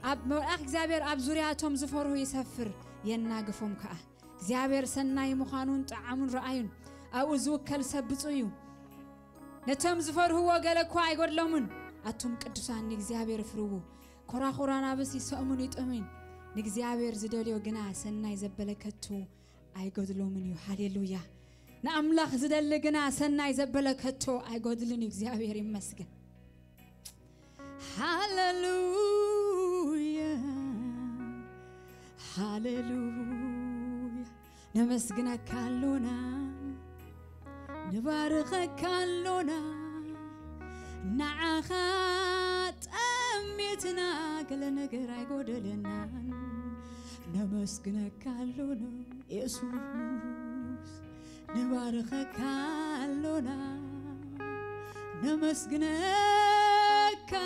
ኣብ መልኣኽ እግዚኣብሔር ኣብ ዙርያቶም ዝፈርሁ ይሰፍር፣ የናግፎም ከኣ። እግዚኣብሔር ሰናይ ምዃኑን ጠዓሙን ረኣዩን፣ ኣብኡ ዝውከል ሰብ ብፁዕ እዩ። ነቶም ዝፈርህዎ ገለ እኳ ኣይጎድሎምን። ኣቱም ቅዱሳን ንእግዚኣብሔር ፍርዉ። ኮራኹር ኣናብስ ይሰእሙን ይጥሙን፣ ንእግዚኣብሔር ዝደልዮ ግና ሰናይ ዘበለ ከቶ ኣይጎድሎምን እዩ። ሃሌሉያ። ንኣምላኽ ዝደሊ ግና ሰናይ ዘበለ ከቶ ኣይጎድልን እዩ። እግዚኣብሔር ይመስገን። ሃሌሉያ፣ ሃሌሉያ። ነመስግነካ ኣሎና፣ ንባርኸካ ኣሎና፣ ንዓኻ ጠሚትና፣ ገለ ነገር ኣይጎደለናን። ነመስግነካ ኣሎና የሱስ፣ ንባርኸካ ኣሎና፣ ነመስግነካ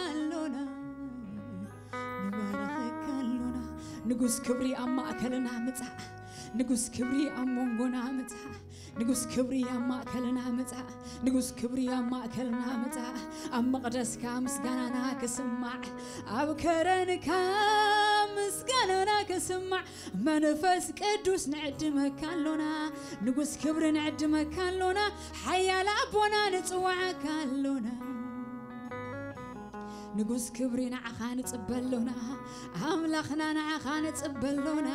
ኣሎና፣ ንባርኸካ ኣሎና። ንጉስ ክብሪ ኣብ ማእከልና ምጻእ፣ ንጉስ ክብሪ ኣብ መንጎና ምጻእ፣ ንጉስ ክብሪ ኣብ ማእከልና ምጻእ፣ ንጉስ ክብሪ ኣብ ማእከልና ምጻእ። ኣብ መቕደስካ ምስጋናና ክስማዕ፣ ኣብ ከረንካ ምስጋናና ክስማዕ። መንፈስ ቅዱስ ንዕድመካ ኣሎና፣ ንጉስ ክብሪ ንዕድመካ ኣሎና፣ ሓያል ኣቦና ንጽዋዓካ ኣሎና። ንጉስ ክብሪ ንዓኻ ንጽበ ኣሎና፣ ኣምላኽና ንዓኻ ንጽበ ኣሎና።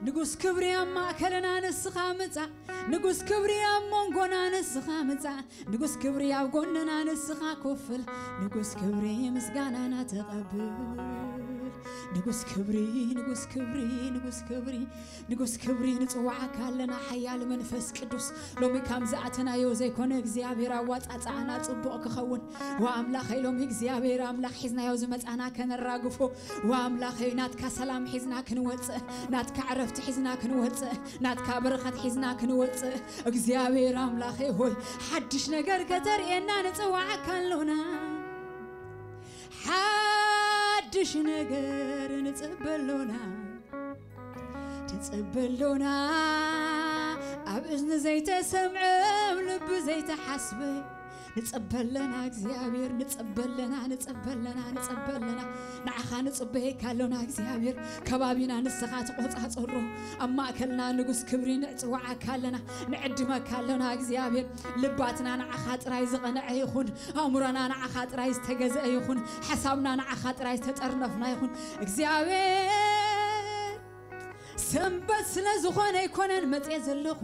ንጉስ ክብሪ ኣብ ማእከልና ንስኻ ምጻእ፣ ንጉስ ክብሪ ኣብ መንጎና ንስኻ ምጻእ፣ ንጉስ ክብሪ ኣብ ጎንና ንስኻ ኮፍል፣ ንጉስ ክብሪ ምስጋናና ተቐብል። ንጉስ ክብሪ፣ ንጉስ ክብሪ፣ ንጉስ ክብሪ፣ ንጉስ ክብሪ ንጽዋዓካ ኣለና። ሓያል መንፈስ ቅዱስ፣ ሎሚ ካብ ዝኣተናዮ ዘይኮነ እግዚኣብሔር ኣዋጻጽኣና ጽቡቕ ክኸውን። ወኣምላኸይ፣ ሎሚ እግዚኣብሔር ኣምላኽ ሒዝናዮ ዝመጻና ከነራግፎ፣ ወኣምላኸይ፣ ናትካ ሰላም ሒዝና ክንወጽእ፣ ናትካ ዕረፍቲ ሒዝና ክንወጽእ፣ ናትካ በረኸት ሒዝና ክንወጽእ፣ እግዚኣብሔር ኣምላኸይ ሆይ፣ ሓድሽ ነገር ከተርእየና ንጽዋዓካ ኣሎና። ሓድሽ ነገር ንጽበ ኣሎና፣ ንጽበ ኣሎና። ኣብ እዝኒ ዘይተሰምዐ፣ ኣብ ልቢ ዘይተሓስበ ንጽበ ኣለና እግዚኣብሔር፣ ንጽበ ኣለና፣ ንጽበ ኣለና፣ ንጽበ ኣለና። ንዓኻ ንጽበየካ ኣሎና እግዚኣብሔር። ከባቢና ንስኻ ትቆጻጸሮ። ኣብ ማእከልና ንጉስ ክብሪ ንጽዋዓካ ኣለና፣ ንዕድመካ ኣሎና እግዚኣብሔር። ልባትና ንዓኻ ጥራይ ዝቐንዐ ይኹን፣ ኣእምሮና ንዓኻ ጥራይ ዝተገዝአ ይኹን፣ ሓሳብና ንዓኻ ጥራይ ዝተጠርነፍና ይኹን እግዚኣብሔር። ሰንበት ስለ ዝኾነ ኣይኮነን መጽየ ዘለኹ።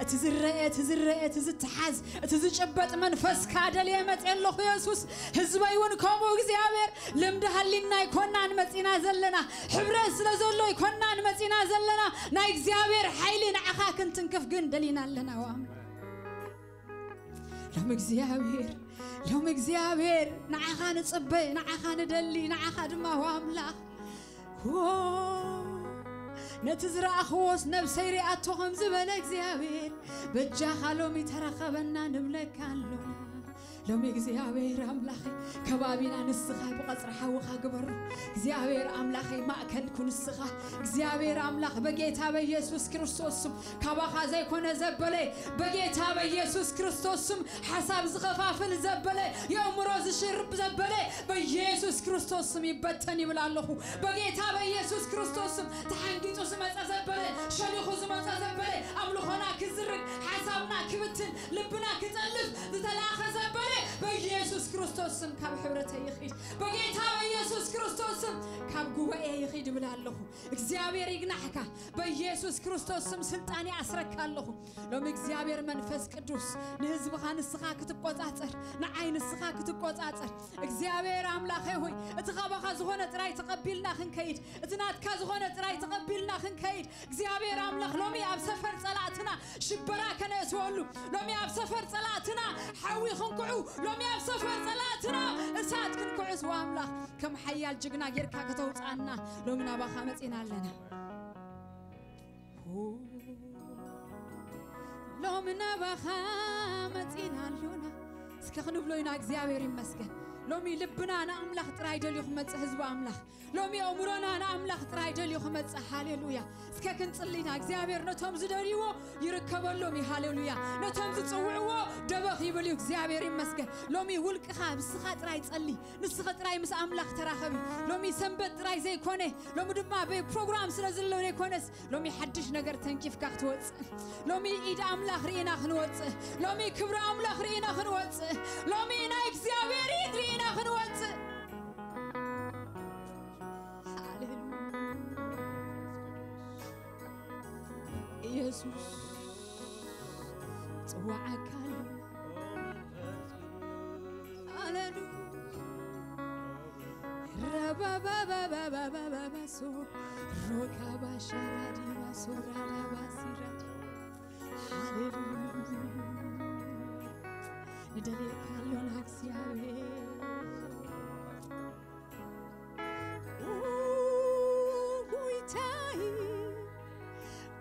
እቲ ዝረአ፣ እቲ ዝረአ፣ እቲ ዝተሓዝ፣ እቲ ዝጭበጥ መንፈስካ ደልየ መጽየ ኣለኹ የሱስ። ህዝበይ እውን ከምኡ እግዚኣብሔር፣ ልምዲ ሃሊና ኣይኮናን መጺና ዘለና። ሕብረት ስለ ዘሎ ኣይኮናን መጺና ዘለና። ናይ እግዚኣብሔር ሓይሊ ንዓኻ ክንትንክፍ ግን ደሊና ኣለና። ዋም ሎም እግዚኣብሔር፣ ሎም እግዚኣብሔር፣ ንዓኻ ንጽበ፣ ንዓኻ ንደሊ፣ ንዓኻ ድማ ዋምላኽ። ዎ፣ ነቲ ዝረኣኽዎስ ነብሰይ ሪኣቶ ከም ዝበለ እግዚኣብሔር፣ በጃኻ ሎሚ ተረኸበና ንብለካ ኣሎና። ሎሚ እግዚኣብሔር ኣምላኸይ፣ ከባቢና ንስኻ ብቐጽሪ ሓውኻ ግበሮ። እግዚኣብሔር ኣምላኸይ፣ ማእከል ኩን ንስኻ። እግዚኣብሔር ኣምላኽ፣ በጌታ በኢየሱስ ክርስቶስ ስም፣ ካባኻ ዘይኮነ ዘበለ፣ በጌታ በኢየሱስ ክርስቶስ ስም፣ ሓሳብ ዝኸፋፍል ዘበለ፣ የእምሮ ዝሽርብ ዘበለ፣ በኢየሱስ ክርስቶስ ስም ይበተን ይብል ኣለኹ። በጌታ በኢየሱስ ክርስቶስ ስም፣ ተሓንጊጡ ዝመጸ ዘበለ፣ ሸሊኹ ዝመጸ ዘበለ፣ ኣምልኾና ክዝርግ፣ ሓሳብና ክብትን፣ ልብና ክጠልፍ ዝተላእኸ ዘበለ፣ በኢየሱስ ክርስቶስ ስም ካብ ሕብረተይ ይኺድ። በጌታ በኢየሱስ ክርስቶስ ስም ካብ ጉባኤ ይኺድ ይብል ኣለኹ። እግዚኣብሔር ይግናሕካ። በኢየሱስ ክርስቶስ ስም ስልጣን ይኣስረካ ኣለኹ። ሎሚ እግዚኣብሔር መንፈስ ቅዱስ ንህዝብኻ ንስኻ ክትቆጻጸር፣ ንዓይ ንስኻ ክትቆጻጸር። እግዚኣብሔር ኣምላኸይ ሆይ፣ እቲ ኻባኻ ዝኾነ ጥራይ ተቐቢልና ክንከይድ፣ እቲ ናትካ ዝኾነ ጥራይ ተቐቢልና ክንከይድ፣ እግዚኣብሔር ኣምላኽ ሎሚ ኣብ ሰፈር ጸላእትና ሽበራ ከነእትወሉ፣ ሎሚ ኣብ ሰፈር ጸላእትና ሓዊ ክንኩዑ፣ ሎሚ ኣብ ሰፈር ጸላእትና እሳት ክንኩዕስ፣ ወኣምላኽ ከም ሓያል ጅግና ጌርካ ከተውጽኣና ሎሚ ናባኻ መጺና ኣለና። ሎሚ ናባኻ መጺና ኣሎና። እስከ ክንብሎ ኢና፣ እግዚኣብሔር ይመስገን። ሎሚ ልብና ንኣምላኽ ጥራይ ደልዩ ክመጽእ፣ ህዝቢ ኣምላኽ። ሎሚ ኣእምሮና ንኣምላኽ ጥራይ ደልዩ ክመጽእ። ሃሌሉያ። እስከ ክንጽሊ ኢና። እግዚኣብሔር ነቶም ዝደልይዎ ይርከበሎም እዩ። ሃሌሉያ። ነቶም ዝጽውዕዎ ደበኽ ይብል እዩ። እግዚኣብሔር ይመስገን። ሎሚ ውልቅኻ፣ ንስኻ ጥራይ ጸሊ። ንስኻ ጥራይ ምስ ኣምላኽ ተራኸቢ። ሎሚ ሰንበት ጥራይ ዘይኮነ፣ ሎሚ ድማ በይ ፕሮግራም ስለ ዘሎ ዘይኮነስ፣ ሎሚ ሓድሽ ነገር ተንኪፍካ ክትወጽእ። ሎሚ ኢድ ኣምላኽ ርኢና ክንወጽእ። ሎሚ ክብሪ ኣምላኽ ርኢና ክንወጽእ። ሎሚ ናይ እግዚኣብሔር ኢድ ርኢና ክንወጽእ። ሃሌሉያ። ኢየሱስ ጽዋዓካ ኣሎ። ሃሌሉያ። ረባባባባባባባሶ ሮካባሻራዲባሶ ራዳባሲራዲ። ሃሌሉያ። ንደልየካ ኣሎና እግዚኣብሔር። ኦ ጎይታይ፣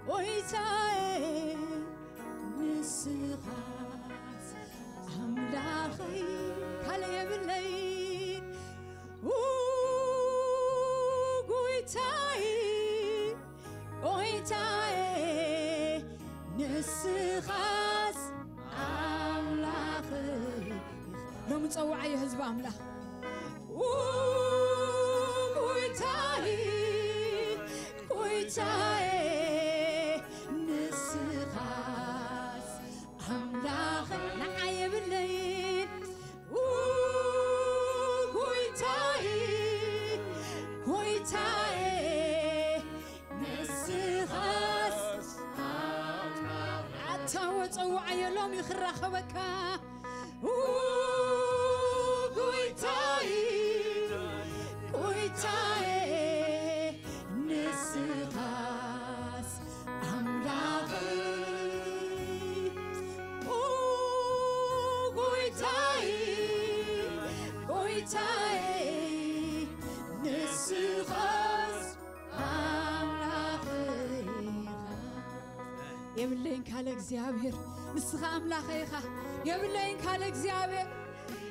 ጎይታይ፣ ንስኻስ ኣምላኸይ፣ ካልእ የብለይ። ኡ ጎይታይ፣ ጎይታይ፣ ንስኻስ ኣምላኸይ። ሎሚ ጸውዓዮ ህዝቢ ኣምላኽ። ኡ ጎይታይ፣ ጎይታይ፣ ንስኻስ ኣምላኽ ንዓይ የብለይን። ኡ ጎይታይ፣ ጎይታይ፣ ንስኻስ ኣታ ወጸውዓዮ ሎሚ ክራኸበካ። ኡ ጎይታይ፣ ጎይታይ፣ ንስኻስ ኣምላኸይ። ኡ ጎይታይ፣ ጎይታይ፣ ንስኻስ ኣምላኸይ ኢኻ። የብለይን ካልእ እግዚኣብሔር፣ ንስኻ ኣምላኸይ ኢኻ። የብለይን ካልእ እግዚኣብሔር።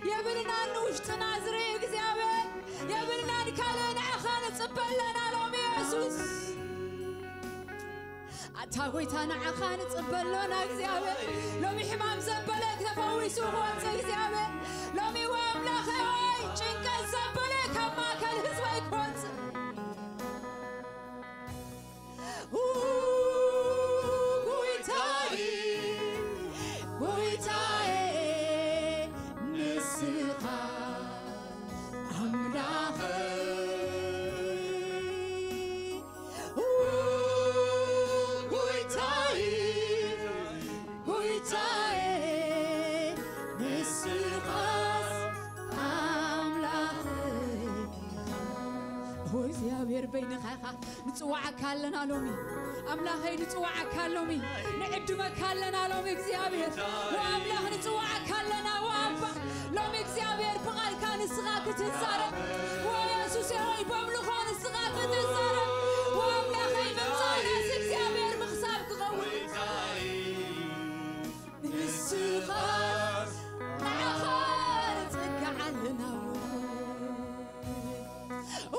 የብልናን ንውሽጥና ዝርኢ እግዚኣብሔር። የብልናን ካልእ ንዓኻ ንጽበ ኣለና ሎም የሱስ። ኣታ ጎይታ ንዓኻ ንጽበ ኣሎና እግዚኣብሔር። ሎሚ ሕማም ዘበለ ተፈዊሱ ክወጽእ እግዚኣብሔር። ሎሚ ወይ ኣምላኸ ወይ ጭንቀት ዘበለ ካብ ማእከል ህዝበይ ክወጽእ። ኡ ጎይታይ፣ ጎይታይ፣ ንስኻ ኣምላኸይ። ኡ ጎይታይ፣ ጎይታይ፣ ንስኻስ ኣምላኸይ። ኦ እግዚኣብሔር በይንኻ ኢኻ። ንጽዋዓካ ኣለና ሎሚ። ኣምላኸይ ንጽዋዓካ ሎሚ። ንዕድመካ ኣለና ሎሚ እግዚኣብሔር። ወኣምላኽ ንጽዋዓካ ኣለና ወኣባ። ሎሚ እግዚኣብሔር ብቓልካ ንስኻ ክትዛረብ። ወየሱስ ሆይ በምልኾ ንስኻ ክትዛረብ። ወኣምላኸይ ምምጻእ ርእሲ እግዚኣብሔር ምኽሳብ ክኸውን። ንስኻስ ንዓኻ ንጽግዕ ኣለና። ኦ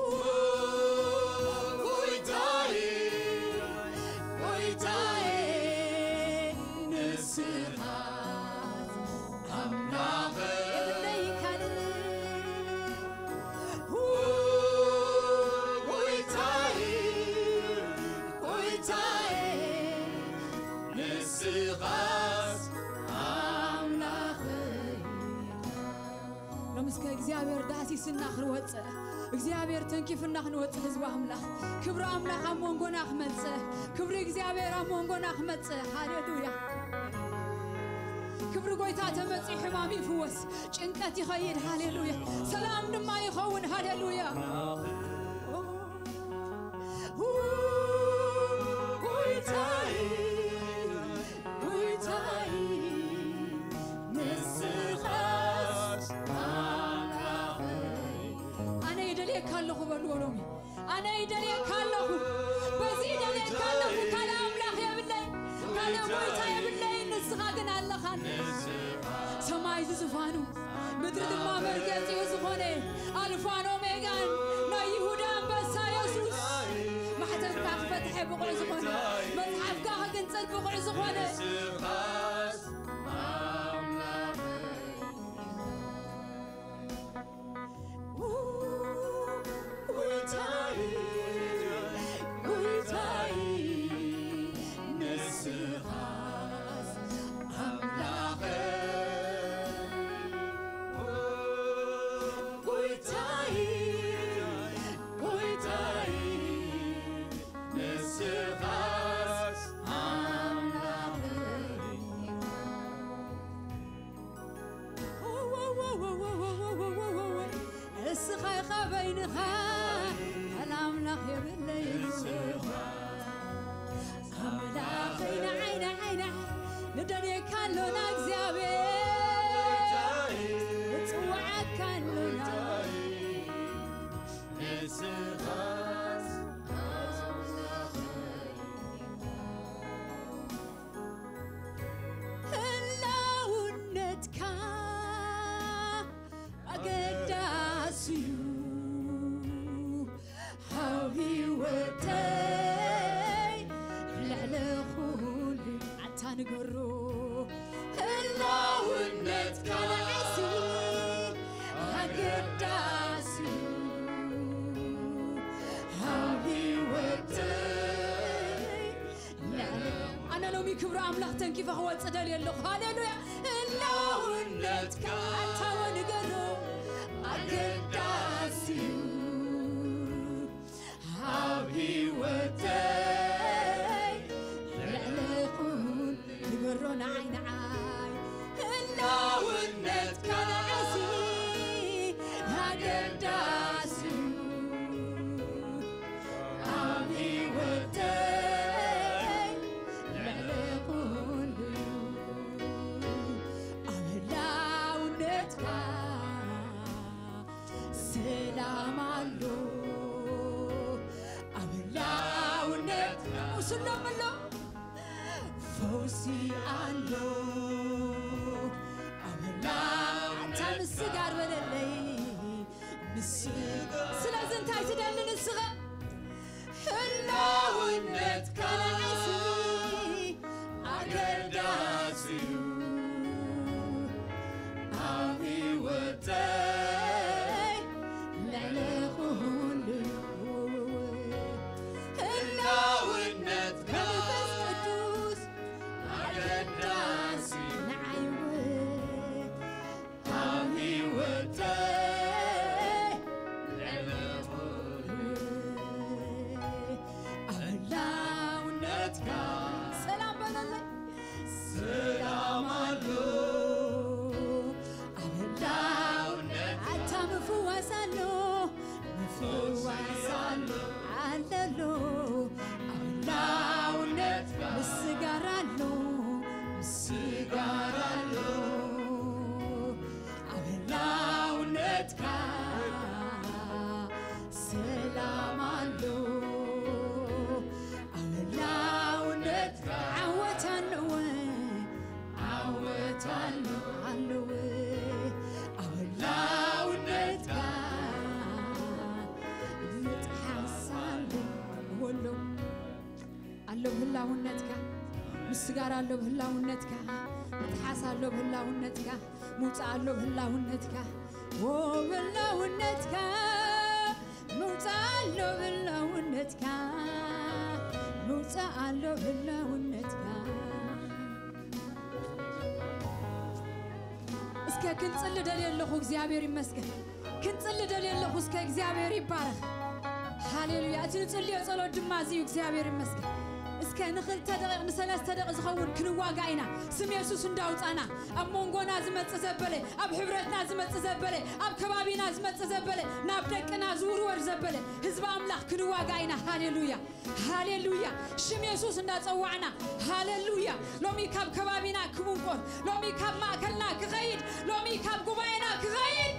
ጎይታዬ፣ ጎይታዬ፣ ንስኻስ ኣምላኸይ። የብለይን ካልእ። ኦ ጎይታዬ፣ ጎይታዬ፣ ንስኻስ ኣምላኸይ። ሎም እስከ እግዚኣብሔር ዳህሲስና ክንወፅእ፣ እግዚኣብሔር ተንኪፍና ክንወፅእ፣ ህዝቢ ኣምላኽ ክብሪ ኣምላኽ ኣብ መንጎና ክመፅእ፣ ክብሪ እግዚኣብሔር ኣብ መንጎና ክመፅእ። ሃሌሉያ። ክብሪ ጎይታ ተመፂኡ ሕማም ይፍወስ፣ ጭንቀት ይኸይድ። ሃሌሉያ። ሰላም ድማ ይኸውን። ሃሌሉያ። ኦ፣ ኦ፣ ጎይታዬ፣ ጎይታዬ፣ ንስኻስ ኣምላኸይ። ኣነ ይደልየካ ኣለኹ በልዎ ሎሚ። ኣነ ይደልየካ ኣለኹ፣ በዚ ይደልየካ ኣለኹ። ካልእ ኣምላኽ የብለይ፣ ካልእ ጎይታ የብለይ፣ ንስኻ ግን ኣለኻኒ። ሰማይ ዝዙፋኑ፣ ምድሪ ድማ መርገጺኡ ዝኾነ ንስኻ ኢኻ በይንኻ ኣምላኽ የብለይ። ኣምላኸይ ንዓይ ንዓይ ንዓይ ንደልየካ ኣሎና እግዚኣብሔር፣ ንጽውዓካ ኣሎና። ህላውነትካ ኣገዳሲ እዩ ኣብ ህይወተይ ልዕሊ ኩሉ። ኣታ ንገሮ ህላውነትካ ንዓይሲ ኣገዳሲ እዩ ኣብ ህይወተይ። ኣነ ሎሚ ክብሪ ኣምላኽ ተንኪፈ ክወጽእ ደልየ ኣለኹ። ሃሌሉያ። ህላውነትካ ኣታ ንገሮ ኣገዳሲ እዩ ኣብ ህይወተይ። ልዕሊ ኩሉ ንገሮ ንዓይ ንዓይ ህላውነትካ ንዓይሲ ኣገዳሲ እዩ ኣብ ህይወተይ። ልዕሊ ኩሉ ኣብ ህላውነትካ ሰላም ኣሎ። ኣብ ህላውነትካ ቁስሎም ኣሎ፣ ፈውሲ ኣሎ። ኣብ ህላው ኣታ ምስጋር በለለይ፣ ምስጋር። ስለዚ እንታይ ትደሊ ንስኻ? ህላውነትካ ንዓይሲ ኣገዳሲ እዩ ኣብ ህይወተይ። ልዕሊ ኩሉ ህላውነትካ መንፈስ ቅዱስ ኣገዳሲ ንዓይ እውን ኣብ ህይወተይ። ልዕሊ ኩሉ ኣብ ህላውነትካ ሰላም በለለይ። ሰላም ኣሎ ኣብ ህላውነት ኣታ ምፍዋስ ኣሎ፣ ምፍዋስ ኣሎ፣ ኣለሎ ኣብ ህላውነትካ። ምስጋር ኣሎ፣ ምስጋር ኣሎ ኣብ ህላውነትካ። ሰላም ኣሎ ኣብ ህላውነትካ። ዓወት ኣለወ፣ ዓወት ኣሎ፣ ኣለወ ኣብ ህላውነትካ። ምጥሓስ ኣሎ፣ ወሎ ኣሎ ብህላውነትካ። ምስጋር ኣሎ ብህላውነትካ። ምጥሓስ ኣሎ ብህላውነትካ። ምውጻእ ኣሎ ብህላውነትካ። ዎ ብህላውነትካ። ምውጻእ ኣሎ ብህላውነትካ። ምውጻእ ኣሎ ብህላውነትካ። እስከ ክንጽሊ ደልየ ኣለኹ። እግዚኣብሔር ይመስገን። ክንጽሊ ደልየ ኣለኹ። እስከ እግዚኣብሔር ይባረኽ። ሃሌሉያ። እቲ ንጽልዮ ጸሎት ድማ እዚ እዩ። እግዚኣብሔር ይመስገን። እስከ ንኽልተ ደቂቕ ንሰለስተ ደቂቕ ዝኸውን ክንዋጋእ ኢና። ስም የሱስ እንዳውጻና ኣብ መንጎና ዝመጽእ ዘበለ፣ ኣብ ሕብረትና ዝመጽእ ዘበለ፣ ኣብ ከባቢና ዝመጽእ ዘበለ፣ ናብ ደቅና ዝውርወር ዘበለ ህዝቢ ኣምላኽ ክንዋጋእ ኢና። ሃሌሉያ። ሃሌሉያ። ሽም የሱስ እንዳጸዋዕና። ሃሌሉያ። ሎሚ ካብ ከባቢና ክምንቆር፣ ሎሚ ካብ ማእከልና ክኸይድ፣ ሎሚ ካብ ጉባኤና ክኸይድ።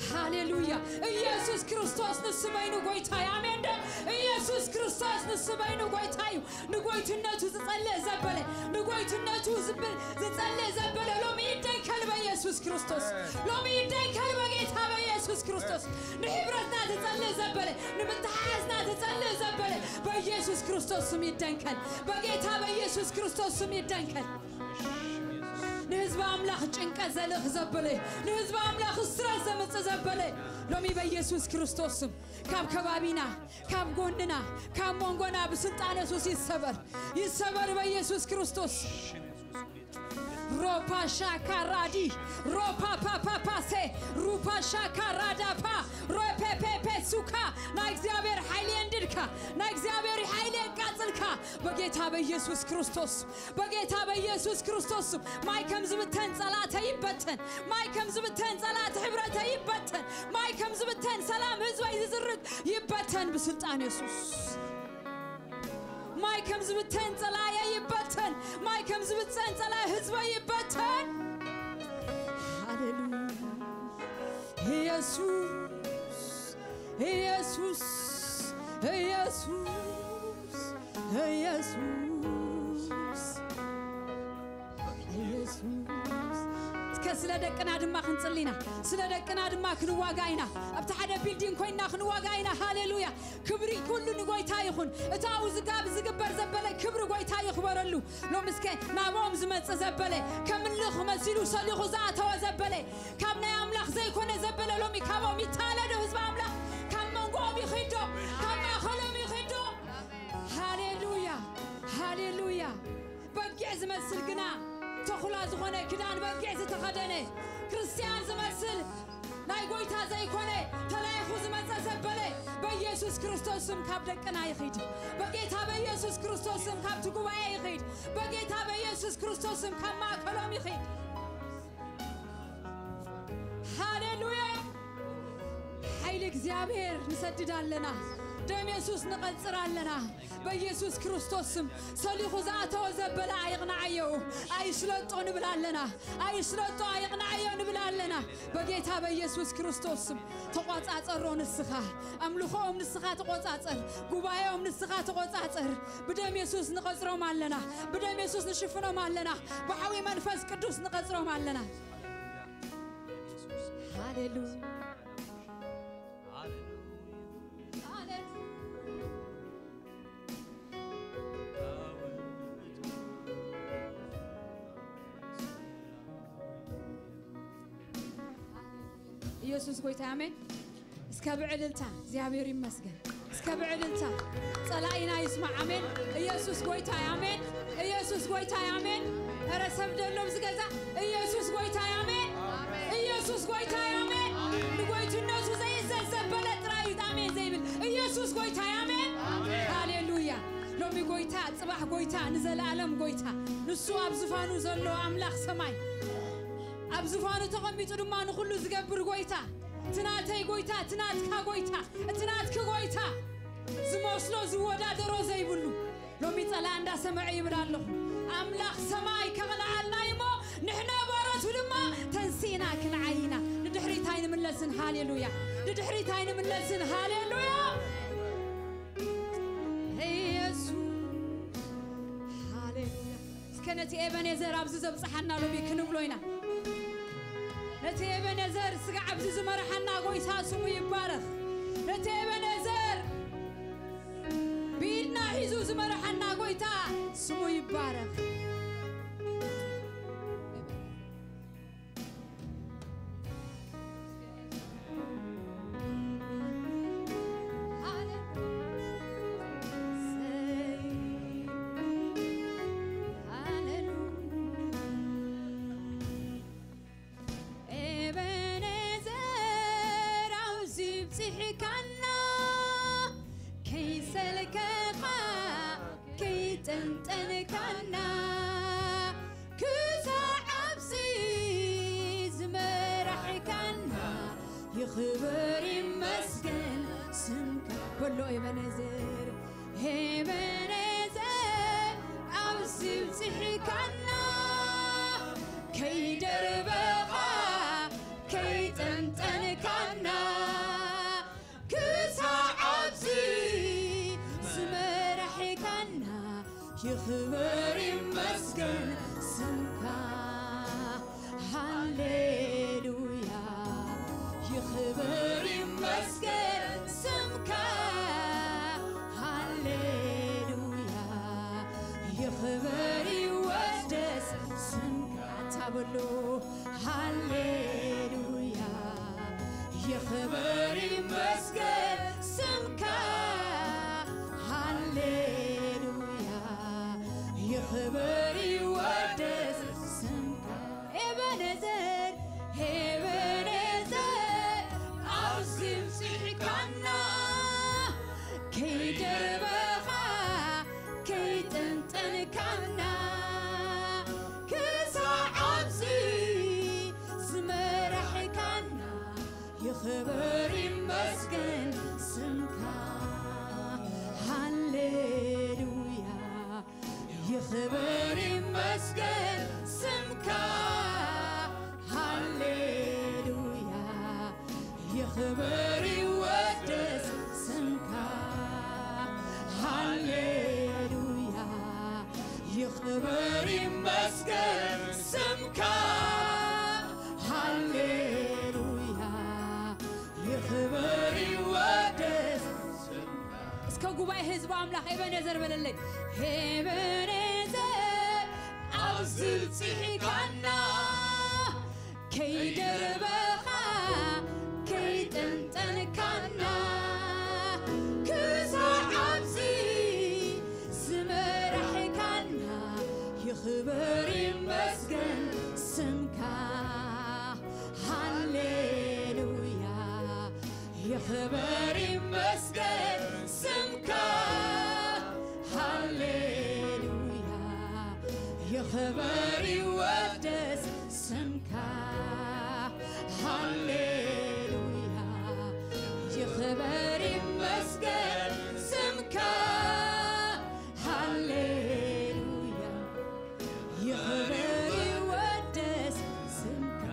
ሃሌሉያ። ኢየሱስ ክርስቶስ ንሱ በይኑ ጎይታ እዩ። ኣሜን ዶ? ኢየሱስ ክርስቶስ ንሱ በይኑ ጎይታ እዩ። ንጎይትነቱ ዝጸልእ ዘበለ፣ ንጎይትነቱ ዝብል ዝጸልእ ዘበለ ሎሚ ይደንከል በኢየሱስ ክርስቶስ። ሎሚ ይደንከል በጌታ በኢየሱስ ክርስቶስ። ንሕብረትና ዝጸልእ ዘበለ፣ ንምትሓሓዝና ዝጸልእ ዘበለ በኢየሱስ ክርስቶስ ስም ይደንከል። በጌታ በኢየሱስ ክርስቶስ ስም ይደንከል። ንህዝቢ ኣምላኽ ጭንቀት ዘልእኽ ዘበለ፣ ንህዝቢ ኣምላኽ እስራት ዘምጽእ ዘበለ ሎሚ በኢየሱስ ክርስቶስ ስም ካብ ከባቢና፣ ካብ ጎንና፣ ካብ መንጎና ብስልጣን የሱስ ይሰበር፣ ይሰበር በኢየሱስ ክርስቶስ። ሮፓ ሻካ ራዲ፣ ሮፓ ፓፓ ፓሴ፣ ሩፓ ሻካ ራዳፓ፣ ሮፔፔፔ ሱካ። ናይ እግዚኣብሔር ሓይሊ የንድድካ፣ ናይ እግዚኣብሔር ሓይሊ የቃጽልካ በጌታ በኢየሱስ ክርስቶስ። በጌታ በኢየሱስ ክርስቶስ ስም ማይ ከም ዝብተን ጸላተ ይበተን። ማይ ከም ዝብተን ጸላተ ሕብረተ ይበተን። ማይ ከም ዝብተን ሰላም ህዝበይ ዝዝርግ ይበተን ብስልጣን የሱስ። ማይ ከም ዝብተን ጸላየ ይበተን። ማይ ከም ዝብተን ጸላየ ህዝበይ ይበተን። ሃሌሉያ። ኢየሱስ፣ ኢየሱስ፣ ኢየሱስ፣ ኢየሱስ፣ ኢየሱስ። እስከ ስለ ደቅና ድማ ክንጽሊ ኢና። ስለ ደቅና ድማ ክንዋጋ ኢና። ኣብቲ ሓደ ቢልዲንግ ኮይንና ክንዋጋ ኢና። ሃሌሉያ። ክብሪ ኩሉ ንጎይታ ይኹን። እቲ ኣብኡ ዝጋብ ዝግበር ዘበለ ክብሪ ጎይታ ይኽበረሉ። ሎም እስከ ናብኦም ዝመጽእ ዘበለ፣ ከምልኽ መሲሉ ሰሊኹ ዝኣተወ ዘበለ፣ ካብ ናይ ኣምላኽ ዘይኮነ ዘበለ ሎሚ ካብኦም ይታለዶ ህዝቢ ኣምላኽ። ካብ መንጎኦም ይኺዶ፣ ካብ ማእኸሎም ይኺዶ። ሃሌሉያ፣ ሃሌሉያ። በጊዕ ዝመስል ግና ተኹላ ዝኾነ ክዳን በጊዕ ዝተኸደነ ክርስትያን ዝመስል ናይ ጎይታ ዘይኮነ ተላይኹ ዝመጸ ዘበለ በኢየሱስ ክርስቶስ ስም ካብ ደቅና ይኺድ። በጌታ በኢየሱስ ክርስቶስ ስም ካብቲ ጉባኤ ይኺድ። በጌታ በኢየሱስ ክርስቶስ ስም ካብ ማእከሎም ይኺድ። ሃሌሉያ። ሓይሊ እግዚኣብሔር ንሰድድ ኣለና። ደም የሱስ ንቐጽር ኣለና። በኢየሱስ ክርስቶስ ስም ሰሊኹ ዝኣተወ ዘበለ ኣይቕናዓዮ። ኣይስለጦ ንብል ኣለና። ኣይስለጦ ኣይቕናዓዮ ንብል ኣለና። በጌታ በኢየሱስ ክርስቶስ ስም ተቆጻጸሮ ንስኻ። ኣምልኾኦም ንስኻ ተቆጻጸር። ጉባኤኦም ንስኻ ተቆጻጸር። ብደም የሱስ ንቐጽሮም ኣለና። ብደም የሱስ ንሽፍኖም ኣለና። ብሓዊ መንፈስ ቅዱስ ንቐጽሮም ኣለና። ሃሌሉያ። ሃሌሉያ። ኢየሱስ ጎይታ፣ ኣሜን። እስከ ብዕልልታ እግዚኣብሔር ይመስገን። እስከ ብዕልልታ ጸላኢና ይስማዕ። ኣሜን። ኢየሱስ ጎይታ፣ ኣሜን። ኢየሱስ ጎይታ፣ ኣሜን። ኧረ ሰብ ደሎ ኣብዚ ገዛ። ኢየሱስ ጎይታ፣ ኣሜን። ኢየሱስ ጎይታ፣ ኣሜን። ንጎይትነቱ ዘይእዘዝ ዘበለ ጥራይ እዩ ኣሜን ዘይብል። ኢየሱስ ጎይታ፣ ኣሜን። ሃሌሉያ። ሎሚ ጎይታ፣ ጽባሕ ጎይታ፣ ንዘለዓለም ጎይታ፣ ንሱ ኣብ ዙፋኑ ዘሎ ኣምላኽ ሰማይ፣ ኣብ ዙፋኑ ተቐሚጡ ድማ ንኹሉ ዝገብር ጎይታ፣ እቲ ናተይ ጎይታ፣ እቲ ናትካ ጎይታ፣ እቲ ናትኪ ጎይታ፣ ዝመስሎ ዝወዳደሮ ዘይብሉ፣ ሎሚ ጸላእ እንዳሰምዐ ይብል ኣለኹ። ኣምላኽ ሰማይ ከቕንዓልና እዩ እሞ፣ ንሕና ባሮቱ ድማ ተንሲእና ክንዓይ ኢና። ንድሕሪት ኣይንምለስን። ሃሌሉያ። ንድሕሪት ኣይንምለስን። ሃሌሉያ። ኢየሱስ። ሃሌሉያ። እስከ ነቲ ኤበኔዘር ኣብዚ ዘብጽሓና ሎሚ ክንብሎ ኢና። ነቲ ኤበኔዘር ስጋዕ ኣብዚ ዝመርሓና ጎይታ ስሙ ይባረኽ። ነቲ ኤበኔዘር ብኢድና ሒዙ ዝመርሓና ጎይታ ስሙ ይባረኽ። ኤበኔዘር ኣብዚ ብጽሕካና፣ ከይሰልከኻ ከይጠንጠንካና፣ ክሳዕ ኣብዚ ዝመራሕካና፣ ይኽበር ይመስገን ስምካ። በሎ ኤበኔዘር፣ ኤበኔዘር ኣብዚ ብጽሕካና፣ ከይደርበኻ ከይጠንጠንካና፣ ክሳዕ ኣብዚ ዝመራሕካና፣ ይኽበር ይመስገን ስምካ። ሃሌሉያ። ይኽበር ይመስገን ስምካ። ሃሌሉያ። ይኽበር ይወደስ ስምካ። ታበሉ። ሃሌሉያ። ይኽበር ይመስገን ስምካ። ሃሌሉያ። ይኽበር ይወደስ ስምካ። ኤበኔዘር፣ ኤበኔዘር፣ ኣብዚ ብጽሕካና፣ ከይደ ክብር ይመስገን ስምካ፣ ሃሌሉያ። ይኽበር ይመስገን ስምካ፣ ሃሌሉያ። ይኽበር ይወደስ ስምካ፣ ሃሌሉያ። ይኽበር ይመስገን ስምካ፣ ሃሌሉያ። ይኽበር ይወደስ ስምካ። እስከ ጉባኤ ህዝቢ ኣምላኽ ኤበኔዘር በለለይ። ኤበኔዘር ኣብዚ ጽሒካና፣ ከይደርበኻ ከይጠንጠንካና፣ ክሳዕ ኣብዚ ዝመራሕካና፣ ይኽበር ይመስገን ስምካ፣ ሃሌሉያ። ይኽበር ይመስገን ስምካ፣ ሃሌሉያ። ይኽበር ይወደስ ስምካ፣ ሃሌሉያ። ይኽበር ይመስገን ስምካ፣ ሃሌሉያ። ይኽበር ይወደስ ስምካ።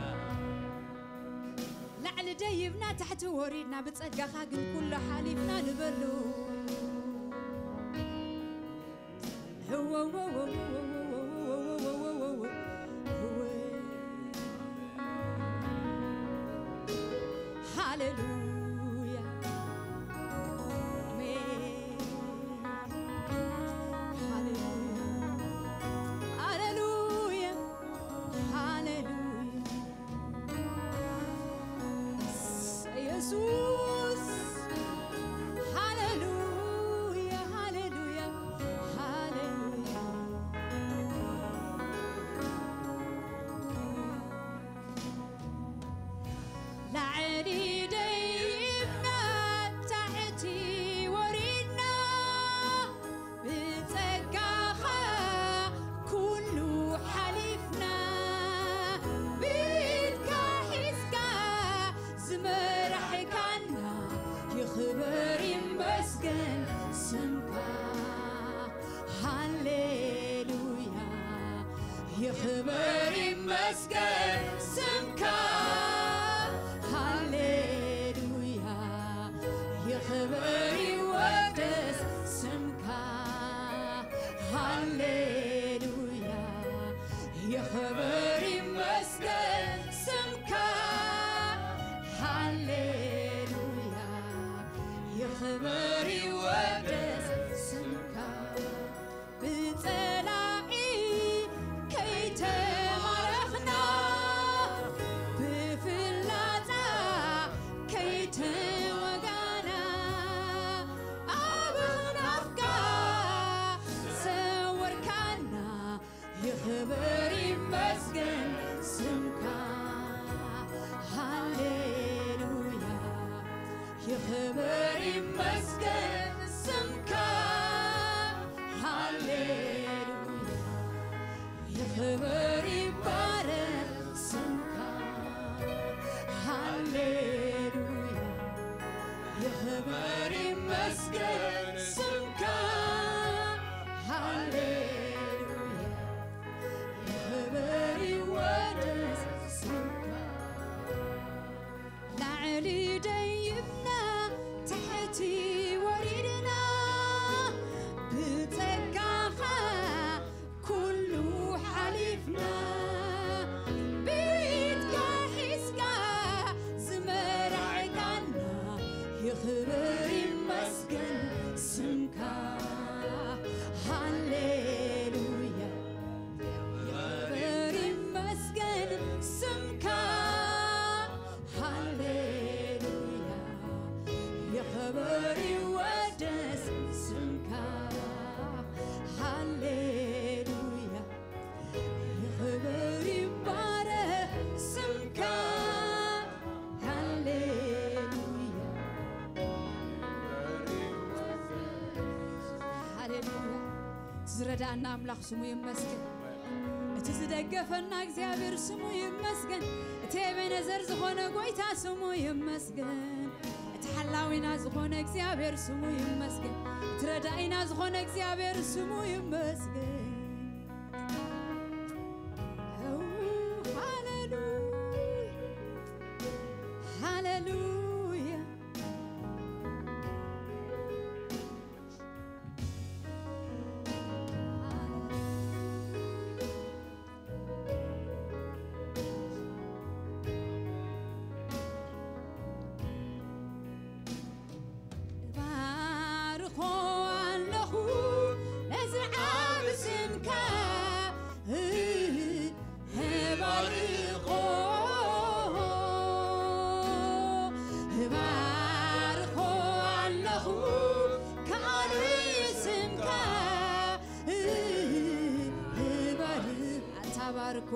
ላዕሊ ደይብና ታሕቲ ወሪድና፣ ብጸጋኻ ግን ኩሉ ሓሊፍና ንበሉ። ሃሌሉያ። ኣሜን። ሃሌሉያ። ሃሌሉያ። ሃሌሉያ። ኢየሱስ። ሃሌሉያ፣ ሃሌሉያ፣ ሃሌሉያ። ላዕሊ ደይብና ታሕቲ ወሪድና፣ ብጸጋኻ ኩሉ ሓሊፍና፣ ብኢድካ ሒዝካ ዝመራሕካና፣ ይኽበር ይመስገን ስምካ። ሃሌሉያ። ይኽበር ይመስገን ስምካ፣ ሃሌሉያ። ይኽበር ይወደስ ስምካ፣ ሃሌሉያ። ይኽበር ይመስገን ስምካ፣ ሃሌሉያ። ይኽበር ይወደስ ስምካ። ብጸላኢ ከይተማረኽና፣ ብፍላጻ ከይተወጋና፣ ኣብ ኣኽናፍካ ሰወርካና። ይኽበር ይመስገን ስምካ፣ ሃሌሉያ። ይኽበር ይመስገን ስምካ፣ ሃሌሉያ። ይኽበር ይባረክ ስምካ፣ ሃሌሉያ። ይኽበር ይመስገን ስምካ፣ ሃሌሉያ። ይኽበር ይወደስ ስምካ። ላዕሊ ደይብና ታሕቲ ወሪድና፣ ብጸጋኻ ኩሉ ሓሊፍና፣ ብኢድካ ሒዝካ ዝመራሕካና፣ ይኽበር ይመስገን ስምካ፣ ሃሌሉያ። ይኽበር ይመስገን ስምካ፣ ሃሌሉያ። ይኽበር ይወደስ ስምካ፣ ሃሌሉያ። ይኽበር ይባረክ ስምካ፣ ሃሌሉያ። ሃሌሉያ። ዝረዳእና ኣምላኽ ስሙ ይመስገን። እቲ እቲ ዝደገፈና እግዚኣብሔር ስሙ ይመስገን። እቲ ኤቤነዘር ዝኾነ ጎይታ ስሙ ይመስገን። እቲ ሓላዊና ዝኾነ እግዚኣብሔር ስሙ ይመስገን። እቲ ረዳኢና ዝኾነ እግዚኣብሔር ስሙ ይመስገን። ሃሌሉያ፣ ሃሌሉያ። ባርኾ ኣለኹ ነዚ ዓቢ ስምካ፣ ባርኾ፣ ባርኾ ኣለኹ ካልእ ስምካ፣ ባርኾ፣ ኣታ ባርኮ፣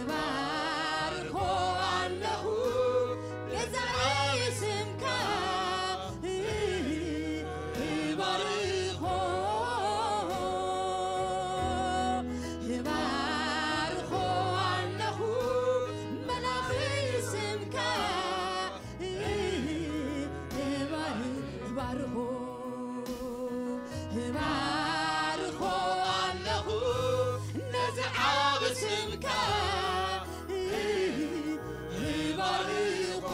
ባርኾ ኣለኹ ገዛኢ ስምካ፣ ባርኾ፣ ባርኾ ኣለኹ መላኺ ስምካ፣ ባርኾ፣ ባርኾ ኣለኹ ነዚ ዓቢ ስምካ፣ ባርኾ፣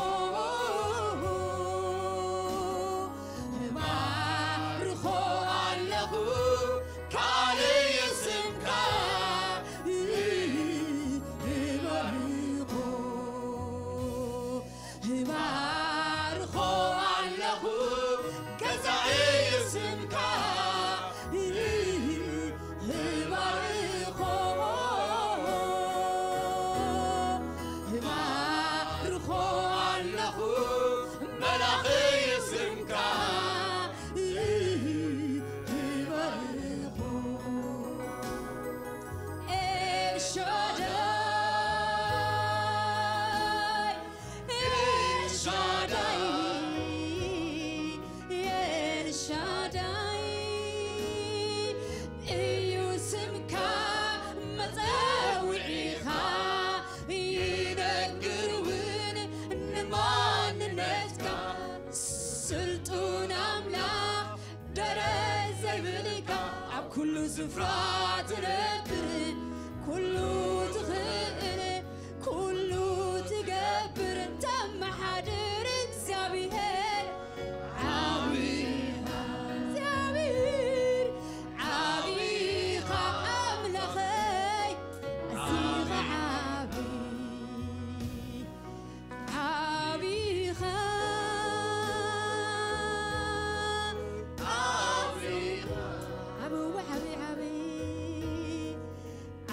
ባርኾ ኣለኹ ካልእ ስምካ፣ ባርኾ፣ ባርኾ ኣለኹ ገዛኢ ስምካ፣ ባርኾ፣ ባርኾ ኣለኹ መላኺ ስምካ፣ ባርኾ። ኤልሻዳይ፣ ኤልሻዳይ፣ ኤልሻዳይ እዩ ስምካ፣ መጸውዒኻ ይነግር እውን ንማንነትካ። ስልጡን ኣምላኽ ደረት ዘይብልካ፣ ኣብ ኩሉ ስፍራ ትነብር፣ ኩሉ ትኽእል፣ ኩሉ ትገብር፣ ተመሓድር እግዚኣብሔር። ዓቢ ኢኻ እግዚኣብሔር፣ ዓቢ ኢኻ ኣምላኸይ፣ ኣዚኻ ዓቢ ዓቢ ኢኻ፣ ዓቢ ኢኻ። ዓቢ፣ ዓቢ፣ ዓቢ፣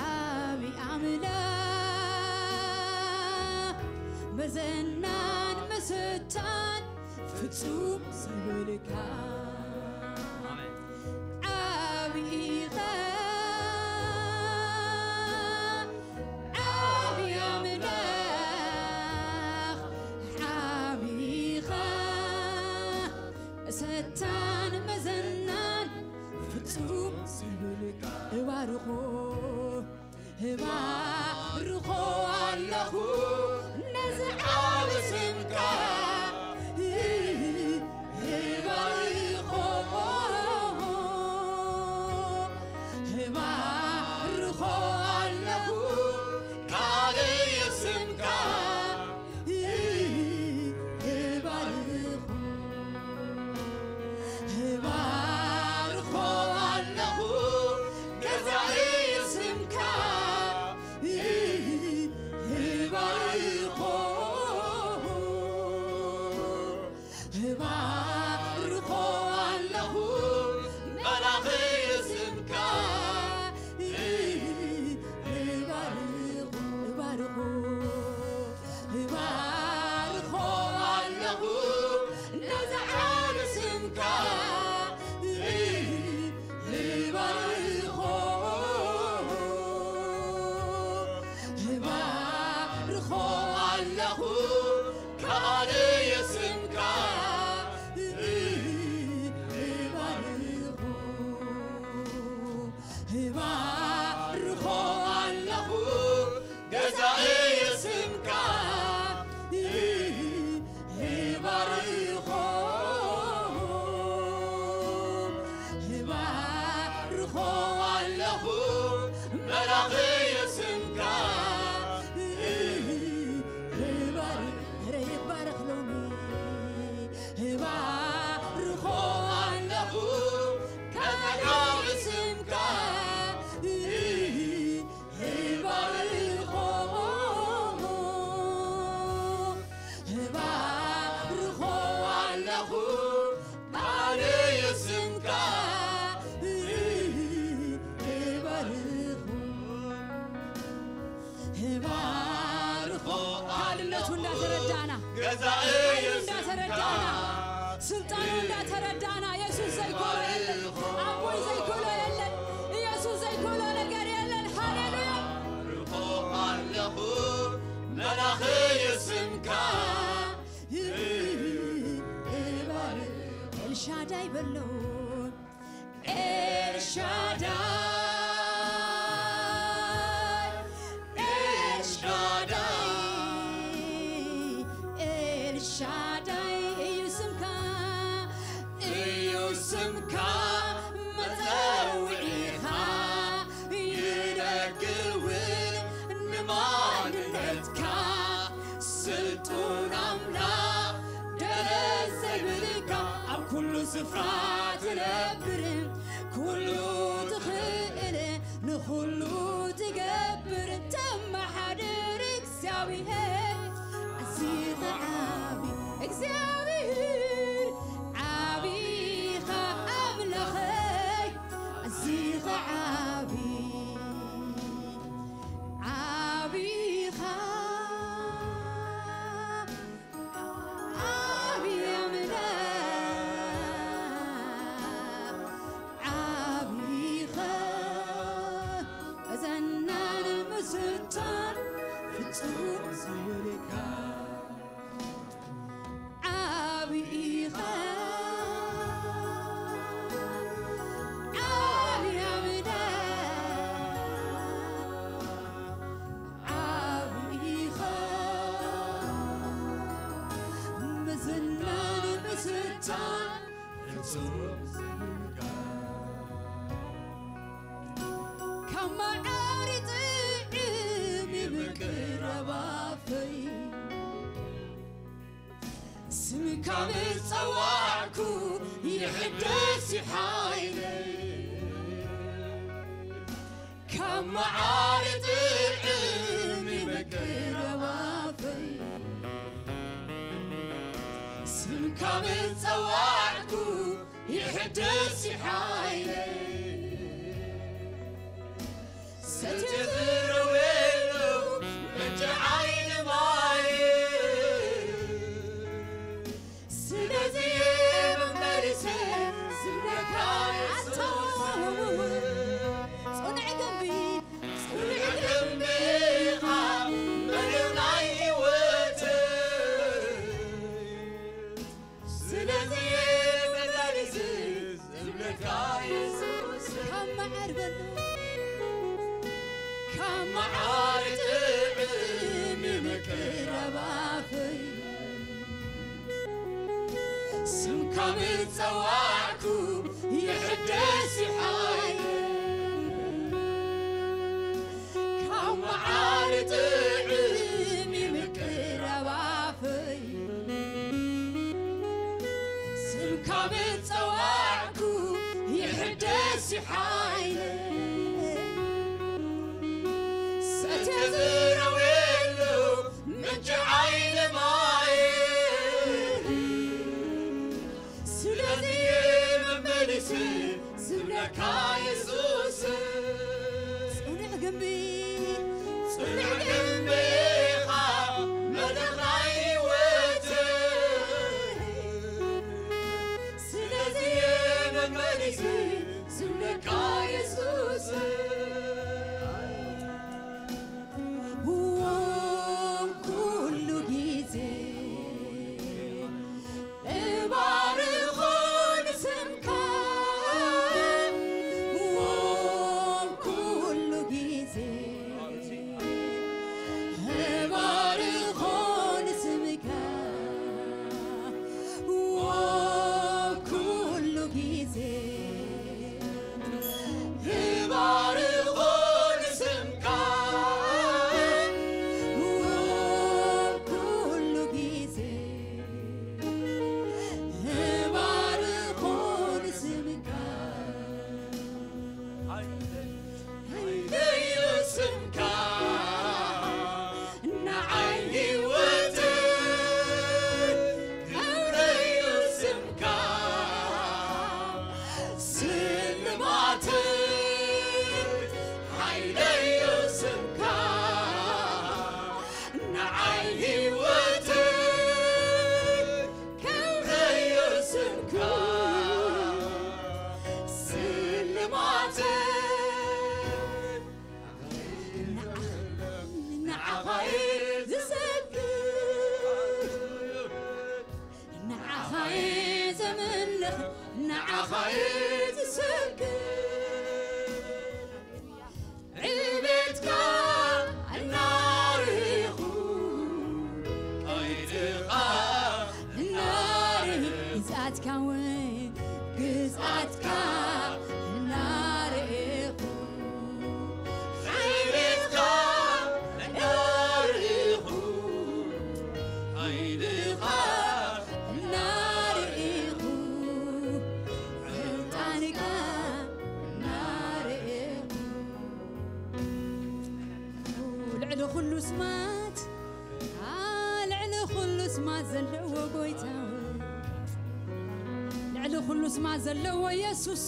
ዓቢ ኣምላኽ፣ መዘናን ምስታን ፍጹም ዘይብልካ። ኣሜን። ዓቢ ኢኻ፣ ዓቢ ኣምላኽ፣ ዓቢ ኢኻ። ሰታን መዘናን ፍጹም ዘይብልካ። እባርኾ፣ እባርኾ ኣለኹ ነዚ ዓቢ ስምካ፣ እባርኾ፣ እባርኾ ኣለኹ ካልእ ስምካ፣ እባርኾ፣ እባርኾ ኣለኹ ገዛኢ ስምካ፣ እባርኾ፣ እንዳተረዳና፣ ገዛኢ ሓይሉ እንዳተረዳና፣ ስልጣኑ እንዳተረዳና፣ ኢየሱስ ዘይኮሎ የለን፣ ኣቦይ ዘይኮሎ የለን፣ ኢየሱስ ዘይኮሎ ነገር የለን። ሃሌሉያ። ርቆ ኣለኹ መላኺ ስምካ። ኤልሻዳይ በሎ። ኤልሻዳይ፣ ኤልሻዳይ፣ ኤልሻዳይ እዩ ስምካ፣ እዩ ስምካ መጸውዒኻ፣ ይነግር እውን ንማንነትካ። ስልጡን ኣምላኽ ደለስ ዘይብልካ፣ ኣብ ኩሉ ስፍራ ትነብር፣ ኩሉ ትኽእል፣ ንኹሉ ትገብር፣ ተመሓድር እግዚኣብሔር። ኣዚኻ ዓቢ እግዚኣብሔር፣ ዓቢኻ ኣምላኸይ፣ ኣዚኻ ዓቢ፣ ዓቢኻ ዓቢ ኣምላኽ፣ ዓቢኻ፣ እዘናን ምስታን ፍጹም ዝብልካ። ዓቢ ኢኻ፣ ዓቢ ኣምላኽ፣ ዓቢ ኢኻ፣ ምዝናን ምስታን ፍጹም ዝብልካ። ካብ መዓር ይጥዕም ይምቅር ኣባፈይ፣ ስምካ ምጸዋዕኩ ይሕደስ ሓይለይ። ካብ መዓር ይጥዕም ይምቅር ኣባፈይ፣ ስምካ ምጸዋዕኩ ይሕደስ ሓይለይ። ሰትየ ዝረወሉ ምንጪ ዓይኒ ማይ፣ ስለዚ መመሊሰ ዝብለካ የሱስ። ጽኑዕ ግንቢ፣ ጽኑዕ ግንቢ ኢኻ መደብ ናይ ህይወተይ። ስለዚ መመሊሲ ዝብለካ የሱስ። ካብ መዓር በሉ፣ ካብ መዓር ጥዕም ይምቅር ኣባፈይ። ስምካ ምጸዋዕኩ ይሕደስ ሓይለይ። ካብ መዓር ጥዕም ይምቅር ኣባፈይ። ስምካ ምጸዋዕኩ ይሕደስ ሓይለይ። ሰትየ ዝረወሉ ምንጪ ዓይኒ ማይ። ስለዚ መመሊሲ ዝብለካ የሱስ። ጽኑዕ ግንቢ፣ ጽኑዕ ግንቢ ኢኻ መደብ ናይ ህይወተይ። ስለዚ ጻትካ እናርኢኹ፣ ሓይልኻ እናርኢኹ፣ ሓይልኻ እናርኢኹ፣ ስልጣንካ እናርኢኹ፣ ልዕሊ ኩሉ ስማት፣ ኣ፣ ልዕሊ ኩሉ ስማት ዘለዎ ጎይታ፣ ልዕሊ ኩሉ ስማት ዘለዎ የሱስ፣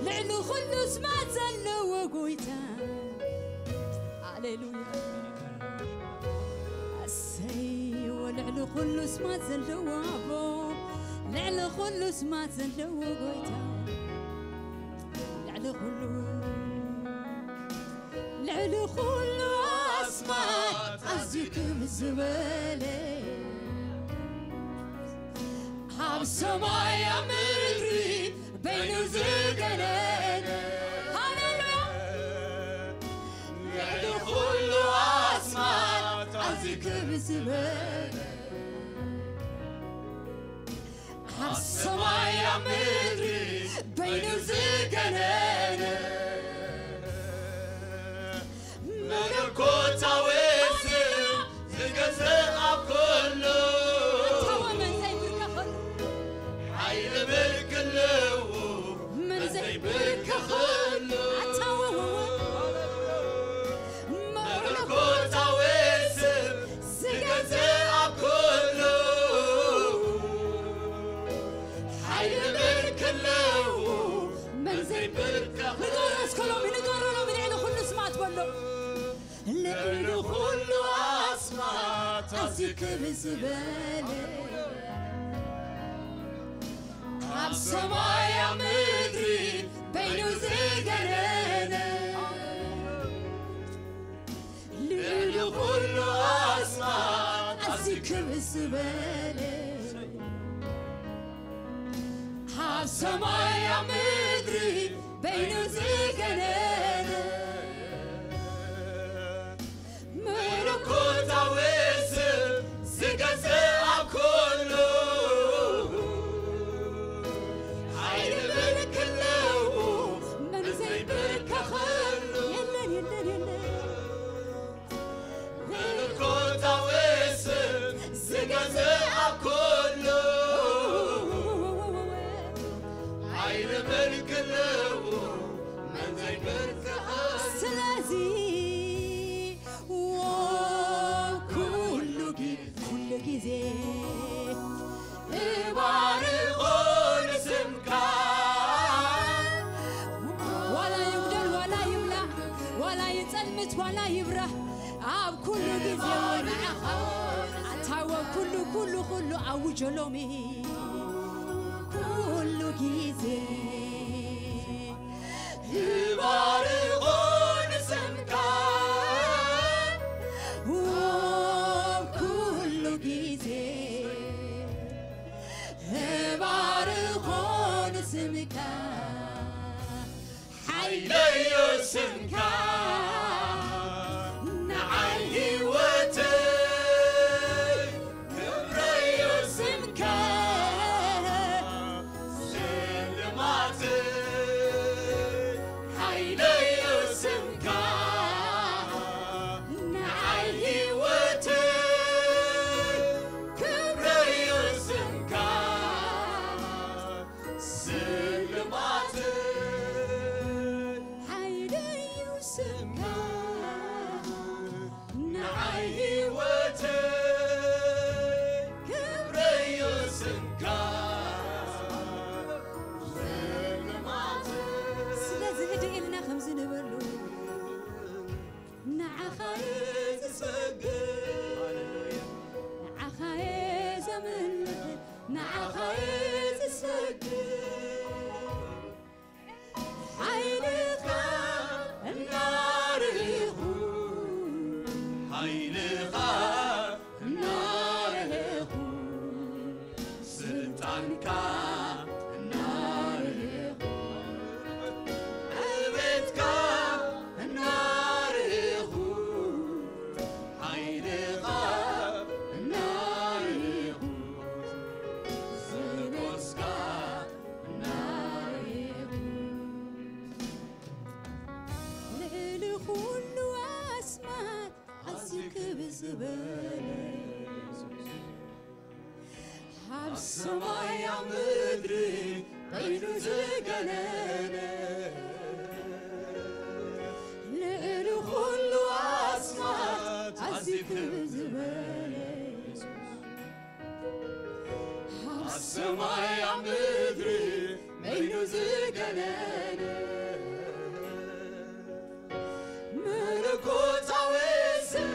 ልዕሊ ኩሉ ስማት ዘለዎ ጎይታ። ሃሌሉያ። ኣሰይ፣ ልዕሊ ኩሉ ስማት ዘለዎ ኣቦ፣ ልዕሊ ኩሉ ስማት ዘለዎ ጎይታ፣ ልዕሊ ኩሉ፣ ልዕሊ ኩሉ ኣስማት ኣዝዩ ክብ ዝበለ፣ ኣብ ሰማይ ኣብ ምድሪ በይኑ ዝገነነ። ሃሌሉያ። ልዕሊ ኩሉ ኣስማት ኣዝዩ ክብ ዝበለ፣ ኣብ ሰማይ ኣብ ምድሪ በይኑ ዝገነነ፣ መለኮታዊ ስም ዝገዝእ ኣብ ኩሉ፣ ኣታወ መን ዘይብርከኸሉ፣ ሓይሊ ምልክ ኣለዎ መን ዘይብርከኸሉ፣ ኣታወ መለኮታዊ ስም ዝገዝእ ኣብ ኩሉ፣ ሓይሊ ምልክ ኣለዎ መን ዘይብርከኸሉ። ንገሮ እስከ ሎሚ፣ ንገሮ ሎሚ፣ ልዕሊ ኩሉ ስማት በሎ። ልዕሊ ኩሉ ኣስማት ኣዝዩ ክብ ዝበለ፣ ኣብ ሰማይ ኣብ ምድሪ በይኑ ዝገነነ፣ ልዕሊ ኩሉ ኣስማት ኣዝዩ ክብ ዝበለ፣ ኣብ ሰማይ ኣብ ምድሪ በይኑ ዝገነነ፣ መለኮታዊ ስም ዝገዝእ ኣብ ኩሉ፣ ሓይሊ ምልክ ኣለዎ መን ዘይብርከኸሉ። የለን፣ የለን፣ የለን። መለኮታዊ ስም ዝገዝእ ኣብ ኩሉ፣ ሓይሊ ምልክ ኣለዎ መን ዘይብርከኸሉ። ስለዚ ኩሉ ጊ-፣ ኩሉ ጊዜ እባርኾ ንስምካ። ዋላ ይጉደል፣ ዋላ ይምላእ፣ ዋላ ይጸልምት፣ ዋላ ይብራህ፣ ኣብ ኩሉ ጊዜ ንዓኻ ኣታወ ኩሉ፣ ኩሉ፣ ኩሉ ኣውጆ ሎሚ ኩሉ ጊዜ። ይባርኾ ንስምካ። ኩሉ ጊዜ እባርኾ ንስምካ። ሓይለዮ ስምካ ንዓይ ህይወተይ፣ ክብረዮ ስምካ ስልማተይ፣ ሓይለዮ ስምካ ንዓይ ህይወተይ፣ ክብረዮ ስምካ ስልማተይ፣ ሓይለዮ ስምካ ንዓይ ህይወተይ፣ ክብረዮ ስምካ ስልማተይ። ስለዚ ህድእ ኢልና ከምዚ ንበሉ፣ ንዓኻ እየ ዝሰግድ፣ ንዓኻ እየ ዘምልኽ፣ ንዓኻ እየ ዝሰግድ። ሓይልኻ እናርኢኹ፣ ሓይልኻ እናርኢኹ፣ ስልጣንካ እናርኢኹ፣ ዕቤትካ እናርኢኹ፣ ሓይልኻ እናርኢኹ፣ ዘሎስካ ሰማይ ኣብ ምድሪ በይኑ ዝገነነ፣ ልዕሊ ኩሉ ኣስማት ኣዝዩ ክብ ዝበለ፣ ኣብ ሰማይ ኣብ ምድሪ በይኑ ዝገነነ፣ መለኮታዊ ስም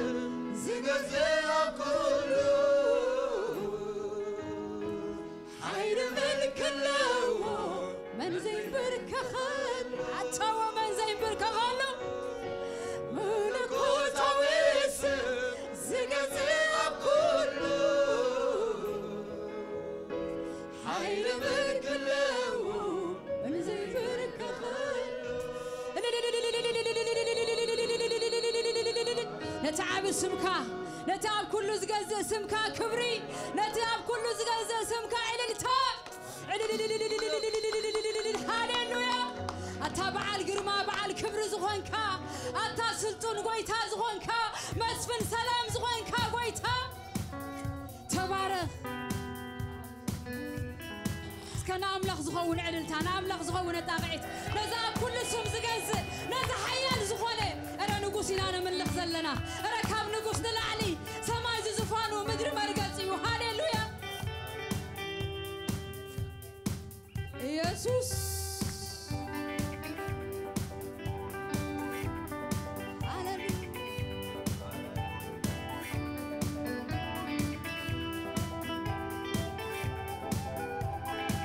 ዝገዝእ ኣብ ኩሉ፣ ሓይሊ መልክ ኣለዎ መን ዘይንበርከኸሉ፣ ኣታዎ መን ዘይንበርከኸሉ፣ መለኮታዊ ስም ዝገዝእ ኣብ ኩሉ፣ ሓይሊ መልክ ኣለዎ መን ዘይንበርከኸሉ። ነቲ ዓቢ ስምካ፣ ነቲ ኣብ ኩሉ ዝገዝእ ስምካ ክብሪ፣ ነቲ ኣብ ኩሉ ዝገዝእ ስምካ እልልታ። ሃሌሉያ። ኣታ በዓል ግርማ፣ በዓል ክብሪ ዝኾንካ፣ ኣታ ስልጡን ጎይታ ዝኾንካ፣ መስፍን ሰላም ዝኾንካ ጎይታ፣ ተባረኽ። እስከ ንኣምላኽ ዝኸውን ዕልልታ፣ ንኣምላኽ ዝኸውን ኣጣቕዒት፣ ነዚ ኣብ ኩሉ ስም ዝገዝእ፣ ነዚ ሓያል ዝኾነ፣ እረ ንጉስ ኢና ነምልኽ ዘለና። እረ ካብ ንጉስ ንላዕሊ፣ ሰማይ ዝዙፋኑ፣ ምድሪ መርገጺኡ። ሃሌሉያ። ኢየሱስ። ሃሌሉያ።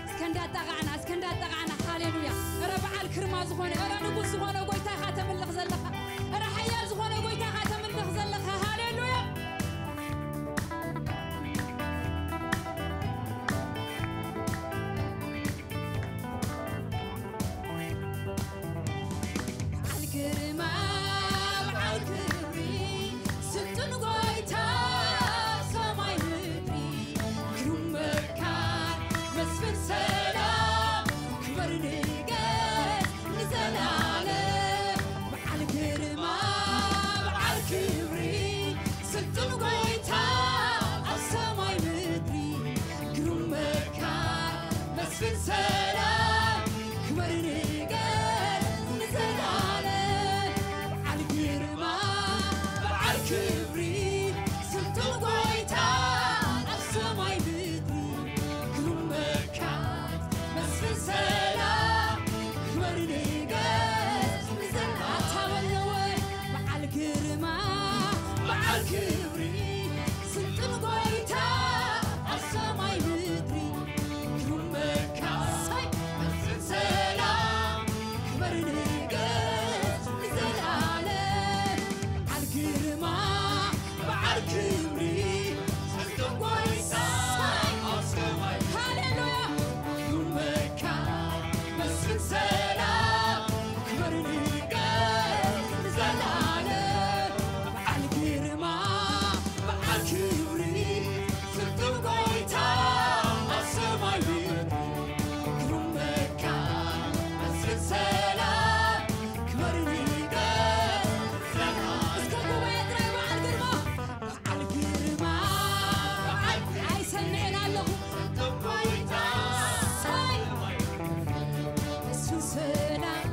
እስከ እንዳጣቓዕና፣ እስከ እንዳጣቓዕና፣ ሃሌሉያ። እረ በዓል ክርማ ዝኾነ፣ እረ ንጉስ ዝኾነ ጎይታ ኢኻ ተምልኽ ዘለኻ። እረ ሓያል ዝኾነ ጎይታ ኢኻ ተምልኽ ዘለኻ። ሃሌሉያ። በዓል ግርማ፣ በዓል ክብሪ፣ ስልጡን ጎይታ፣ ሰማይ ምድሪ፣ ግሩም መካር፣ መስፍን ሰላም፣ ክበር ንገስ ንዘላለም። በዓል ግርማ፣ በዓል ክብሪ፣ ስልጡን ጎይታ፣ ኣብ ሰማይ ምድሪ፣ ግሩም መካር፣ መስፍን ሰላም፣ ክበር ንገስ ንዘላለም። በዓል ግርማ፣ በዓል ክብሪ፣ ስልጡን ጎይታ፣ ኣብ ሰማይ ምድሪ፣ ግሩም መካር፣ መስፍን ሰላም፣ ክበር ንገስ ንዘላለም። ኣታ በለወ በዓል ግርማ፣ በዓል ክብሪ፣ ስልጡን ጎይታ፣ ኣብ ሰማይ ምድሪ፣ ግሩም መካር፣ መስፍን ሰላም፣ ክበር ንገስ ንዘላለም። በዓል ግርማ፣ በዓል ክብሪ፣ ስልጡን ጎይታ፣ ኣብ ሰማይ፣ ሃሌሉያ፣ ግሩም መካር፣ መስፍን ሰላም፣ ክበር ንገስ ንዘላለም። በዓል ግርማ፣ በዓል ክብሪ፣ ስልጡን ጎይታ፣ ኣብ ሰማይ ምድሪ፣ ግሩም መካር፣ መስፍን ሰላም፣ ክበር ንገስ። እስከ ጉባኤ ጥራይ በዓል ግርማ፣ በዓል ግርማ፣ በዓል ግርማ። ኣይሰምዕን ኣለኹ። ስቱን ጎይታ፣ እሱ ሰላም፣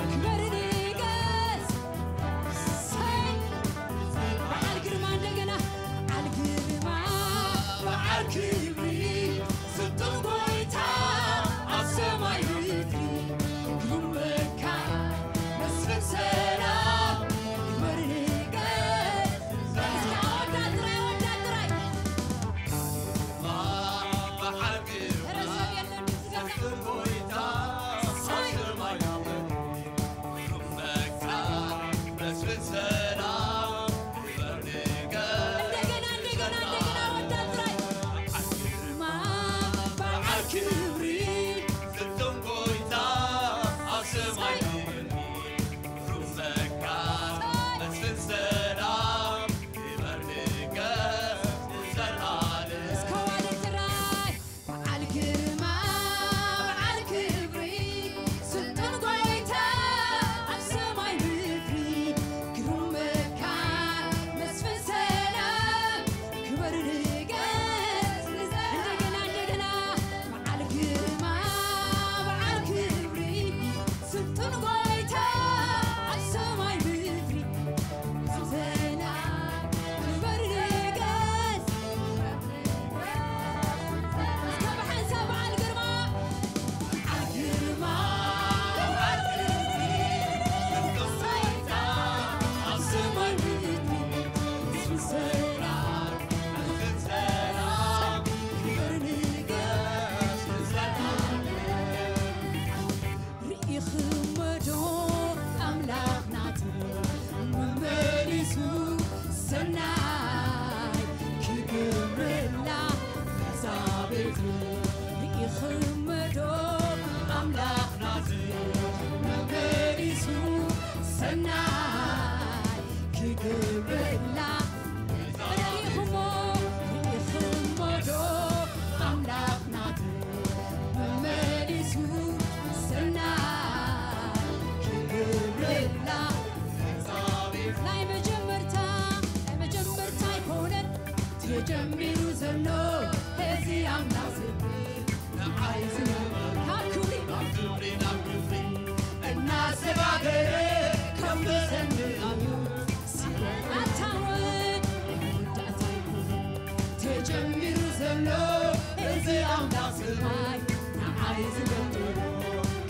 ክበር ንገስ። ሰይ፣ በዓል ግርማ እንደገና፣ በዓል ግርማ፣ በዓል ክብሪ፣ ስልጡን ጎይታ፣ ኣብ ሰማይ ምድሪ፣ ግሩም መካር፣ መስፍን ሰላም፣ ክበር ንገስ። እስከ ኣወዳት ጥራይ፣ ኣወዳት ጥራይ። በዓል ግርማ፣ ኧረ ሰብ የለን፣ ድምፅ ገዛ። ስልጡን ጎይታ፣ ኣብ ሰማይ ምድሪ፣ ግሩም መካር፣ መስፍን ሰላም፣ ክበር ንገስ። እንደገና፣ እንደገና፣ እንደገና፣ ኣወዳት ጥራይ። ርኢኽሞ ዶ ኣምላኽና መመሊሱ ሰናይ ክገብረላ? ርኢኽሞ፣ ርኢኽሞ ዶ ኣምላኽና መመሊሱ ሰናይ ክገብረላ? ናይ መጀመርታ፣ ናይ መጀመርታ ኣይኮነን ተጀሚሩ ዘሎ፣ እዚ ኣምላኽ ዝብል ንዓይ ዝነበረ ካብ ክብሪ፣ ካብ ክብሪ ናብ ክብሪ እናሰጋገረ ከም ዘሰንብኣሉ ኣታወ መወዳእታ ኣይኮነን ተጀሚሩ ዘሎ፣ እዚ ኣምላኽ ዝብል ንዓይ ዝገበሮ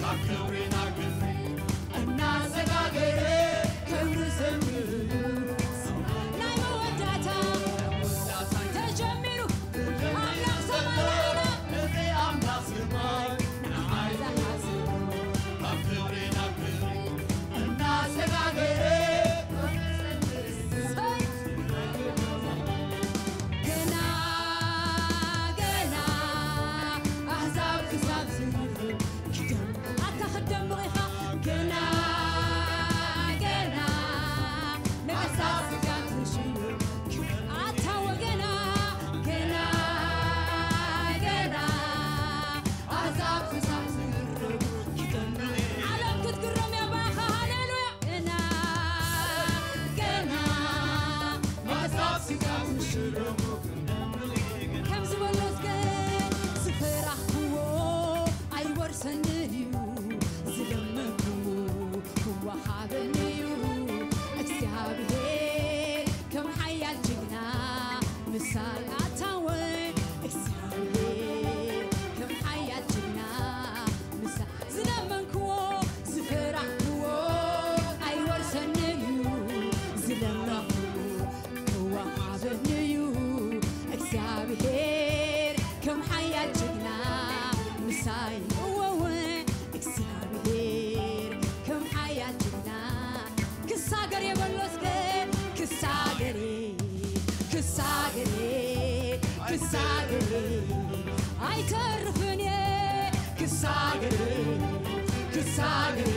ካብ ክብሪ ናብ ክብሪ እናሰጋገረ ክብሪ ዘምልሉ ናይ መወዳእታ ተጀሚሩ ኣምላኽ ሰማያና እዚ ኣምላኽ ሰማይ ንዓይ ዝሓስብ ካብ ክብሪ ናብ ክብሪ እናሰጋገረ ገና ገና ኣህዛብ ክሳብ ዝምርም ኣታ ክደምቕ ኢኻ ገና ገና ነገስታት ስጋ ትሽኑ ኣታ ወገና ገና ገና ኣሕዛብ ክሳብ ዝግረሙ ዓለም ክትግረም እያ ብኣኻ ሃሌሉያ ገና ገና ኣሕዛብ ስጋ ትሽኑ ከም ዝበሎ እስከ ዝፈራህክዎ ኣይወርሰንን እዩ ዝለመንኩ ክወሃበኒ እዩ እግዚኣብሔር ከም ሓያል ጅግና ምሳይ ኣታወ እግዚኣብሔር ከም ሓያል ጅግና ምሳይ ዝለመንክዎ ዝፈራህክዎ ኣይወርሰንን እዩ ዝለመንክዎ ክወሃበኒ እዩ እግዚኣብሔር ከም ሓያል ጅግና ምሳይ እወወ እግዚኣብሔር ከም ሓያል ጅግና ክሳገር የበሎ እስከ ክሳገር ክሳገር ክሳገር ኣይተርፍን እየ ክሳገር ክሳገር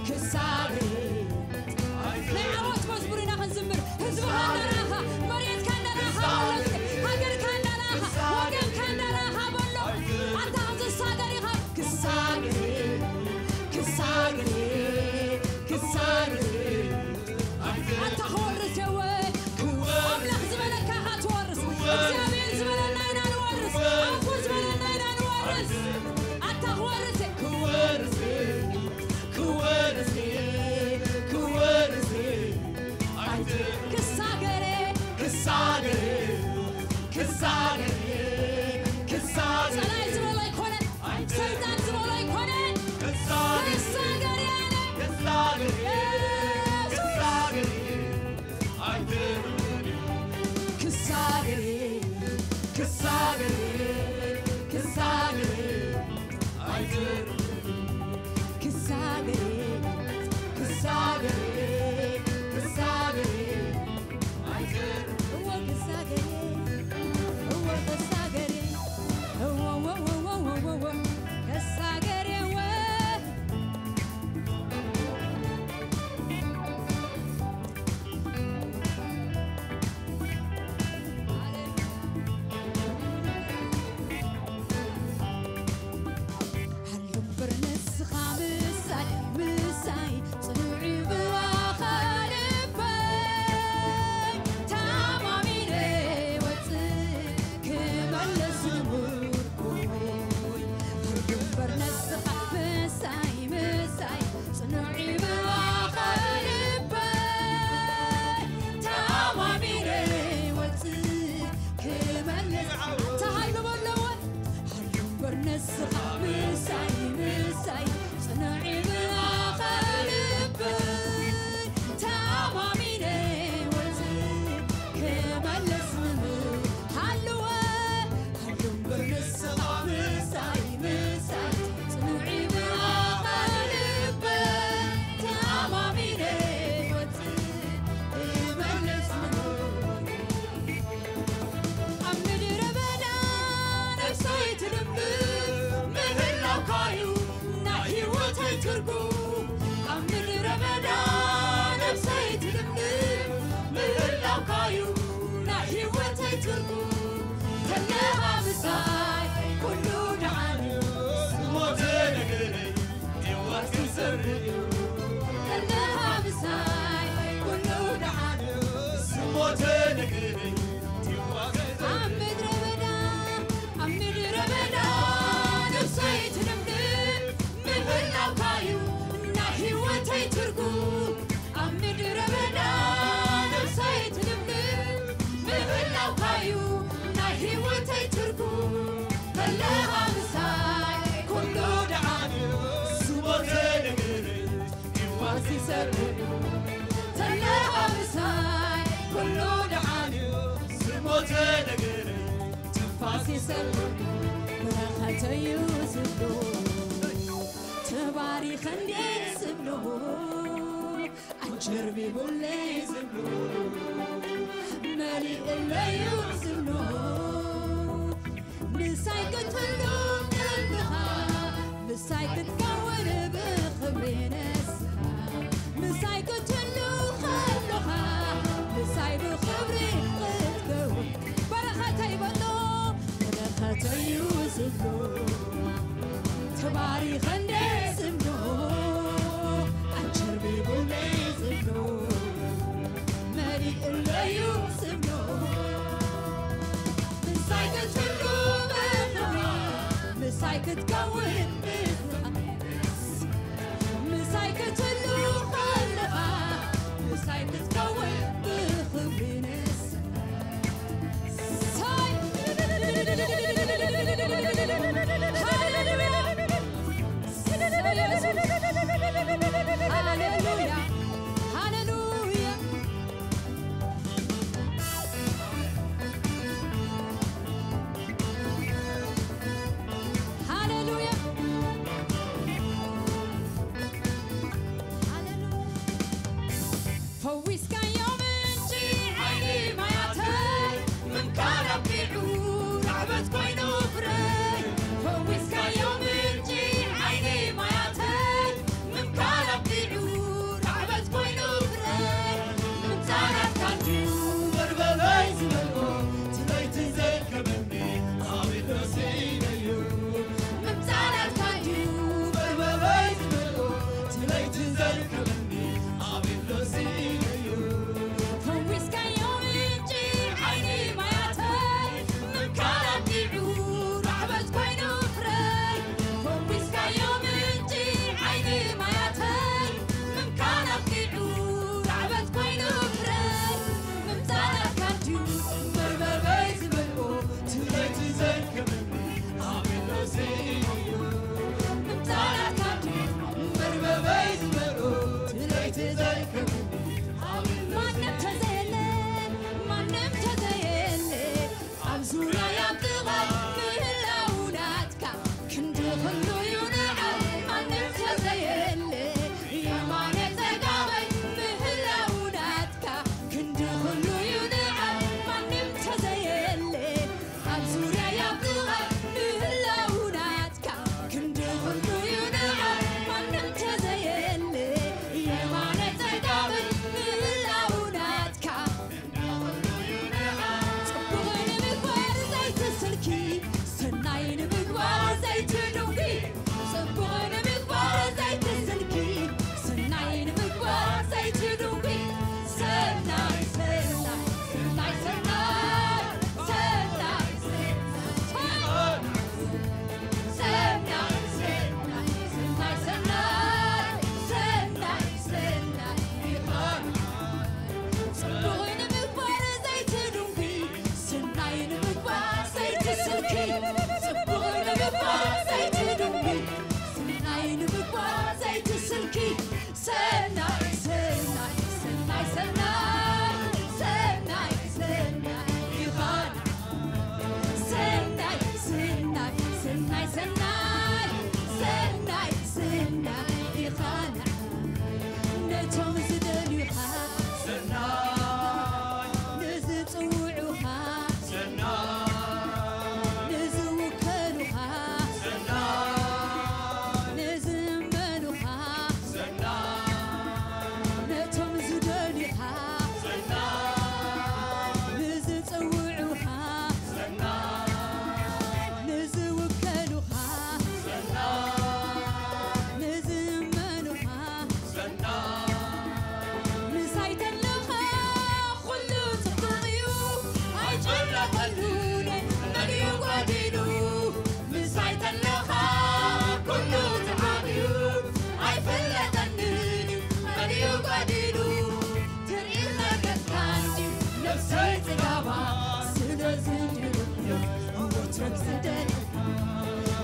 ክሳገር ናይ ዓወት መዝሙር ኢና ክንዝምር ህዝብኻ እንዳረኣኻ መሬትካ እንዳረኣኻ በሎ እስከ ሃገርካ እንዳረኣኻ ወገንካ እንዳረኣኻ በሎ ኣታ ዝሳገር ኢኻ ክሳገር ክሳገር ክሳገር ኣታ ክወርስ የወ ኣምላኽ ዝበለካ ኢኻ ትወርስ እግዚኣብሔር ዝበለና ኢና ንወርስ ኣፉ ዝበለና ኢና ንወርስ ኣታ ክወርስ ክወርስ ክወርስ ክወርስ ክሳገሬ ክሳገሬ ክሳገሬ ክሳገሬ ጸላይ ዝበሎ ኣይኮነን ሰይጣን ዝበሎ ኣይኮነን ክሳገሬ ኣለ ክሳገሬ ክሳገሬ ክሳገሬ ክሳገሬ ክሳገሬ ክሳገሬ ክሳገሬ ክሳገሬ እወ ክሳገሬ እወ ክሳገሬ እወ እወ እወ እወ እወ ክሳገሬ እወ ነገር ትንፋስ ይሰብር በረኸተዩ ዝብሎ ተባሪኸ እንዴ ዝብሎ ኣንጀርቢቡለይ ዝብሎ መሊእለዩ ዝብሎ ምሳይ ክትህሉ ከለኻ ምሳይ ክትከውን ብኽብሪ ንስኻ ምሳይ ክትህሉ ከለኻ ምሳይ ብኽብሪ ክትከውን በረኸተይ በሎ በረኸተዩ ዝብሎ ተባሪኸ እንደ ዝብሎ ኣንጀርቢቡ እንደ ዝብሎ መሊእለዩ ዝብሎ ምሳይ ክትህሉ ብኽብሪ ምሳይ ክትከውን ብዝኣምስ ምሳይ ክትህሉ ከለኻ ምሳይ ክትከውን ብኽብሪ ንስኻ ሃሌሉያ ሃሌሉያ ሃሌሉያ ሃሌሉያ ሃሌሉያ ፈዊስካዮ ምንጪ ዓይኒ ማያተይ ምምካን ኣቢዑ ራዕበት ኮይኑ ፍረይ ፈዊስካዮ ምንጪ ዓይኒ ማያተይ ምምካን ኣቢዑ ራዕበት ኮይኑ ፍረይ ምምጻናት ካንድዩ መርበበይ ዝበልኦ ትለይቲ ዘርከበኒ ኣቤት ሎሲነዩ ምምጻናት ካንድዩ መርበበይ ዝበልኦ ትለይቲ ዘርከበኒ ኣቤት ሎሲነዩ ፈዊስካዮ ምንጪ ዓይኒ ማያተይ ምምካን ኣቢዑ ራዕበት ኮይኑ ፍረይ ፈዊስካዮ ምንጪ ዓይኒ ማያተይ ምምካን ኣቢዑ ራዕበት ኮይኑ ፍረይ ምምጻናት ካንድዩ መርበበይ ዝበልኦ ትለይቲ ዘርከበኒ ኣቤት ሎሲነዩ ምምጻናት ካንድዩ መርበበይ ዝበልኦ ትለይቲ ዘርከበኒ ማንም ተዘየለ ማንም ተዘየለ ኣብ ዙርያይ ኣብ ጥቓይ ምህላው ናትካ ክንዲ ኩሉ እዩ ንዓይ ማንም ተዘየለ የማነ ጸጋመይ ምህላው ናትካ ክንዲ ኩሉ እዩ ንዓይ ማንም ተዘየለ ኣብ ዙርያይ ኣብ ጥቓይ ምህላው ናትካ ክንዲ ኩሉ እዩ ንዓይ ማንም ተዘየለ የማነ ጸጋመይ ምህላው ናትካ ጽቡቕ ንምግባር ዘይትስልኪ ሰናይ ንምግባር ዘይትድንጉ ጽቡቕ ንምግባር ዘይትስልኪ ሰናይ ንምግባር ዘይትድንጉ ሰናይ ሰናይ ሰናይ ሰናይ ሰናይ ሰናይ ሰናይ ሰናይ ሰናይ ሰናይ ሰናይ ሰናይ ይኾን ጽቡቕ ንምግባር ዘይትድንጉ ሰናይ ንምግባር ዘይትስልኪ ጽቡቕ ንምግባር ዘይትድንጉ ሰናይ ንምግባር ዘይትስልኪ ሰናይ ሰናይ ሰናይ ሰናይ ሰናይ ሰናይ ይኾን ሰናይ ሰናይ ሰናይ ሰናይ ሰናይ ሰናይ ይኾን ነቶም ዝደልዩኻ ሰናይ ንዝጽውዑኻ ሰናይ ንዝውከሉኻ ሰናይ ንዝእመኑኻ ሰናይ ነቶም ዝደልዩኻ ሰናይ ንዝጽውዑኻ ሰናይ ንዝውከሉኻ ሰናይ ንዝእመኑኻ ሰናይ ምሳይ ተለኻ ኩሉ ጽቡቕ እዩ ኣይጨነቐሉን መን እዩ ጓዲሉ ምሳይ ተለኻ ኩሉ ጽቡቕ እዩ ኣይፍለጠንን እዩ መን እዩ ጓዲሉ ትርኢት ናይ ገጽካ እንድዩ ነፍሰይ ጽጋባ ስለዚ እንድዩ ወትሮም ዝደልየካ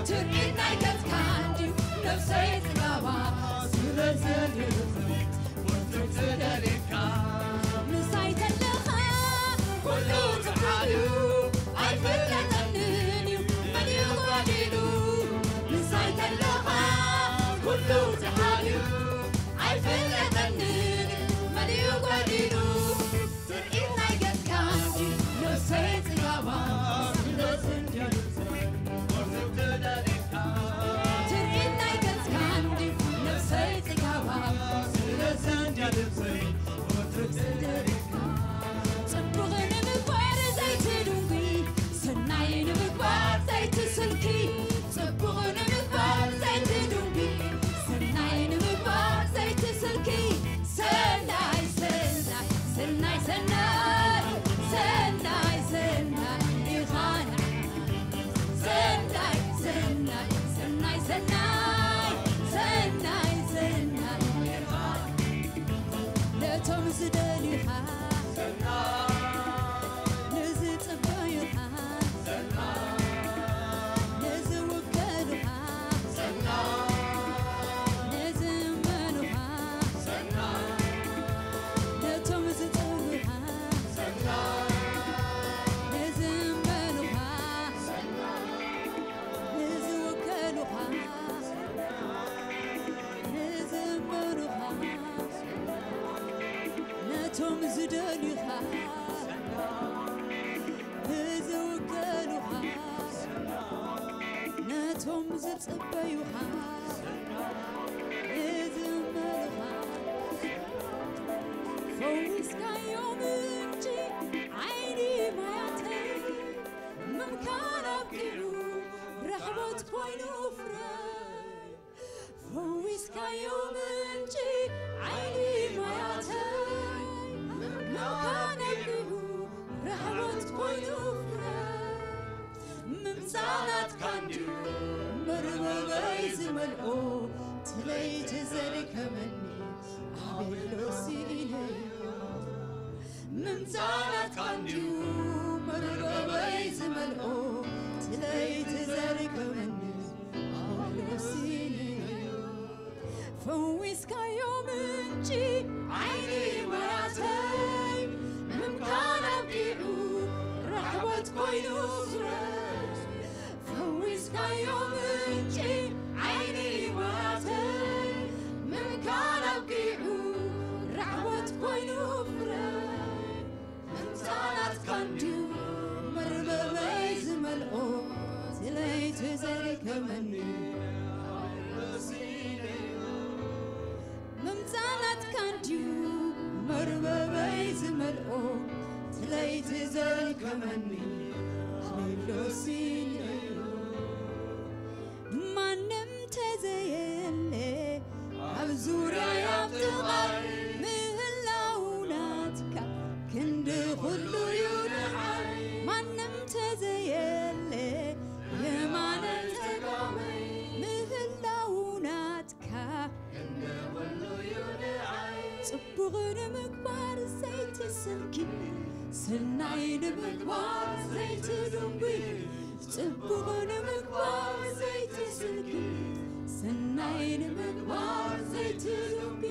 ትርኢት ናይ ገጽካ እንድዩ ነፍሰይ ጽጋባ ስለዚ እንድዩ ወትሮም ዝደልየካ ምሳይ ተለኻ ኩሉ ጽቡቕ እዩ ኢሉ ምሳይ ከለኻ ኩሉ ተሓልዩ ኣይፍለጠንን መሊኡ ጎዲሉ ትርኢት ናይ ገጽካ እንጂ ነብሰይ ጽጋባ ስለ ዘንድያ ልብሰይ ትርኢት ናይ ገጽካ እንጂ ነብሰይ ጽጋባ ስለ ዘንድያ ልብሰይ ጽቡቕ ንምግባር ዘይትድንጉ ሰናይ ንምግባር ዘይትስልኪ ጽቡቕ ንምግባር ዘይትድንጉ ሰናይ ንምግባር ዘይትስልኪ ሰናይ ሰናይ ሰናይ ሰናይ ሰናይ ሰናይ ኢኻ ሰናይ ሰናይ ሰናይ ሰናይ ሰናይ ሰናይ ኢኻ ነቶም ዝደልዩኻ ንዝጽበዩኻ ንዝውከሉኻ ንዝእመኑኻ ነቶም ዝጸውዩኻ ንዝእመኑኻ ንዝውከሉኻ ንዝእመኑኻ ነቶም ዝደልዩኻ ንዝውከሉኻ ነቶም ዝጽበዩኻ ንዝእመኑኻ ፈዊስካዮም እንጂ ዓይኒ ማያተይ ምምካን ኣብቂዑ ራሕቦት ኮይኑ ፍረ ፈዊስካዮ ምንጪ ዓይኒ ማያተይ ምምካን ኣብቂዑ ራሕቦት ኮይኑ ፍረ ምምጻናትካ እንድዩ መርበበይ ዝመልኦ ትለይቲ ዘሪከመኒ ኣቤሎ ሲኢነዮ ምምጻናትካ እንድዩ መርበበይ ዝመልኦ ትለይቲ ዘሪከመኒ ኣቤሎ ሲኢነዮ ፈዊስካዮ ምንጪ ዓይኒ ማያተይ ምምካን ኣብቂዑ ራሕቦት ኮይኑ ፍረ ፈዊስካዮ ምንጪ ዓይኒ ማያተይ ምምካን ኣብቂዑ ራሕቦት ኮይኑ ፍረ ምምጻናትካ እንድዩ መርበበይ ዝመልኦ ትለይቲ ዘሪከመኒ ምምጻናትካ እንድዩ መርበበይ ዝመልኦ ትለይቲ ዘሪከመኒ ኣቤሎ ሲኢነዮ ማንም ተዘየለ ኣብ ዙርያይ ኣብ ጥቓይ ምህላው ናትካ ክንዲ ኩሉ ዩ ንዓይ ማንም ተዘየለ የማነ ጸጋመይ ምህላው ናትካ ጽቡቕ ንምግባር ዘይትስልኪ ሰናይ ንምግባር ዘይትድንጉ ጽቡቕ ንምግባር ዘይትስልኪ ሰናይ ንምግባር ዘይትድንጉ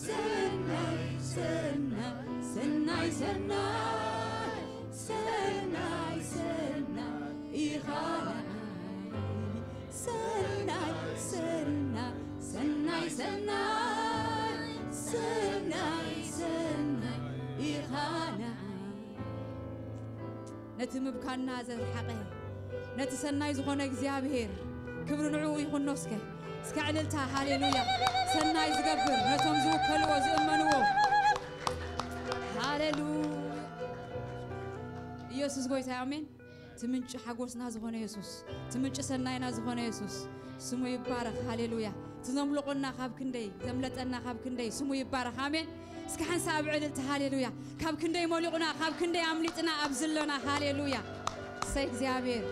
ሰናይ ሰናይ ሰናይ ሰናይ ሰናይ ሰናይ ኢኻ ንዓይ ሰናይ ሰናይ ሰናይ ሰናይ ሰናይ ሰናይ ኢኻ ንዓይ ነቲ ምብካና ዘርሓቐ ነቲ ሰናይ ዝኾነ እግዚኣብሔር ክብሪ ንዕኡ ይኹኖ እስከ እስከ ዕልልታ ሃሌሉያ ሰናይ ዝገብር ነቶም ዝውከልዎ ዝእመንዎ ሃሌሉያ ኢየሱስ ጎይታ ኣሜን እቲ ምንጪ ሓጎስና ዝኾነ የሱስ እቲ ምንጪ ሰናይና ዝኾነ የሱስ ስሙ ይባረኽ ሃሌሉያ እቲ ዘምለቆና ካብ ክንደይ ዘምለጠና ካብ ክንደይ ስሙ ይባረኽ ኣሜን እስኪ ሓንሳብ ዕልልቲ ሃሌሉያ ካብ ክንደይ ሞሊቑና ካብ ክንደይ ኣምሊጥና ኣብዚ ኣሎና ሃሌሉያ ሰይ እግዚኣብሔር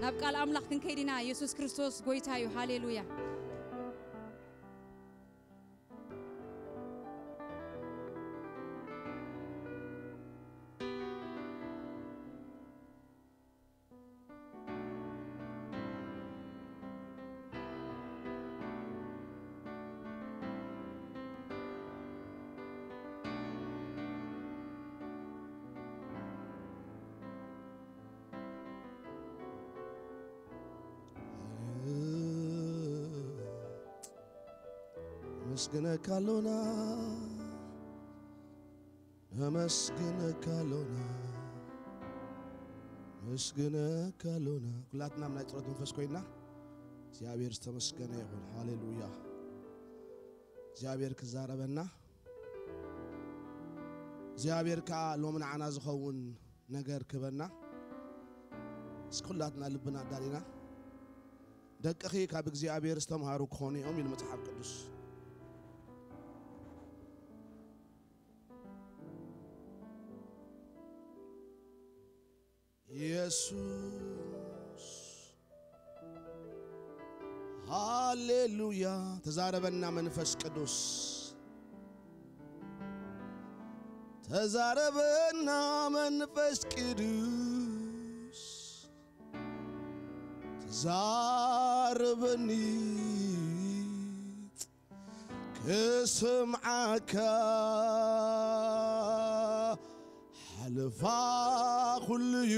ናብ ቃል ኣምላኽ ክንከይድ ኢና የሱስ ክርስቶስ ጎይታ እዩ ሃሌሉያ ነመስግነካ ኣሎና፣ ነመስግነካ ኣሎና፣ ነመስግነካ ኣሎና። ኩላትና ኣብ ናይ ጸሎት መንፈስ ኮይና፣ እግዚኣብሔር ዝተመስገነ ይኹን። ሃሌሉያ። እግዚኣብሔር ክዛረበና፣ እግዚኣብሔር ከኣ ሎሚ ንዓና ዝኸውን ነገር ክበና። እስኪ ኩላትና ልብና ኣዳሊና፣ ደቅኺ ካብ እግዚኣብሔር ዝተምሃሩ ክኾኑ እዮም ኢሉ መጽሓፍ ቅዱስ። የሱስ፣ ሃሌሉያ። ተዛረበና መንፈስ ቅዱስ፣ ተዛረበና መንፈስ ቅዱስ፣ ተዛረበኒ ክስምዓካ። ሓለፋ ኩሉ እዩ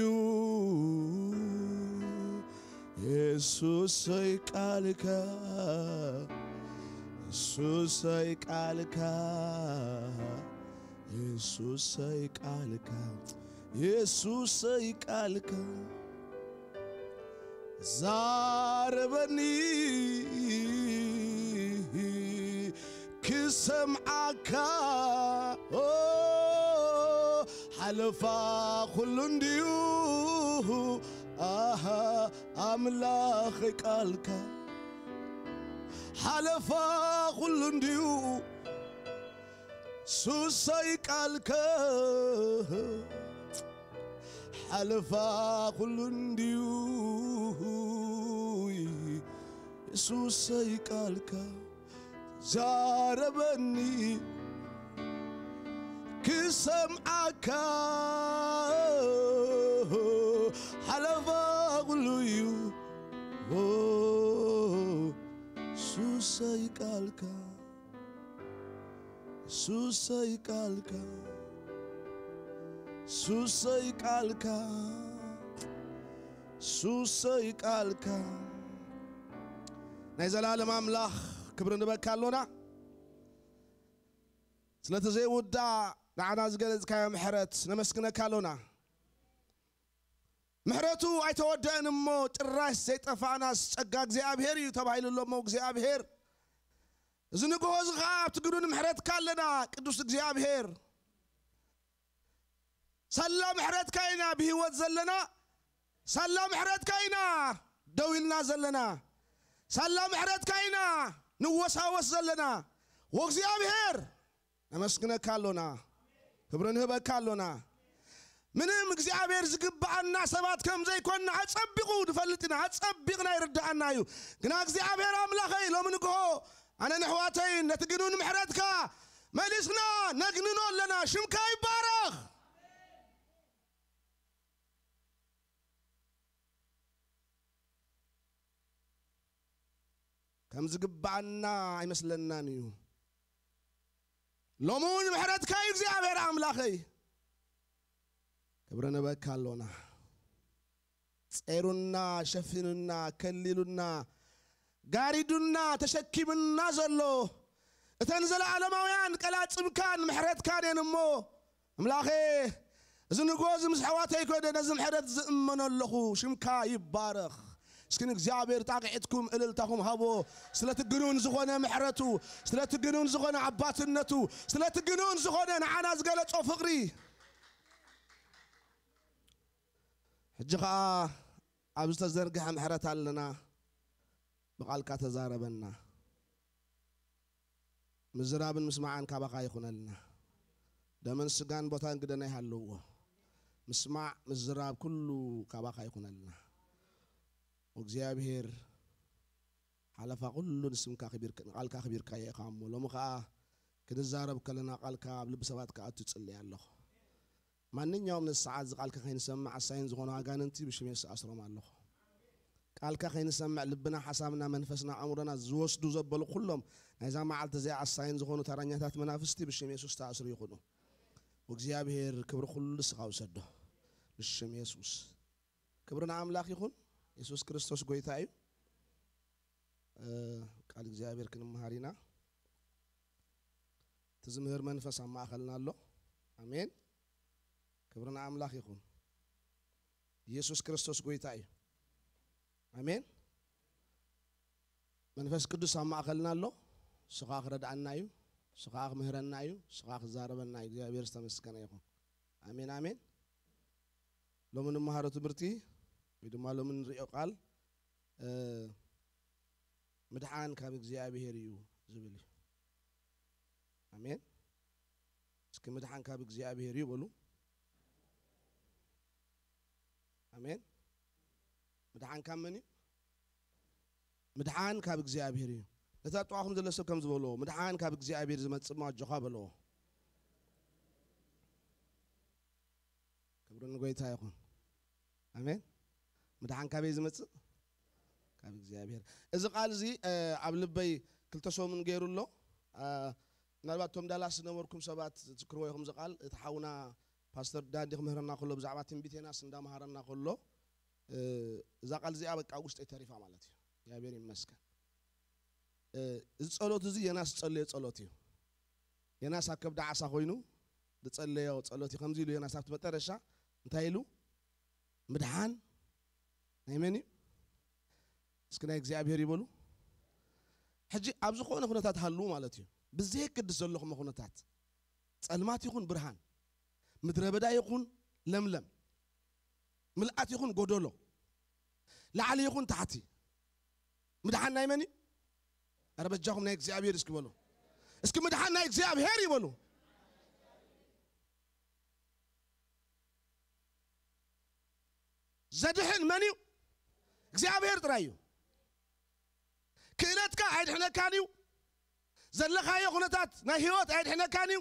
የሱሰይ ቃልካ፣ የሱሰይ ቃልካ፣ የሱሰይ ቃልካ፣ የሱሰይ ቃልካ። ዛረበኒ ክሰምዓካ። ኦ፣ ሓለፋ ኩሉ እንድዩ። ኣሃ፣ ኣምላኸይ ቃልካ ሓለፋ ኩሉ እንድዩ። ሱሰይ ቃልካ ሓለፋ ኩሉ እንድዩ። የሱሰይ ቃልካ ዛረበኒ ክሰምዓካ። ሓለፋ ኩሉ እዩ። ሱሰይ ቃልካ፣ ሱሰይ ቃልካ፣ ሱሰይ ቃልካ፣ ሱሰይ ቃልካ። ናይ ዘላለም ኣምላኽ ክብሪ ንበካ ኣሎና። ስለቲ ዘይውዳእ ንዓና ዝገለጽካዮ ምሕረት ነመስግነካ ኣሎና። ምሕረቱ ኣይተወደአን እሞ ጭራሽ ዘይጠፋእናስ ጸጋ እግዚኣብሔር እዩ ተባሂሉ ኣሎ እሞ እግዚኣብሔር። እዚ ንግሆ እዚ ኸዓ ኣብቲ ግኑን ምሕረትካ ኣለና ቅዱስ እግዚኣብሔር። ሳላ ምሕረትካ ኢና ብህይወት ዘለና። ሳላ ምሕረትካ ኢና ደው ኢልና ዘለና። ሳላ ምሕረትካ ኢና ንወሳወስ ዘለና። ወእግዚኣብሔር ነመስግነካ ኣሎና። ክብሪ ንህበካ ኣሎና። ምንም እግዚኣብሔር ዝግብኣና ሰባት ከም ዘይኮንና ኣጸቢቑ ንፈልጥ ኢና። ኣጸቢቕና ይርድኣና እዩ። ግና እግዚኣብሔር ኣምላኸይ ሎሚ ንግሆ ኣነን ኣሕዋተይን ነቲ ግኑን ምሕረትካ መሊስና ነግንኖ ኣለና። ሽምካ ይባረኽ። ከም ዝግብኣና ኣይመስለናን እዩ። ሎሚ እውን ምሕረትካ እዩ እግዚኣብሔር ኣምላኸይ። ክብሪ ንበካ ኣሎና። ጸይሩና፣ ሸፊኑና፣ ከሊሉና፣ ጋሪዱና፣ ተሸኪምና ዘሎ እተን ዘለዓለማውያን ቀላጽምካን ምሕረትካን እየን እሞ ኣምላኸ፣ እዚ ንግሆ እዚ ምስ ኣሕዋተይ ኮይነ ነዚ ምሕረት ዝእመኖ ኣለኹ። ሽምካ ይባረኽ። እስኪ ንእግዚኣብሔር ጣቕዒትኩም እልልታኹም ሃቦ። ስለቲ ግኑን ዝኾነ ምሕረቱ፣ ስለቲ ግኑን ዝኾነ ኣባትነቱ፣ ስለቲ ግኑን ዝኾነ ንዓና ዝገለጾ ፍቕሪ። ሕጂ ኸኣ ኣብ ዝተዘርግሐ ምሕረት ኣለና። ብቓልካ ተዛረበና። ምዝራብን ምስማዕን ካባኻ ይኹነልና። ደምን ስጋን ቦታን ግደን ኣይሃለዎ። ምስማዕ፣ ምዝራብ፣ ኩሉ ካባኻ ይኹነልና። እግዚኣብሔር ሓለፋ ኩሉ ንስምካ ክቢርካ፣ ንቓልካ ክቢርካዮ ኢኻ እሞ፣ ሎሚ ኸኣ ክንዛረብ ከለና ቃልካ ኣብ ልቢ ሰባት ክኣቱ እጽሊ ኣለኹ። ማንኛውም ነዚ ሰዓት እዚ ቃልካ ከይንሰምዕ ኣሳይን ዝኾኑ ኣጋንንቲ ብሽም የሱስ ኣስሮም ኣለኹ። ቃልካ ከይንሰምዕ ልብና፣ ሓሳብና፣ መንፈስና፣ ኣእምሮና ዝወስዱ ዘበሉ ኩሎም ናይዛ መዓልቲ እዚኣ ኣሳይን ዝኾኑ ተራኛታት መናፍስቲ ብሽም የሱስ ተኣስሩ ይኹኑ። እግዚኣብሔር ክብሪ ኩሉ ንስኻ ውሰዶ ብሽም የሱስ። ክብሪ ንኣምላኽ ይኹን። የሱስ ክርስቶስ ጎይታ እዩ። እ፣ ቃል እግዚኣብሔር ክንመሃር ኢና። እቲ ዝምህር መንፈስ ኣብ ማእኸልና ኣሎ። ኣሜን። ክብሪ ንኣምላኽ ይኹን። ኢየሱስ ክርስቶስ ጎይታ እዩ። ኣሜን። መንፈስ ቅዱስ ኣብ ማእኸልና ኣሎ። እሱ ኸዓ ክረድኣና እዩ። እሱ ኸዓ ክምህረና እዩ። እሱ ኸዓ ክዛረበና እዩ። እግዚኣብሔር ዝተመስገነ ይኹን። ኣሜን፣ ኣሜን። ሎሚ ንመሃሮ ትምህርቲ ወይ ድማ ሎሚ ንሪኦ ቃል፣ እ፣ ምድሓን ካብ እግዚኣብሔር እዩ ዝብል እዩ። ኣሜን። እስኪ ምድሓን ካብ እግዚኣብሔር እዩ በሉ። ኣሜን። ምድሓን ካብ መን እዩ? ምድሓን ካብ እግዚኣብሔር እዩ። ነታ ጥዋኹም ዘሎ ሰብ ከም ዝበልዎ፣ ምድሓን ካብ እግዚኣብሔር ዝመጽእ እሞ ኣጆኻ በልዎ። ክብሪ ንጎይታ ይኹን። ኣሜን። ምድሓን ካበይ ዝመጽእ? ካብ እግዚኣብሔር። እዚ ቃል እዚ፣ እ፣ ኣብ ልበይ ክልተ ሰሙን ገይሩ ኣሎ። እ፣ ምናልባት እቶም ዳላስ ዝነበርኩም ሰባት ትዝክርዎ ኢኹም። እዚ ቃል እቲ ሓውና ፓስተር ዳንዲ ክምህረና ከሎ ብዛዕባ ትንቢት ዮናስ እንዳምሃረና ከሎ፣ እ፣ እዛ ቃል እዚኣ በቃ ኣብ ውሽጠይ ተሪፋ ማለት እዩ። እግዚኣብሔር ይመስገን። እ፣ እዚ ጸሎት እዚ ዮናስ ዝጸለዮ ጸሎት እዩ። ዮናስ ኣብ ከብዲ ዓሳ ኮይኑ ዝጸለዮ ጸሎት እዩ። ከምዚ ኢሉ ዮናስ ኣብቲ መጠረሻ እንታይ ኢሉ? ምድሓን ናይ መን እዩ? እስኪ ናይ እግዚኣብሔር ይበሉ። ሕጂ ኣብ ዝኾነ ኩነታት ሃልዉ ማለት እዩ። ብዘየገድስ ዘለኹሞ ኩነታት፣ ጸልማት ይኹን ብርሃን፣ ምድረ በዳ ይኹን ለምለም፣ ምልኣት ይኹን ጎደሎ፣ ላዕሊ ይኹን ታሕቲ፣ ምድሓን ናይ መን እዩ? ኧረ በጃኹም ናይ እግዚኣብሔር እስኪ በሉ። እስኪ ምድሓን ናይ እግዚኣብሔር ይበሉ። ዘድሕን መን እዩ? እግዚኣብሔር ጥራይ እዩ። ክእለትካ ኣይድሕነካን እዩ። ዘለኻዮ ኩነታት ናይ ህይወት ኣይድሕነካን እዩ።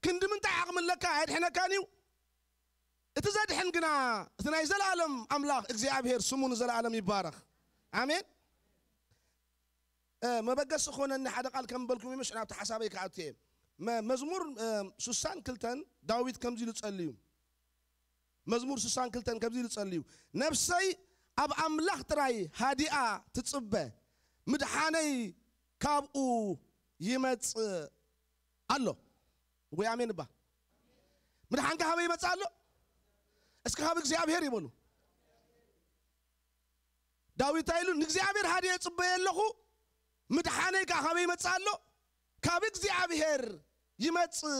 ክንዲ ምንታይ ዓቕሚ ኣለካ ኣይድሕነካን እዩ። እቲ ዘድሕን ግና እቲ ናይ ዘለኣለም ኣምላኽ እግዚኣብሔር ስሙ ንዘለኣለም ይባረኽ። ኣሜን። እ፣ መበገሲ ክኾነኒ ሓደ ቃል ከም በልኩም ይምሽ ናብቲ ሓሳበይ ክኣቱ እየ። መ-፣ መዝሙር፣ እ፣ ስሳን ክልተን ዳዊት ከምዚ ኢሉ ጸልዩ። መዝሙር ስሳን ክልተን ከምዚ ኢሉ ጸልዩ። ነፍሰይ ኣብ ኣምላኽ ጥራይ ሃዲኣ ትጽበ፣ ምድሓነይ ካብኡ ይመጽእ ኣሎ። ወይ ኣሜን እባ። ምድሓንካ ካበይ ይመጽእ ኣሎ? እስኪ ካብ እግዚኣብሔር ይበሉ። ዳዊት እንታይ ኢሉ? ንእግዚኣብሔር ሃዲየ ጽበየ ኣለኹ፣ ምድሓነይ ከኣ ካበይ ይመጽእ ኣሎ? ካብ እግዚኣብሔር ይመጽእ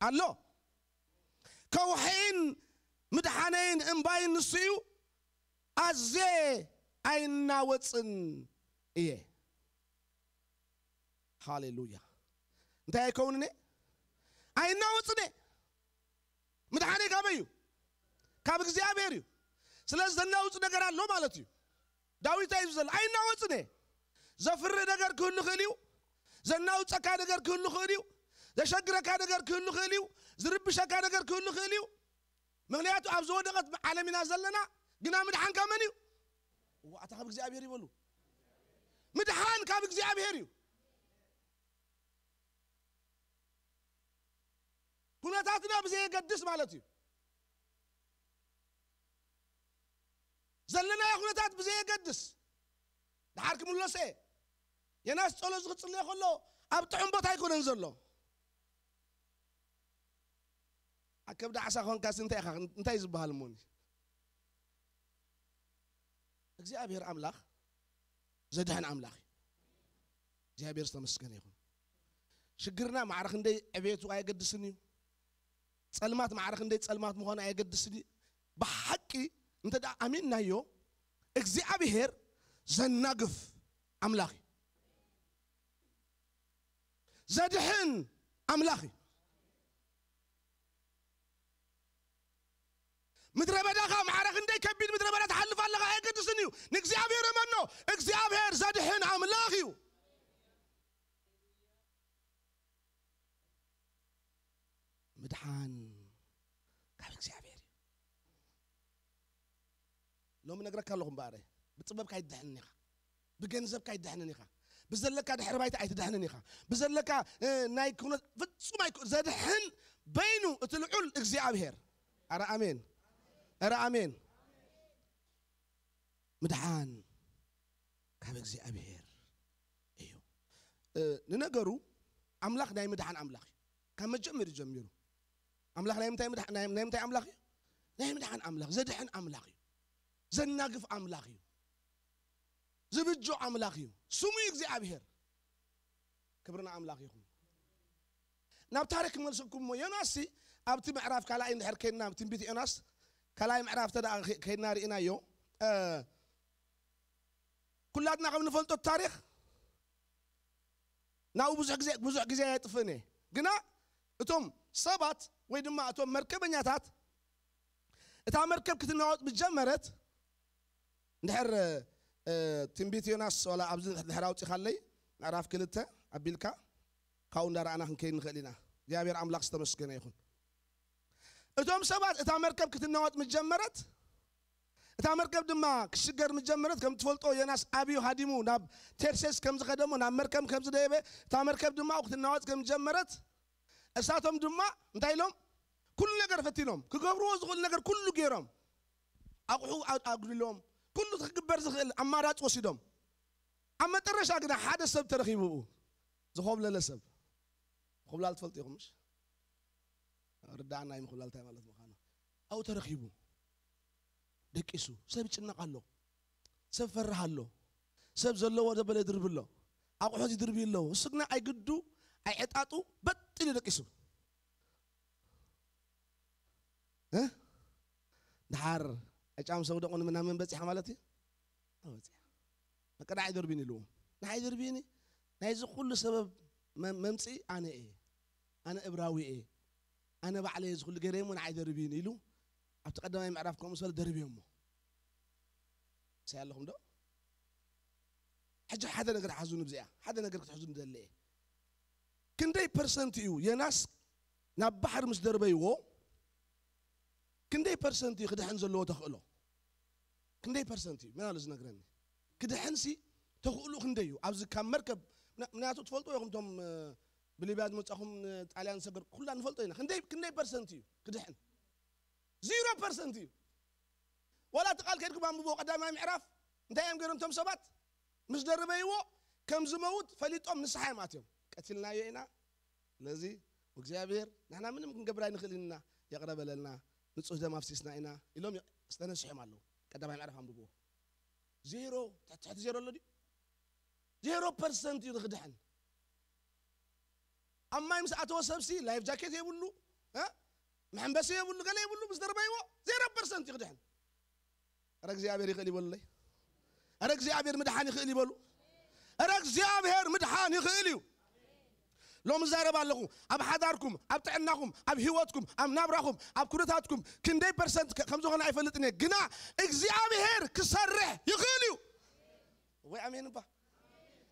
ኣሎ። ከውሒን ምድሓነይን እምባይን ንሱ እዩ፣ ኣዝየ ኣይናወጽን እየ። ሃሌሉያ። እንታይ ኣይከውንን እየ? ኣይናወጽን እየ። ምድሓነይ ካበይ እዩ? ካብ እግዚኣብሔር እዩ። ስለዚ ዘናውጽ ነገር ኣሎ ማለት እዩ። ዳዊት እንታይ እዩ ዘሎ? ኣይናወጽን እየ። ዘፍርህ ነገር ክህሉ ይኽእል እዩ። ዘናውጸካ ነገር ክህሉ ይኽእል እዩ። ዘሸግረካ ነገር ክህሉ ይኽእል እዩ። ዝርብሸካ ነገር ክህሉ ይኽእል እዩ። ምኽንያቱ ኣብ ዝወደቐት ዓለም ኢና ዘለና። ግና ምድሓን ካብ መን እዩ? እዋ፣ ኣታ ካብ እግዚኣብሔር ይበሉ። ምድሓን ካብ እግዚኣብሔር እዩ። ኩነታትና ብዘየገድስ ማለት እዩ። ዘለናዮ ኩነታት ብዘየገድስ፣ ድሓር ክምለሰ እየ። ዮናስ ጸሎት ዝኽጽለዮ ከሎ ኣብ ጥዑም ቦታ ኣይኮነን ዘሎ። ኣብ ከብዲ ዓሳ ኮንካስ እንታይ ኢኻ፣ እንታይ ዝበሃል እሞኒ? እግዚኣብሔር ኣምላኽ ዘድሕን ኣምላኽ እዩ። እግዚኣብሔር ዝተመስገነ ይኹን። ሽግርና ማዕረ ክንደይ ዕቤቱ ኣየገድስን እዩ። ጸልማት ማዕረ ክንደይ ጸልማት ምዃኑ ኣየገድስን እዩ። ብሓቂ እንተ ደኣ ኣሚንናዮ፣ እግዚኣብሔር ዘናግፍ ኣምላኽ እዩ። ዘድሕን ኣምላኽ እዩ። ምድረ በዳኻ ማዕረ ክንደይ ከቢድ ምድረ በዳ ትሓልፍ ኣለኻ ኣየገድስን እዩ። ንእግዚኣብሔር እመኖ። እግዚኣብሔር ዘድሕን ኣምላኽ እዩ። ምድሓን ካብ እግዚኣብሔር እዩ። ሎሚ ነግረካ ኣለኹ እምበኣረ፣ ብጥበብካ ኣይትድሕንን ኢኻ፣ ብገንዘብካ ኣይትድሕንን ኢኻ፣ ብዘለካ ድሕሪ ባይታ ኣይትድሕንን ኢኻ፣ ብዘለካ፣ እ፣ ናይ ኩነት ፍጹም ኣይኮ-፣ ዘድሕን በይኑ እቲ ልዑል እግዚኣብሔር። ኣረ ኣሜን፣ ኣረ ኣሜን። ምድሓን ካብ እግዚኣብሔር እዩ። እ፣ ንነገሩ ኣምላኽ ናይ ምድሓን ኣምላኽ እዩ። ካብ መጀመሪ ጀሚሩ ኣምላኽ ናይ ምንታይ ምድሓ-፣ ናይ፣ ናይ ምንታይ ኣምላኽ እዩ? ናይ ምድሓን ኣምላኽ፣ ዘድሕን ኣምላኽ እዩ። ዘናግፍ ኣምላኽ እዩ። ዝብጆ ኣምላኽ እዩ። ስሙ እዩ እግዚኣብሔር። ክብርና ኣምላኽ ይኹን። ናብ ታሪክ ክመልሰኩም እሞ፣ ዮናስ ሲ ኣብቲ ምዕራፍ ካልኣይ እንድሕር ከይድና፣ ትንቢት ዮናስ ካልኣይ ምዕራፍ ተደኣ ከ-፣ ከይድና ርኢናዮ፣ እ፣ ኩላትና ከም ንፈልጦ ታሪኽ ናብኡ ብዙሕ ግዜ፣ ብዙሕ ግዜ ኣየጥፍእን እየ። ግና እቶም ሰባት ወይ ድማ እቶም መርከበኛታት፣ እታ መርከብ ክትናወጥ ምስ ጀመረት፣ እንድሕር፣ እ፣ ትንቢት ዮናስ ዋላ ኣብዚ ድሕር ኣውጺኻለይ፣ ምዕራፍ ክልተ ኣቢልካ፣ ካብኡ እንዳረኣና ክንከይድ ንኽእል ኢና። እግዚኣብሔር ኣምላኽ ዝተመስገነ ይኹን። እቶም ሰባት እታ መርከብ ክትናወጥ ምስ ጀመረት፣ እታ መርከብ ድማ ክሽገር ምስ ጀመረት፣ ከም ትፈልጦ ዮናስ ኣብዩ ሃዲሙ ናብ ተርሴስ ከም ዝኸደ እሞ፣ ናብ መርከብ ከም ዝደየበ፣ እታ መርከብ ድማ ክትናወጥ ከም ዝጀመረት፣ እሳቶም ድማ እንታይ ኢሎም? ኩሉ ነገር ፈቲኖም፣ ክገብርዎ ዝኽእሉ ነገር ኩሉ ገይሮም፣ ኣቑሑ ኣ-፣ ኣጉድሎም፣ ኩሉ ክግበር ዝኽእል ኣማራጭ ወሲዶም። ኣብ መጨረሻ ግና ሓደ ሰብ ተረኺቡ፣ ብኡ ዝኾብለለ ሰብ። ምኹብላል ትፈልጡ ኢኹም ምሽ? ርዳእና እዩ ምኹብላል እንታይ ማለት ምዃኑ። ኣብኡ ተረኺቡ። ደቂሱ። ሰብ ይጭነቕ ኣሎ። ሰብ ፈርህ ኣሎ። ሰብ ዘለዎ ዘበለ ይድርቢ ኣሎ። ኣቑሑት ይድርቢ ኣለዉ። እሱ ግና ኣይግዱ፣ ኣይዕጣጡ፣ በጥ ኢሉ ደቂሱ። እ? ድሓር ዕጫም ሰው ደቑ ንምና መን በጺሓ ማለት እዩ? ኣበጺሓ። በቃ ንዓይ ደርቢኒ ኢልዎም። ንዓይ ደርቢኒ? ናይዚ ኩሉ ሰበብ መ-፣ መምጽኢ ኣነ እየ። ኣነ እብራዊ እየ። ኣነ ባዕለይ እዚ ኩሉ ገይረ እሞ ንዓይ ደርቢኒ ኢሉ ኣብቲ ቀዳማይ ምዕራፍ ከምኡ ዝበለ ደርብዮሞ። ምሳይ ኣለኹም ዶ? ሕጂ ሓደ ነገር ሓዙ ንብዚኣ። ሓደ ነገር ክትሕዙ ንደሊ እየ። ክንደይ ፐርሰንት እዩ ዮናስ ናብ ባሕሪ ምስ ደርበይዎ፣ ክንደይ ፐርሰንት እዩ ክድሕን ዘለዎ ተኽእሎ? ክንደይ ፐርሰንት እዩ? መን ኣሎ ዝነግረኒ? ክድሕንሲ ተኽእሎ ክንደይ እዩ? ኣብዚ ካብ መርከብ፣ ምና-፣ ምክንያቱ ትፈልጡ ኢኹም፣ እቶም፣ እ፣ ብሊብያ ዝመጻኹም ንጣልያን ዝሰገር፣ ኩላ ንፈልጦ ኢና። ክንደይ፣ ክንደይ ፐርሰንት እዩ ክድሕን? ዜሮ ፐርሰንት እዩ። ዋላ እቲ ቃል ከድኩም ኣንብቦ፣ ቀዳማይ ምዕራፍ እንታይ እዮም ገይሮም እቶም ሰባት? ምስ ደርበይዎ ከም ዝመውት ፈሊጦም ንስሓ እዮም ኣትዮም። ቀቲልናዮ ኢና፣ ስለዚ እግዚኣብሔር ንሕና ምንም ክንገብር ኣይንኽእልን ኢና፣ ይቕረ በለልና፣ ንጹህ ደም ኣፍሲስና ኢና ኢሎም ዝተነስሑ እዮም ኣለዉ። ቀዳማይ ምዕራፍ ኣንብብዎ። ዜሮ፣ ትሕቲ ትሕቲ ዜሮ ኣሎ ድዩ? ዜሮ ፐርሰንት እዩ ዝኽድሕን። ኣብ ማይ ምስ ኣተወ ሰብሲ ላይፍ ጃኬት የብሉ፣ እ? መሐንበሲ የብሉ፣ ገለ የብሉ፣ ምስ ደርበይዎ ዜሮ ፐርሰንት እዩ ክድሕን። ኧረ እግዚኣብሔር ይኽእል ይበሉለይ። ኧረ እግዚኣብሔር ምድሓን ይኽእል ይበሉ። ኧረ እግዚኣብሔር ምድሓን ይኽእል እዩ። ሎም እዛረብ ኣለኹ፣ ኣብ ሓዳርኩም፣ ኣብ ጥዕናኹም፣ ኣብ ህይወትኩም፣ ኣብ ናብራኹም፣ ኣብ ኩነታትኩም ክንደይ ፐርሰንት ከ-፣ ከም ዝኾነ ኣይፈልጥን እየ፣ ግና እግዚኣብሔር ክሰርሕ ይኽእል እዩ። ወይ ኣሜን እባ።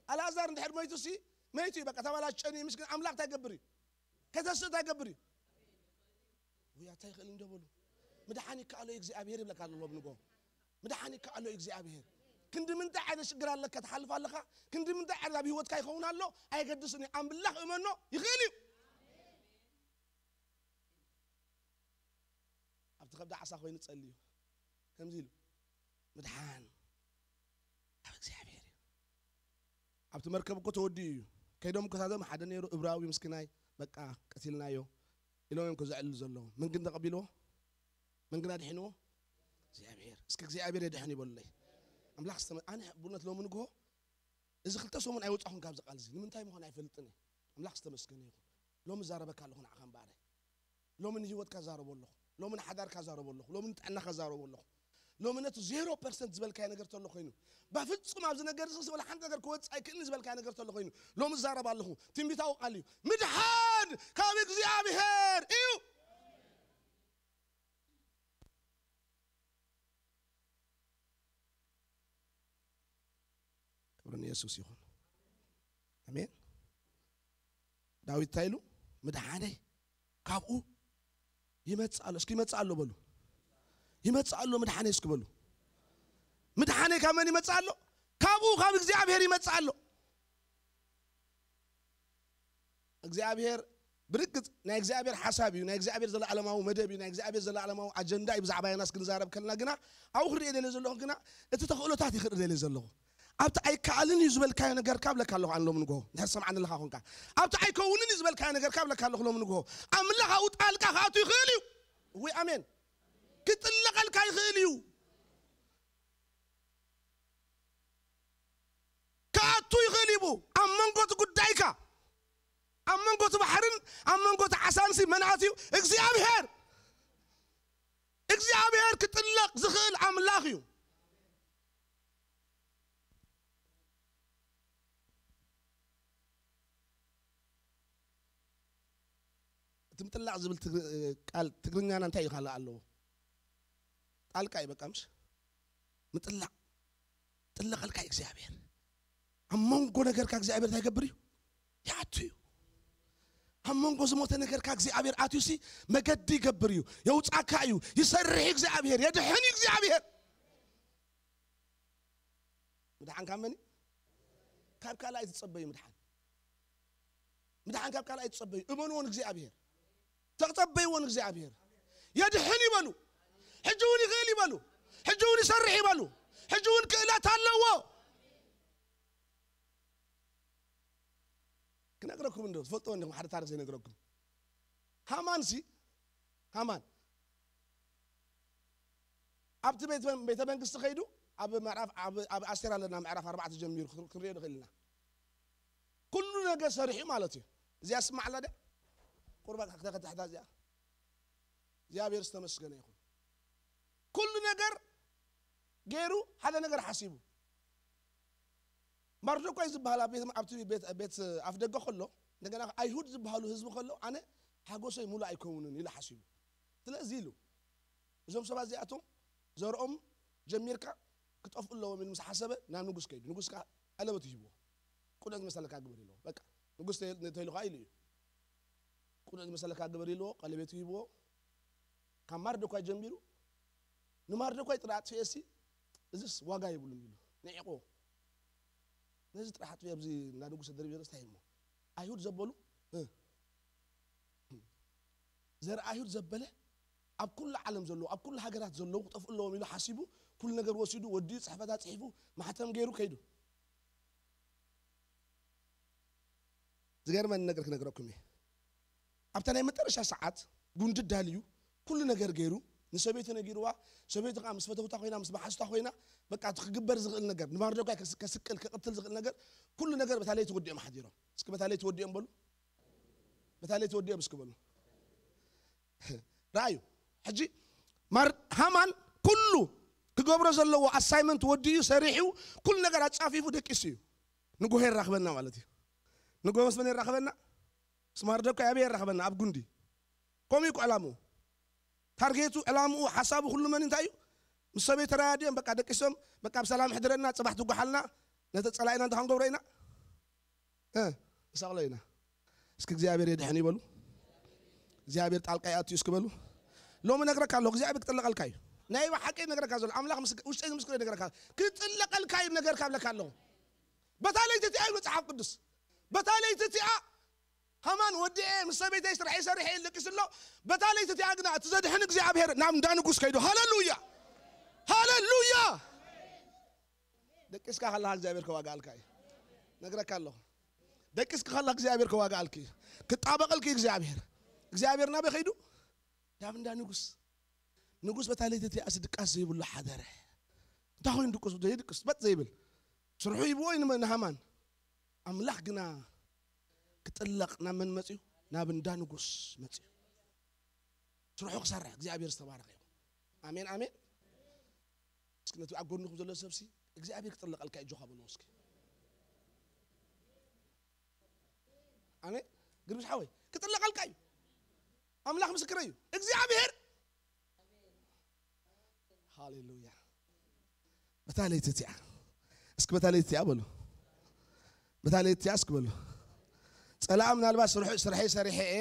ኣልኣዛር እንድሕር መይቱ ሲ፣ መይቱ እዩ፣ በቃ ተባላሽ ጨኒ ምስግን ኣምላኽ እንታይ ይገብር እዩ? ከተስእ እንታይ ይገብር እዩ? ውይ ኣታ ይኽእል እንዶ በሉ። ምድሓን ይከኣሎ እዩ እግዚኣብሔር ይብለካ ኣሎ ሎም ንጎ። ምድሓን ይከኣሎ እዩ እግዚኣብሔር። ክንዲ ምንታይ ዓይነት ሽግር ኣለካ ትሓልፍ ኣለኻ? ክንዲ ምንታይ ዓይነት ኣብ ህይወትካ ይኸውን ኣሎ? ኣየገድስን እዩ። ኣምላኽ እመኖ ይኽእል እዩ። ኣብቲ ከብዲ ዓሳ ኮይኑ ጸልዩ። ከምዚ ኢሉ፣ ምድሓን ኣብ እግዚኣብሔር እዩ። ኣብቲ መርከብ እኮ ተወዲኡ እዩ። ከይዶም እኮ ታዞም ሓደ ነይሩ እብራዊ ምስኪናይ፣ በቃ ቀቲልናዮ ኢሎም እዮም እኮ ዘዕልሉ ዘለዉ። መን ግን ተቐቢልዎ? መን ግን ኣድሒንዎ? እግዚኣብሔር። እስኪ እግዚኣብሔር የድሕን ይበሉለይ። ኣምላኽ ዝተመ-፣ ኣነ ብእውነት ሎሚ ንግሆ እዚ ክልተ ሰሙን ኣይወጻኹን ካብዚ ቃል እዚ። ንምንታይ ምዃን ኣይፈልጥን እየ። ኣምላኽ ዝተመስገነ ይኹን። ሎሚ እዛረበካ ኣለኹ ንዓኻ እምበኣረይ። ሎሚ ንህይወትካ ዛረቦ ኣለኹ። ሎሚ ንሓዳርካ ዛረቦ ኣለኹ። ሎሚ ንጥዕናኻ ዛረቦ ኣለኹ። ሎሚ ነቲ ዜሮ ፐርሰንት ዝበልካዮ ነገር ተሎ ኮይኑ፣ በፍጹም ኣብዚ ነገር እዚ ወላ ሓንቲ ነገር ክወጽእ ኣይክእልን ዝበልካዮ ነገር ተሎ ኮይኑ፣ ሎሚ እዛረብ ኣለኹ። ትንቢታዊ ቃል እዩ። ምድሓን ካብ እግዚኣብሔር እዩ። ክብሪ ንየሱስ ይኹን። ኣሜን። ዳዊት እንታይ ኢሉ? ምድሓነይ ካብኡ ይመጽእ ኣሎ። እስኪ ይመጽእ ኣሎ በሉ። ይመጽእ ኣሎ ምድሓነይ እስኪ በሉ። ምድሓነይ ካብ መን ይመጽእ ኣሎ? ካብኡ፣ ካብ እግዚኣብሔር ይመጽእ ኣሎ። እግዚኣብሔር ብርግጽ ናይ እግዚኣብሔር ሓሳብ እዩ፣ ናይ እግዚኣብሔር ዘለኣለማዊ መደብ እዩ፣ ናይ እግዚኣብሔር ዘለኣለማዊ ኣጀንዳ እዩ። ብዛዕባ ዮናስ ክንዛረብ ከለና ግና ኣብኡ ክርእየ ደልየ ዘለኹ ግና እቲ ተኽእሎታት እዩ ክርኢ ደልየ ዘለኹ። ኣብቲ ኣይከኣልን እዩ ዝበልካዮ ነገርካ እብለካ ኣለኹ ኣነ ሎም ንግሆ። እንድሕር ሰምዓኒ ኣለኻ ኾንካ። ኣብቲ ኣይከውንን እዩ ዝበልካዮ ነገርካ እብለካ ኣለኹ ሎም ንግሆ። ኣምላኽ ኣብኡ ጣልቃ ክኣቱ ይኽእል እዩ። ወይ ኣሜን። ክጥለቐልካ ይኽእል እዩ። ክኣቱ ይኽእል እዩ። ኣብ መንጎ እቲ ጉዳይካ፣ ኣብ መንጎ እቲ ባሕርን ኣብ መንጎ እቲ ዓሳንሲ መን ኣትዩ? እግዚኣብሔር። እግዚኣብሔር ክጥለቕ ዝኽእል ኣምላኽ እዩ። እቲ ምጥላቕ ዝብል ትግ-፣ ቃል ትግርኛና እንታይ እዩ ካልእ ኣለዎ? ጣልቃ እዩ በቃ፣ ምሽ? ምጥላቕ። ጥለቐልካ እዩ እግዚኣብሔር። ኣብ መንጎ ነገርካ እግዚኣብሔር እንታይ ይገብር እዩ? ይኣቱ እዩ። ኣብ መንጎ ዝሞተ ነገርካ እግዚኣብሔር ኣትዩሲ መገዲ ይገብር እዩ። የውጻካ እዩ። ይሰርሕ እዩ እግዚኣብሔር። የድሕን እዩ እግዚኣብሔር። ምድሓን ካብ መን እዩ? ካብ ካልእ ኣይትጸበዩ ምድሓን። ምድሓን ካብ ካልእ ኣይትጸበዩ። እመንዎ ንእግዚኣብሔር። ተጸበይዎ ንእግዚኣብሔር። የድሕን ይበሉ። ሕጂ እውን ይኽእል ይበሉ። ሕጂ እውን ይሰርሕ ይበሉ። ሕጂ እውን ክእለት ኣለዎ። ክነግረኩም እንዶ፣ ትፈልጥዎ እንዲኹም፣ ሓደ ታሪኽ ዘይነግረኩም። ሃማንሲ፣ ሃማን ኣብቲ ቤት፣ ቤተ መንግስቲ ከይዱ፣ ኣብ ምዕራፍ፣ ኣብ፣ ኣብ ኣስቴር ኣለና፣ ምዕራፍ ኣርባዕተ ጀሚሩ ክን-፣ ክንሪኦ ንኽእል ኢና። ኩሉ ነገር ሰሪሑ ማለት እዩ። እዚኣ ስማዕ ኣላ ድያ? ቁርባ ከተኸታሕታ እዚኣ። እግዚኣብሔር ዝተመስገነ ይኹን። ኩሉ ነገር ገይሩ፣ ሓደ ነገር ሓሲቡ። ማርዶኳይ ዝበሃል ኣብ ቤት፣ ኣብቲ ቤት፣ ቤት ኣፍ ደገ ከሎ፣ እንደገና ኣይሁድ ዝበሃሉ ህዝቢ ከሎ፣ ኣነ ሓጎሰይ ሙሉእ ኣይከውንን ኢሉ ሓሲቡ። ስለዚ ኢሉ፣ እዞም ሰባት እዚኣቶም ዘርኦም ጀሚርካ ክጠፍኡ ኣለዎም ኢሉ ምስ ሓሰበ፣ ናብ ንጉስ ከይዱ። ንጉስ ከኣ ቀለበቱ ሂብዎ። ቅኑዕ ዝመሰለካ ግበር ኢልዎ። በቃ፣ ንጉስ ተይ-፣ ተይሉ ከኣ ኢሉ እዩ። ቅኑዕ ዝመሰለካ ግበር ኢልዎ፣ ቀለቤቱ ሂብዎ። ካብ ማርዶኳይ ጀሚሩ፣ ንማርዶኳይ ጥራሕ ኣጥፍኤሲ፣ እዚስ ዋጋ የብሉን ኢሉ ንዒቕዎ። ነዚ ጥራሕ ኣጥፍኤ ኣብዚ እንዳ ንጉስ ተደርብዮ እንታይ እሞ? ኣይሁድ ዘበሉ፣ እ፣ ዘር ኣይሁድ ዘበለ፣ ኣብ ኩሉ ዓለም ዘለዉ፣ ኣብ ኩሉ ሃገራት ዘለዉ ክጠፍኡ ኣለዎም ኢሉ ሓሲቡ፣ ኩሉ ነገር ወሲዱ፣ ወዲኡ፣ ጽሕፈታት ጽሒፉ፣ ማሕተም ገይሩ ከይዱ። ዝገርመኒ ነገር ክነግረኩም እየ። ኣብታ ናይ መጨረሻ ሰዓት ጉንዲ ዳልዩ፣ ኩሉ ነገር ገይሩ፣ ንሰበይቱ ነጊርዋ፣ ሰበይቱ ከኣ ምስ ፈተውታ ኮይና፣ ምስ መሓዙታ ኮይና፣ በቃ እቲ ክግበር ዝኽእል ነገር፣ ንማርዶካይ ከስ-፣ ከስቅል፣ ክቕትል ዝኽእል ነገር፣ ኩሉ ነገር በታ ለይቲ ወዲኦም ሓዲሮም። እስኪ በታ ለይቲ ወዲኦም በሉ። በታ ለይቲ ወዲኦም እስኪ በሉ። ረኣዩ። ሕጂ ማር-፣ ሃማን ኩሉ ክገብሮ ዘለዎ ኣሳይመንት ወዲኡ፣ ሰሪሑ፣ ኩሉ ነገር ኣጻፊፉ ደቂሱ እዩ። ንጎሆ የራኽበና ማለት እዩ። ንጎሆ ምስ መን የራኽበና? ምስ ማርዶካይ ኣበይ የራኽበና? ኣብ ጉንዲ። ከምኡ እዩ እኮ ዕላምኡ። ታርጌቱ፣ ዕላምኡ፣ ሓሳቡ፣ ኩሉ መን እንታይ እዩ? ምስ ሰበይ ተረዳዲኦም፣ በቃ ደቂሶም፣ በቃ ብሰላም ሕድረና፣ ጽባሕ ትጓሓልና፣ ነቲ ጸላኢና እንታይ ክንገብሮ ኢና? እ፣ ንሰቕሎ ኢና። እስኪ እግዚኣብሔር የድሕን ይበሉ። እግዚኣብሔር ጣልቃ ይኣቱ እዩ እስኪ በሉ። ሎሚ ነግረካ ኣለኹ፣ እግዚኣብሔር ክጥለቐልካ እዩ። ናይ ብሓቂ ነግረካ ዘሎ፣ ኣምላኽ ምስ-፣ ውሽጠይ ምስክር ነግረካ፣ ክጥለቐልካ እዩ ነገርካ ብለካ ኣለኹ። በታ ለይቲ እቲኣ እዩ መጽሓፍ ቅዱስ። በታ ለይቲ እቲኣ ሃማን ወዲኤ ምስ ሰበይተይ ስርሐይ ሰሪሐ ኢሉ ደቂሱ ኣሎ። በታ ለይቲ እቲኣ ግና እቲ ዘድሕን እግዚኣብሔር ናብ እንዳ ንጉስ ከይዱ። ሃሌሉያ! ሃሌሉያ! ደቂስካ ከለኻ እግዚኣብሔር ከዋግኣልካ እዩ። ነግረካ ኣለኹ። ደቂስካ ከለኻ እግዚኣብሔር ከዋግኣልኪ እዩ። ክጣበቐልኪ እግዚኣብሔር። እግዚኣብሔር ናበይ ከይዱ? ናብ እንዳ ንጉስ። ንጉስ በታ ለይቲ እቲኣስ ድቃስ ዘይብሉ ሓደረ። እንታይ ኮይኑ ድቅስ? ዘይድቅስ በጥ ዘይብል። ስርሑ ሂብዎ እዩ ንመ-፣ ንሃማን። ኣምላኽ ግና ክጥለቕ ናብ መን መጽዩ? ናብ እንዳ ንጉስ መጽዩ። ስርሑ ክሰርሕ እግዚኣብሔር ዝተባረኸ ይኹን። ኣሜን፣ ኣሜን። እስኪ ነቲ ኣብ ጎንኹም ዘሎ ሰብሲ እግዚኣብሔር ክጥለቐልካ እዩ፣ ኣጆኻ በልዎ እስኪ። ኣሜን። ግርምሽ ሓወይ፣ ክጥለቐልካ እዩ። ኣምላኽ ምስክረይ እዩ። እግዚኣብሔር። ሃሌሉያ። በታ ለይቲ እቲኣ። እስኪ በታ ለይቲ እቲኣ በሉ። በታ ለይቲ እቲኣ እስኪ በሉ። ጸላኣ ምናልባት ስርሑ-፣ ስርሐይ ሰሪሐ እየ፣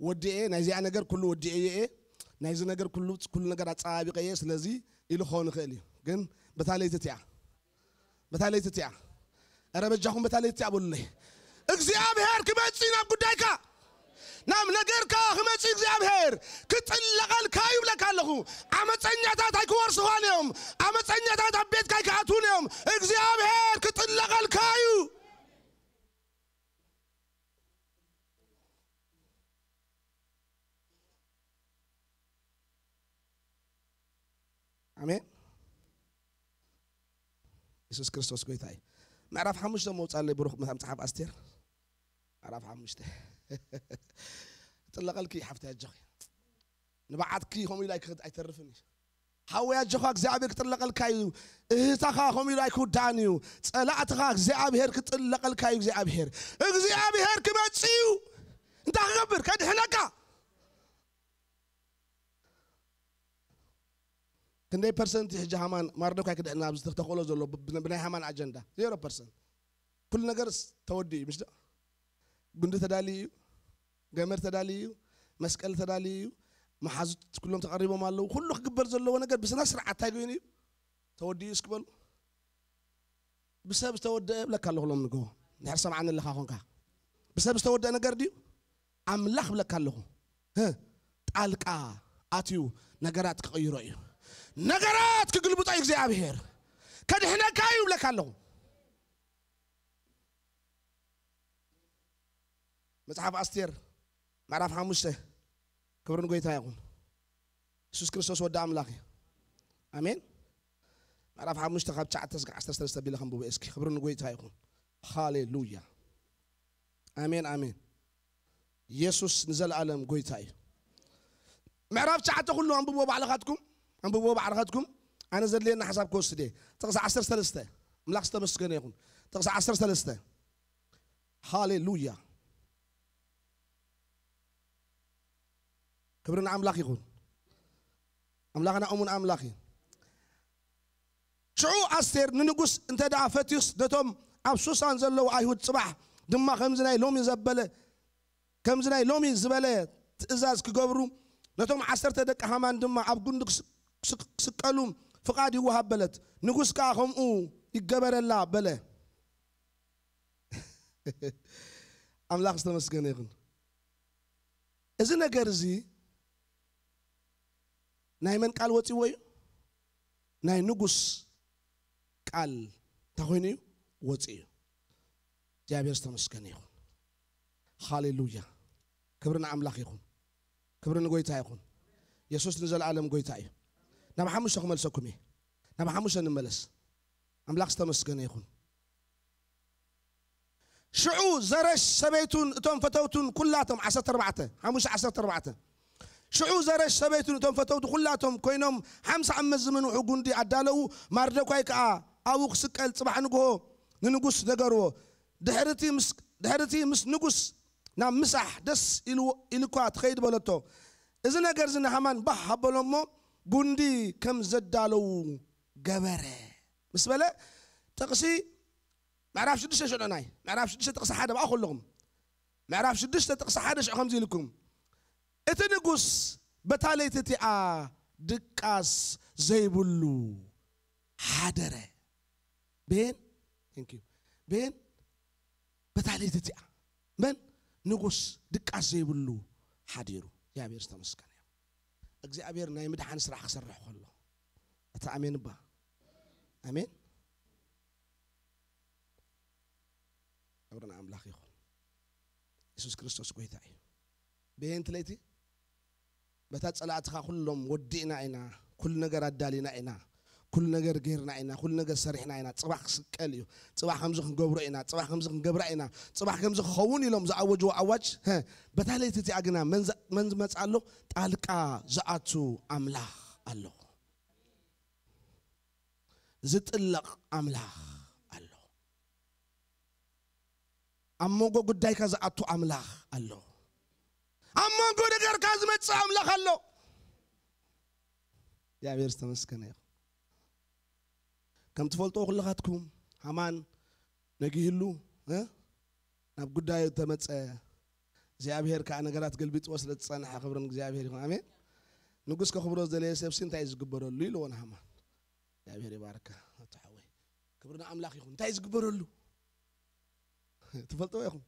ወዲኤ፣ ናይዚኣ ነገር ኩሉ ወዲኤ እየ፣ ናይዚ ነገር ኩሉ፣ ኩሉ ነገር ኣጸባቢቐ እየ፣ ስለዚ ኢሉ ክኸውን ይኽእል እዩ። ግን በታ ለይቲ እቲኣ፣ በታ ለይቲ እቲኣ፣ ኧረ በጃኹም በታ ለይቲ እቲኣ በሉለይ። እግዚኣብሔር ክመጽእ ናብ ጉዳይካ፣ ናብ ነገርካ ክመጽእ እግዚኣብሔር ክጥለቐልካ ይብለካ ኣለኹ። ዓመፀኛታት ኣይክወርስኻን እዮም። ዓመፀኛታት ኣብ ቤትካ ኣይክኣትዉን እዮም። እግዚኣብሔር የሱስ ክርስቶስ ጎይታ እዩ። ምዕራፍ ሓሙሽተ መውጻለይ ብሩኽ መጽሓፍ ኣስቴር። ምዕራፍ ሓሙሽተ። ጥለቐልኪ ሓፍቲ ኣጆኺ። ንብዓትኪ ከምኡ ኢሉ ኣይክኸድ-፣ ኣይተርፍን እዩ። ሓወይ ኣጆኻ እግዚኣብሔር ክጥለቐልካ እዩ። እህታኻ ከምኡ ኢሉ ኣይክውዳእን እዩ። ጸላእትኻ እግዚኣብሔር ክጥለቐልካ እዩ። እግዚኣብሔር፣ እግዚኣብሔር ክመጽእ እዩ። እንታይ ክገብር? ከድሕነካ። ክንደይ ፐርሰንት እዩ ሕጂ ሃማን ማርዶካይ ክድሕን ኣብዚ ተኽእሎ ዘሎ ብ-፣ ብናይ ሃማን ኣጀንዳ? ዜሮ ፐርሰንት። ኩሉ ነገርስ ተወዲኡ እዩ፣ ምሽ ዶ? ጉንዲ ተዳልዩ እዩ፣ ገመድ ተዳልዩ እዩ፣ መስቀል ተዳልዩ እዩ፣ መሓዙት ኩሎም ተቐሪቦም ኣለዉ። ኩሉ ክግበር ዘለዎ ነገር ብስነ ስርዓት እንታይ ኮይኑ እዩ? ተወዲኡ እስኪ በሉ። ብሰብ ዝተወደአ እብለካ ኣለኹ ሎም ንግሆ። እንድሕር ሰምዓኒ ኣለኻ ኾንካ። ብሰብ ዝተወደአ ነገር ድዩ? ኣምላኽ እብለካ ኣለኹ። ህ፣ ጣልቃ ኣትዩ ነገራት ክቕይሮ እዩ። ነገራት ክግልብጦ እዩ እግዚኣብሔር። ከድሕነካ እዩ እብለካ ኣለኹ። መጽሓፍ ኣስቴር ምዕራፍ ሓሙሽተ። ክብሪ ንጎይታ ይኹን። የሱስ ክርስቶስ ወዲ ኣምላኽ እዩ። ኣሜን። ምዕራፍ ሓሙሽተ ካብ ትሽዓተ እስከ ዓሰርተ ሰለስተ ቢለ ከንብቦ እስኪ። ክብሪ ንጎይታ ይኹን። ሃሌሉያ። ኣሜን፣ ኣሜን። የሱስ ንዘለኣለም ጎይታ እዩ። ምዕራፍ ትሽዓተ ኩሉ ኣንብብዎ ባዕልኻትኩም፣ ኣንብብዎ ባዕልኻትኩም። ኣነ ዘድልየና ሓሳብ ክወስድ እየ። ጥቕሲ ዓሰርተ ሰለስተ። ኣምላኽ ዝተመስገነ ይኹን። ጥቕሲ ዓሰርተ ሰለስተ። ሃሌሉያ። ክብሪ ንኣምላኽ ይኹን። ኣምላኽና እሙን ኣምላኽ እዩ። ሽዑ ኣስቴር ንንጉስ እንተ ደኣ ፈትዩስ፣ ነቶም ኣብ ሱሳን ዘለዉ ኣይሁድ ጽባሕ ድማ ከምዚ ናይ ሎሚ ዘበለ፣ ከምዚ ናይ ሎሚ ዝበለ ትእዛዝ ክገብሩ፣ ነቶም ዓሰርተ ደቂ ሃማን ድማ ኣብ ጉንዲ ክስ-፣ ክስ-፣ ክስቀሉ ፍቓድ ይወሃብ በለት። ንጉስ ከኣ ከምኡ ይገበረላ በለ። ኣምላኽ ዝተመስገነ ይኹን። እዚ ነገር እዚ ናይ መን ቃል ወጺዎ እዩ? ናይ ንጉስ ቃል እንታይ ኮይኑ እዩ? ወጺኡ እዩ። እግዚኣብሔር ዝተመስገነ ይኹን። ሃሌሉያ። ክብሪ ንኣምላኽ ይኹን። ክብሪ ንጎይታ ይኹን። የሱስ ንዘለኣለም ጎይታ እዩ። ናብ ሓሙሽተ ክመልሰኩም እየ። ናብ ሓሙሽተ ንመለስ። ኣምላኽ ዝተመስገነ ይኹን። ሽዑ ዘረሽ ሰበይቱን እቶም ፈተውቱን ኩላቶም፣ ዓሰርተ ኣርባዕተ፣ ሓሙሽተ ዓሰርተ ኣርባዕተ። ሽዑ ዘረሽ ሰበይቱን እቶም ፈተውቱ ኩላቶም ኮይኖም ሓምሳ ዓመት ዝምንውሑ ጉንዲ ኣዳለዉ። ማርደኳይ ከኣ ኣብኡ ክስቀል ጽባሕ ንግሆ ንንጉስ ነገርዎ። ድሕርቲ ምስ፣ ድሕርቲ ምስ ንጉስ ናብ ምሳሕ ደስ ኢልዎ፣ ኢልኳ ትኸይድ በለቶ። እዚ ነገር እዚ ንሃማን ባህ ኣበሎ እሞ ጉንዲ ከም ዘዳለዉ ገበረ። ምስ በለ ጥቕሲ ምዕራፍ ሽዱሽተ ሽዑ ናይ ምዕራፍ ሽዱሽተ ጥቕሲ ሓደ ብኣ ከለኹም፣ ምዕራፍ ሽዱሽተ ጥቕሲ ሓደ ሽዑ ከምዚ ኢልኩም፣ እቲ ንጉስ በታ ለይቲ እቲኣ ድቃስ ዘይብሉ ሓደረ። ቤን፣ thank you። ቤን፣ በታ ለይቲ እቲኣ መን? ንጉስ ድቃስ ዘይብሉ ሓዲሩ። እግዚኣብሔር ዝተመስገነ እዩ። እግዚኣብሔር ናይ ምድሓን ስራሕ ክሰርሕ ከሎ፣ እቲ ኣሜን እባ። ኣሜን። ክብሪ ንኣምላኽ ይኹን። የሱስ ክርስቶስ ጎይታ እዩ። በየንቲ ለይቲ በታ ጸላእትኻ ኩሎም ወዲእና ኢና፣ ኩሉ ነገር ኣዳሊና ኢና፣ ኩሉ ነገር ጌርና ኢና፣ ኩሉ ነገር ሰሪሕና ኢና። ጽባሕ ክስቀል እዩ፣ ጽባሕ ከምዚ ክንገብሮ ኢና፣ ጽባሕ ከምዚ ክንገብራ ኢና፣ ጽባሕ ከምዚ ክኸውን ኢሎም ዝኣወጅዎ ኣዋጅ፣ ሀ፣ በታ ለይቲ እቲኣ ግና መን ዘ-፣ መን ዝመጽእ ኣሎ? ጣልቃ ዝኣቱ ኣምላኽ ኣሎ። ዝጥለቕ ኣምላኽ ኣሎ። ኣብ መንጎ ጉዳይካ ዝኣቱ ኣምላኽ ኣሎ። ኣብ መንጎ ነገርካ ዝመጽእ ኣምላኽ ኣሎ። እግዚኣብሔር ዝተመስገነ ይኹን። ከም ትፈልጥዎ ኩልኻትኩም፣ ሃማን ነጊህሉ፣ እ? ናብ ጉዳዩ ተመጸ። እግዚኣብሔር ከኣ ነገራት ገልቢጥዎ ስለ ዝጸንሐ፣ ክብሪ ንእግዚኣብሔር ይኹን። ኣሜን። ንጉስ ከኽብሮ ዝደለየ ሰብሲ እንታይ እዩ ዝግበረሉ? ኢልዎ ንሃማን። እግዚኣብሔር ይባርካ፣ ኣቶ ሓወይ። ክብሪ ንኣምላኽ ይኹን። እንታይ እዩ ዝግበረሉ? ትፈልጥዎ ኢኹም።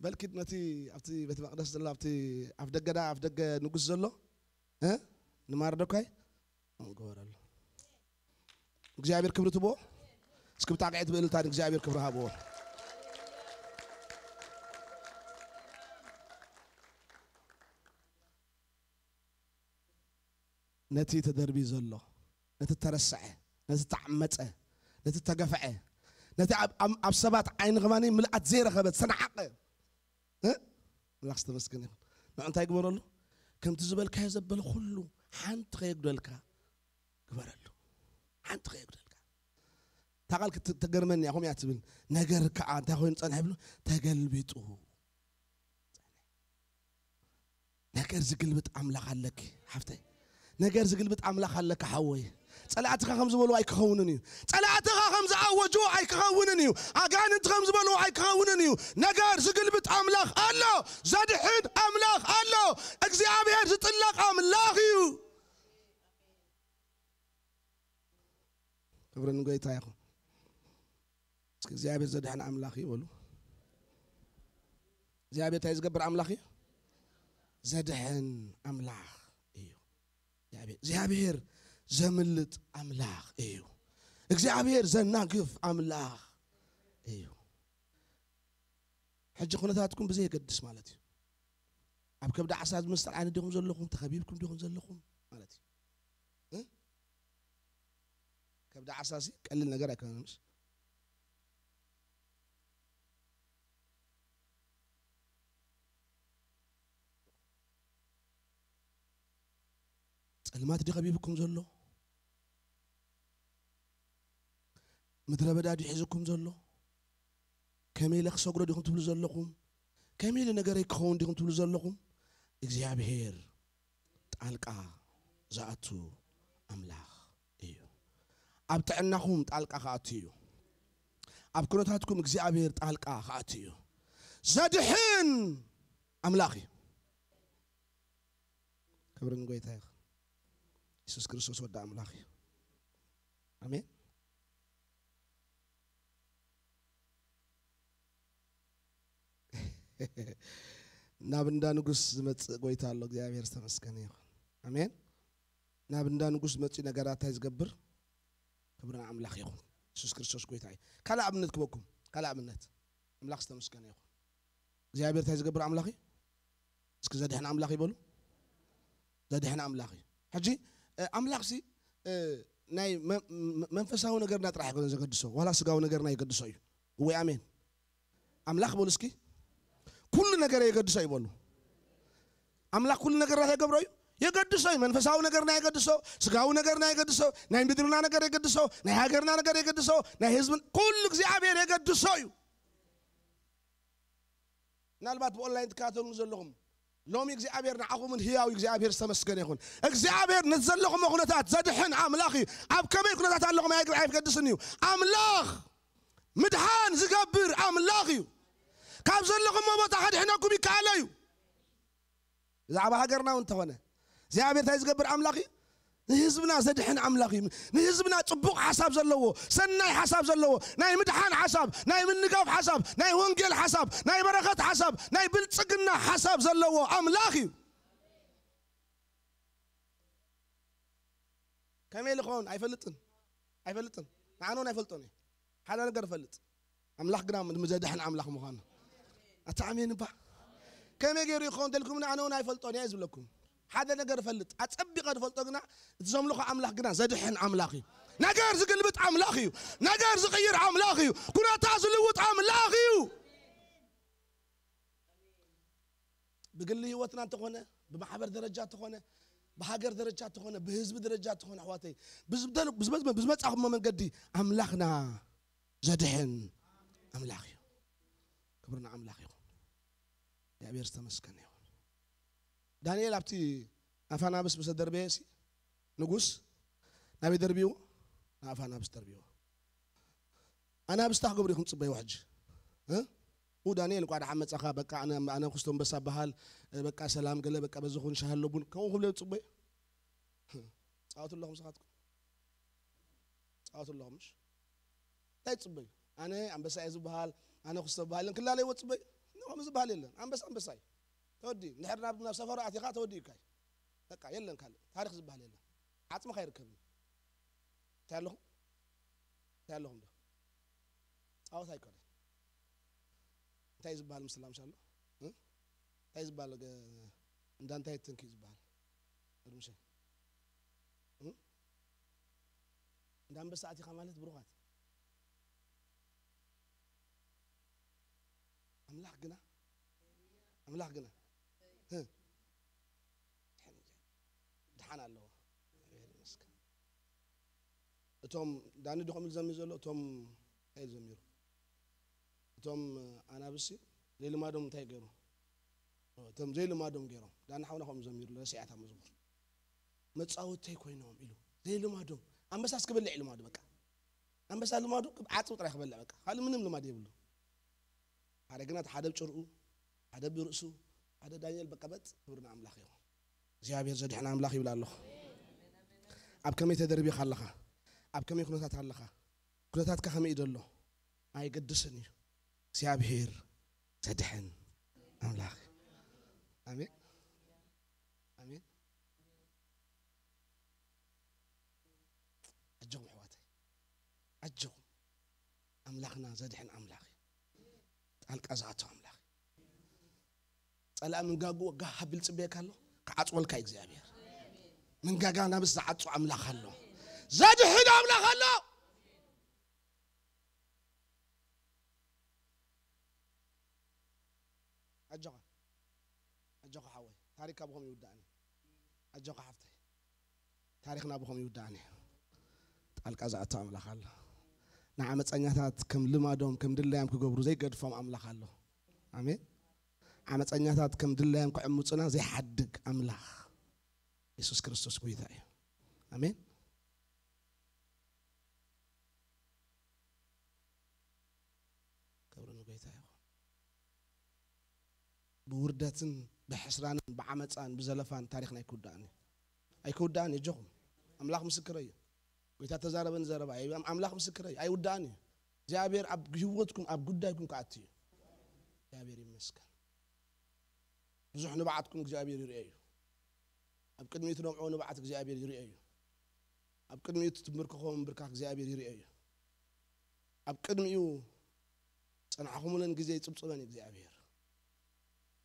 በልኪ ነቲ ኣብቲ ቤተ መቕደስ ዘሎ፣ ኣብቲ ኣፍ ደገ፣ ዳ ኣፍ ደገ ንጉስ ዘሎ፣ እ? ንማርዶካይ ግበረሉ። እግዚኣብሔር ክብሪ ትቦ። እስኪ ብጣቕዒ ትብእልታ ንእግዚኣብሔር ክብሪ ሃብዎ። ነቲ ተደርቢ ዘሎ፣ ነቲ ተረስዐ፣ ነቲ ተዓመጸ፣ ነቲ ተገፍዐ፣ ነቲ ኣብ፣ ኣብ፣ ኣብ ሰባት ዓይኒ ከማኒ ምልኣት ዘይረኸበ፣ ዝተናዓቐ፣ እ? ኣምላኽ ዝተመስገነ ይኹን። ንዑ እንታይ ግበረሉ? ከምቲ ዝበልካዮ ዘበለ ኩሉ ሓንቲ ከየጉደልካ ግበረሉ። ሓንቲ ከየጉደልካ። እታ ቃል ክት-፣ ትገርመኒ እያ፣ ከምኡ እያ ትብል። ነገር ከኣ እንታይ ኮይኑ ጸንሐ ይብሉ? ተገልቢጡ። ነገር ዝግልብጥ ኣምላኽ ኣለኪ ሓፍተይ። ነገር ዝግልብጥ ኣምላኽ ኣለካ ሓወይ። ጸላእትኻ ከም ዝበልዎ ኣይክኸውንን እዩ። ጸላእትኻ ከም ዝኣወጅዎ ኣይክኸውንን እዩ። ኣጋንንቲ ከም ዝበልዎ ኣይክኸውንን እዩ። ነገር ዝግልብጥ ኣምላኽ ኣሎ። ዘድሕን ኣምላኽ ኣሎ። እግዚኣብሔር ዝጥለቕ ኣምላኽ እዩ። ክብሪ ንጎይታ ይኹን። እስኪ እግዚኣብሔር ዘድሕን ኣምላኽ እዩ በሉ። እግዚኣብሔር እንታይ ዝገብር ኣምላኽ እዩ? ዘድሕን ኣምላኽ እዩ። እግዚኣብሔር፣ እግዚኣብሔር ዘምልጥ ኣምላኽ እዩ። እግዚኣብሔር ዘናግፍ ኣምላኽ እዩ። ሕጂ ኩነታትኩም ብዘይ የገድስ ማለት እዩ። ኣብ ከብዲ ዓሳ ዝመስል ዓይነት ዲኹም ዘለኹም? ተኸቢብኩም ዲኹም ዘለኹም ማለት እዩ። እ? ከብዲ ዓሳ ሲ ቀሊል ነገር ኣይኮነን፣ ምሽ? ጸልማት ድዩ ከቢብኩም ዘሎ? ምድረ በዳ ድዩ ሒዝኩም ዘሎ? ከመይ ኢለ ክሰግሮ ዲኹም ትብሉ ዘለኹም? ከመይ ኢለ ነገረይ ክኸውን ዲኹም ትብሉ ዘለኹም? እግዚኣብሔር ጣልቃ ዝኣቱ ኣምላኽ እዩ። ኣብ ጥዕናኹም ጣልቃ ክኣቱ እዩ። ኣብ ኩነታትኩም እግዚኣብሔር ጣልቃ ክኣቱ እዩ። ዘድሕን ኣምላኽ እዩ። ክብሪ ንጎይታ ይኹን። የሱስ ክርስቶስ ወዲ ኣምላኽ እዩ። ኣሜን። ናብ እንዳ ንጉስ ዝመጽእ ጎይታ ኣሎ። እግዚኣብሔር ዝተመስገነ ይኹን። ኣሜን። ናብ እንዳ ንጉስ መጺኡ ነገራት እንታይ ዝገብር? ክብሪ ንኣምላኽ ይኹን። የሱስ ክርስቶስ ጎይታ እዩ። ካልእ ኣብነት ክበኩም፣ ካልእ ኣብነት። ኣምላኽ ዝተመስገነ ይኹን። እግዚኣብሔር እንታይ ዝገብር ኣምላኽ እዩ? እስኪ ዘድሕን ኣምላኽ ይበሉ። ዘድሕን ኣምላኽ እዩ። ሕጂ፣ እ፣ ኣምላኽሲ፣ እ፣ ናይ መ-፣ መ-፣ መንፈሳዊ ነገርና ጥራሕ ኣይኮነን ዘገድሶ፣ ዋላ ስጋዊ ነገርና የገድሶ እዩ። እወ፣ ኣሜን። ኣምላኽ በሉ እስኪ። ኩሉ ነገር የገድሶ እዩ በሉ። ኣምላኽ ኩሉ ነገርና እንታይ ይገብሮ እዩ? የገድሶ እዩ። መንፈሳዊ ነገርና የገድሶ፣ ስጋዊ ነገርና የገድሶ፣ ናይ ምድርና ነገር የገድሶ፣ ናይ ሃገርና ነገር የገድሶ፣ ናይ ህዝብን፣ ኩሉ እግዚኣብሔር የገድሶ እዩ። ምናልባት ብኦንላይን ትከታተሉኒ ዘለኹም፣ ሎሚ እግዚኣብሔር ንዓኹምን ህያው እግዚኣብሔር ዝተመስገነ ይኹን። እግዚኣብሔር ነቲ ዘለኹሞ ኩነታት ዘድሕን ኣምላኽ እዩ። ኣብ ከመይ ኩነታት ኣለኹም ኣይ-፣ ኣይገድስን እዩ። ኣምላኽ ምድሓን ዝገብር ኣምላኽ እዩ። ካብ ዘለኹሞ ቦታ ከድሕነኩም ይከኣሎ እዩ። ብዛዕባ ሃገርና እውን እንተኾነ፣ እግዚኣብሔር እንታይ ዝገብር ኣምላኽ እዩ? ንህዝብና ዘድሕን ኣምላኽ እዩ። ንህዝብና ጽቡቕ ሓሳብ ዘለዎ፣ ሰናይ ሓሳብ ዘለዎ፣ ናይ ምድሓን ሓሳብ፣ ናይ ምንጋፍ ሓሳብ፣ ናይ ወንጌል ሓሳብ፣ ናይ በረኸት ሓሳብ፣ ናይ ብልጽግና ሓሳብ ዘለዎ ኣምላኽ እዩ። ከመይ ኢሉ ኸውን? ኣይፈልጥን። ኣይፈልጥን። ንዓነ እውን ኣይፈልጦን እየ። ሓደ ነገር እፈልጥ። ኣምላኽ ግና ም-፣ ዘድሕን ኣምላኽ ምዃኑ። ኣታ ኣሜን እባ። ከመይ ገይሩ ይኸውን ተልኩምኒ፣ ኣነ እውን ኣይፈልጦን እየ ዝብለኩም። ሓደ ነገር እፈልጥ። ኣጸቢቐ ዝፈልጦ ግና፣ እቲ ዘምልኾ ኣምላኽ ግና ዘድሕን ኣምላኽ እዩ። ነገር ዝግልብጥ ኣምላኽ እዩ። ነገር ዝቕይር ኣምላኽ እዩ። ኩነታ ዝልውጥ ኣምላኽ እዩ። ብግሊ ህይወትና እንተኾነ፣ ብማሕበር ደረጃ እንተኾነ፣ ብሃገር ደረጃ እንተኾነ፣ ብህዝቢ ደረጃ እንተኾነ፣ ኣሕዋተይ፣ ብዝበደሉ-፣ ብዝበ-፣ ብዝመጻኹሞ መንገዲ ኣምላኽና ዘድሕን ኣምላኽ እዩ። ክብሪ ንኣምላኽ ይኹን። እግዚኣብሔር ዝተመስገነ ይኹን። ዳንኤል ኣብቲ ኣፍ ኣናብስ ምስ ተደርበየ ሲ፣ ንጉስ ናበይ ደርብይዎ? ንኣፍ ኣናብስ ደርብይዎ። ኣናብስታ ክገብሩ ኢኹም ትጽበይዎ ሕጂ። እ? ኡ ዳንኤል፣ እንኳዕ ደሓን መጻኻ፣ በቃ ኣነ፣ ኣነ ክስቶ ኣንበሳ በሃል፣ በቃ ሰላም ገለ፣ በቃ በዚ ኹን ሻሂ ኣሎ ቡን፣ ከምኡ ክብሉ እዮም ትጽበዩ? ጻወቱ ኣለኹም ንስኻትኩም። ጻወቱ ኣለኹም፣ ምሽ? እንታይ ትጽበዩ? ኣነ ኣንበሳ እየ ዝበሃል፣ ኣነ ክስቶ ዝበሃል፣ ኢለን ክላለይዎ ትጽበዩ? ኖ፣ ከምኡ ዝበሃል የለን። ኣንበሳ ኣንበሳ እዩ። ተወዲ፣ እንድሕር ናብ፣ ናብ ሰፈሩ ኣቲኻ ተወዲኡካ እዩ። በቃ የለን ካልእ። ታሪኽ ዝበሃል የለን። ዓጽምኻ ኣይርከብን። እንታይ ኣለኹም? እንታይ ኣለኹም ዶ? ጻወት ኣይኮነን። እንታይ ዝበሃል ምስላ ምሽ ኣሎ? እ? እንታይ ዝበሃል ገ-፣ እንዳ እንታይ ትንኪ ዝበሃል? እርምሸ። እ? እንዳ ኣንበሳ ኣቲኻ ማለት ብሩኻት። ኣምላኽ ግና ኣምላኽ ግና እ፣ ድሓን ኣለዎ። እግዚኣብሔር ይመስገን። እቶም ዳኒ ድኹም ዝዘምር ዘሎ እቶም እንታይ ዝዘሚሩ? እቶም ኣናብሲ ዘይልማዶም እንታይ ገይሩ? እቶም ዘይልማዶም ገይሮም ዳኒ ሓውና ከምኡ ዘሚሩ ረሲዓታ መዝሙር። መጻወተይ ኮይኖም ኢሉ ዘይልማዶም። ኣንበሳ እስክበልዕ ልማዱ በቃ። ኣንበሳ ልማዱ ዓጽው ጥራይ ክበልዕ በቃ። ካልእ ምንም ልማድ የብሉ። ሓደ ግና ሓደ ብጭርኡ፣ ሓደ ብርእሱ፣ ሓደ ዳንኤል በቃ በጥ ክብሪ ንኣምላኽ ይኹን። እግዚኣብሔር ዘድሕን ኣምላኽ ይብል ኣለኹ። ኣብ ከመይ ተደርቢኻ ኣለኻ? ኣብ ከመይ ኩነታት ኣለኻ? ኩነታትካ ከመይ እዩ ዘሎ? ኣይገድስን እዩ። እግዚኣብሔር ዘድሕን ኣምላኽ። ኣሜን። ኣሜን። ኣጆኹም ኣሕዋተይ። ኣጆኹም። ኣምላኽና ዘድሕን ኣምላኽ እዩ። ጣልቃ ዝኣቱ ኣምላኽ እዩ። ጸላእ ምንጋጉ ወጋ ሃብል ጽበየካ ኣሎ። ክዓጽወልካ እዩ እግዚኣብሔር። መንጋጋ ናብስ ዝዓጹ ኣምላኽ ኣሎ። ዘድሕን ኣምላኽ ኣሎ። ኣጆኻ። ኣጆኻ ሓወይ። ታሪክ ኣብኹም ይውዳእኒ። ኣጆኻ ሓፍተይ። ታሪኽና ብኸም ይውዳእኒ። ጣልቃ ዝኣቱ ኣምላኽ ኣሎ። ንዓመፀኛታት ከም ልማዶም ከም ድላዮም ክገብሩ ዘይገድፎም ኣምላኽ ኣሎ። ኣሜን። ዓመፀኛታት ከም ድላዮም ክዕምፁና ዘይሓድግ ኣምላኽ የሱስ ክርስቶስ ጎይታ እዩ። ኣሜን። ክብሪ ንጎይታ ይኹን። ብውርደትን ብሕስራንን ብዓመፃን ብዘለፋን ታሪኽና ኣይክውዳእን እዩ። ኣይክውዳእን እዩ። እጆኹም ኣምላኽ ምስክረይ እዩ። ጎይታ ተዛረበኒ ዘረባ እዩ። ኣምላኽ ምስክረይ እዩ። ኣይውዳእን እዩ። እግዚኣብሔር ኣብ ህይወትኩም ኣብ ጉዳይኩም ክኣቱ እዩ። እግዚኣብሔር ይመስገን። ብዙሕ ንብዓትኩም እግዚኣብሔር ይርኤ እዩ። ኣብ ቅድሚኡ ትነብዕዎ ንብዓት እግዚኣብሔር ይርኤ እዩ። ኣብ ቅድሚኡ ትምብርከኹ ምንብርካኽ እግዚኣብሔር ይርኤ እዩ። ኣብ ቅድሚኡ ጸናሕኹምለን ግዜ ይጽብጽበን እግዚኣብሔር።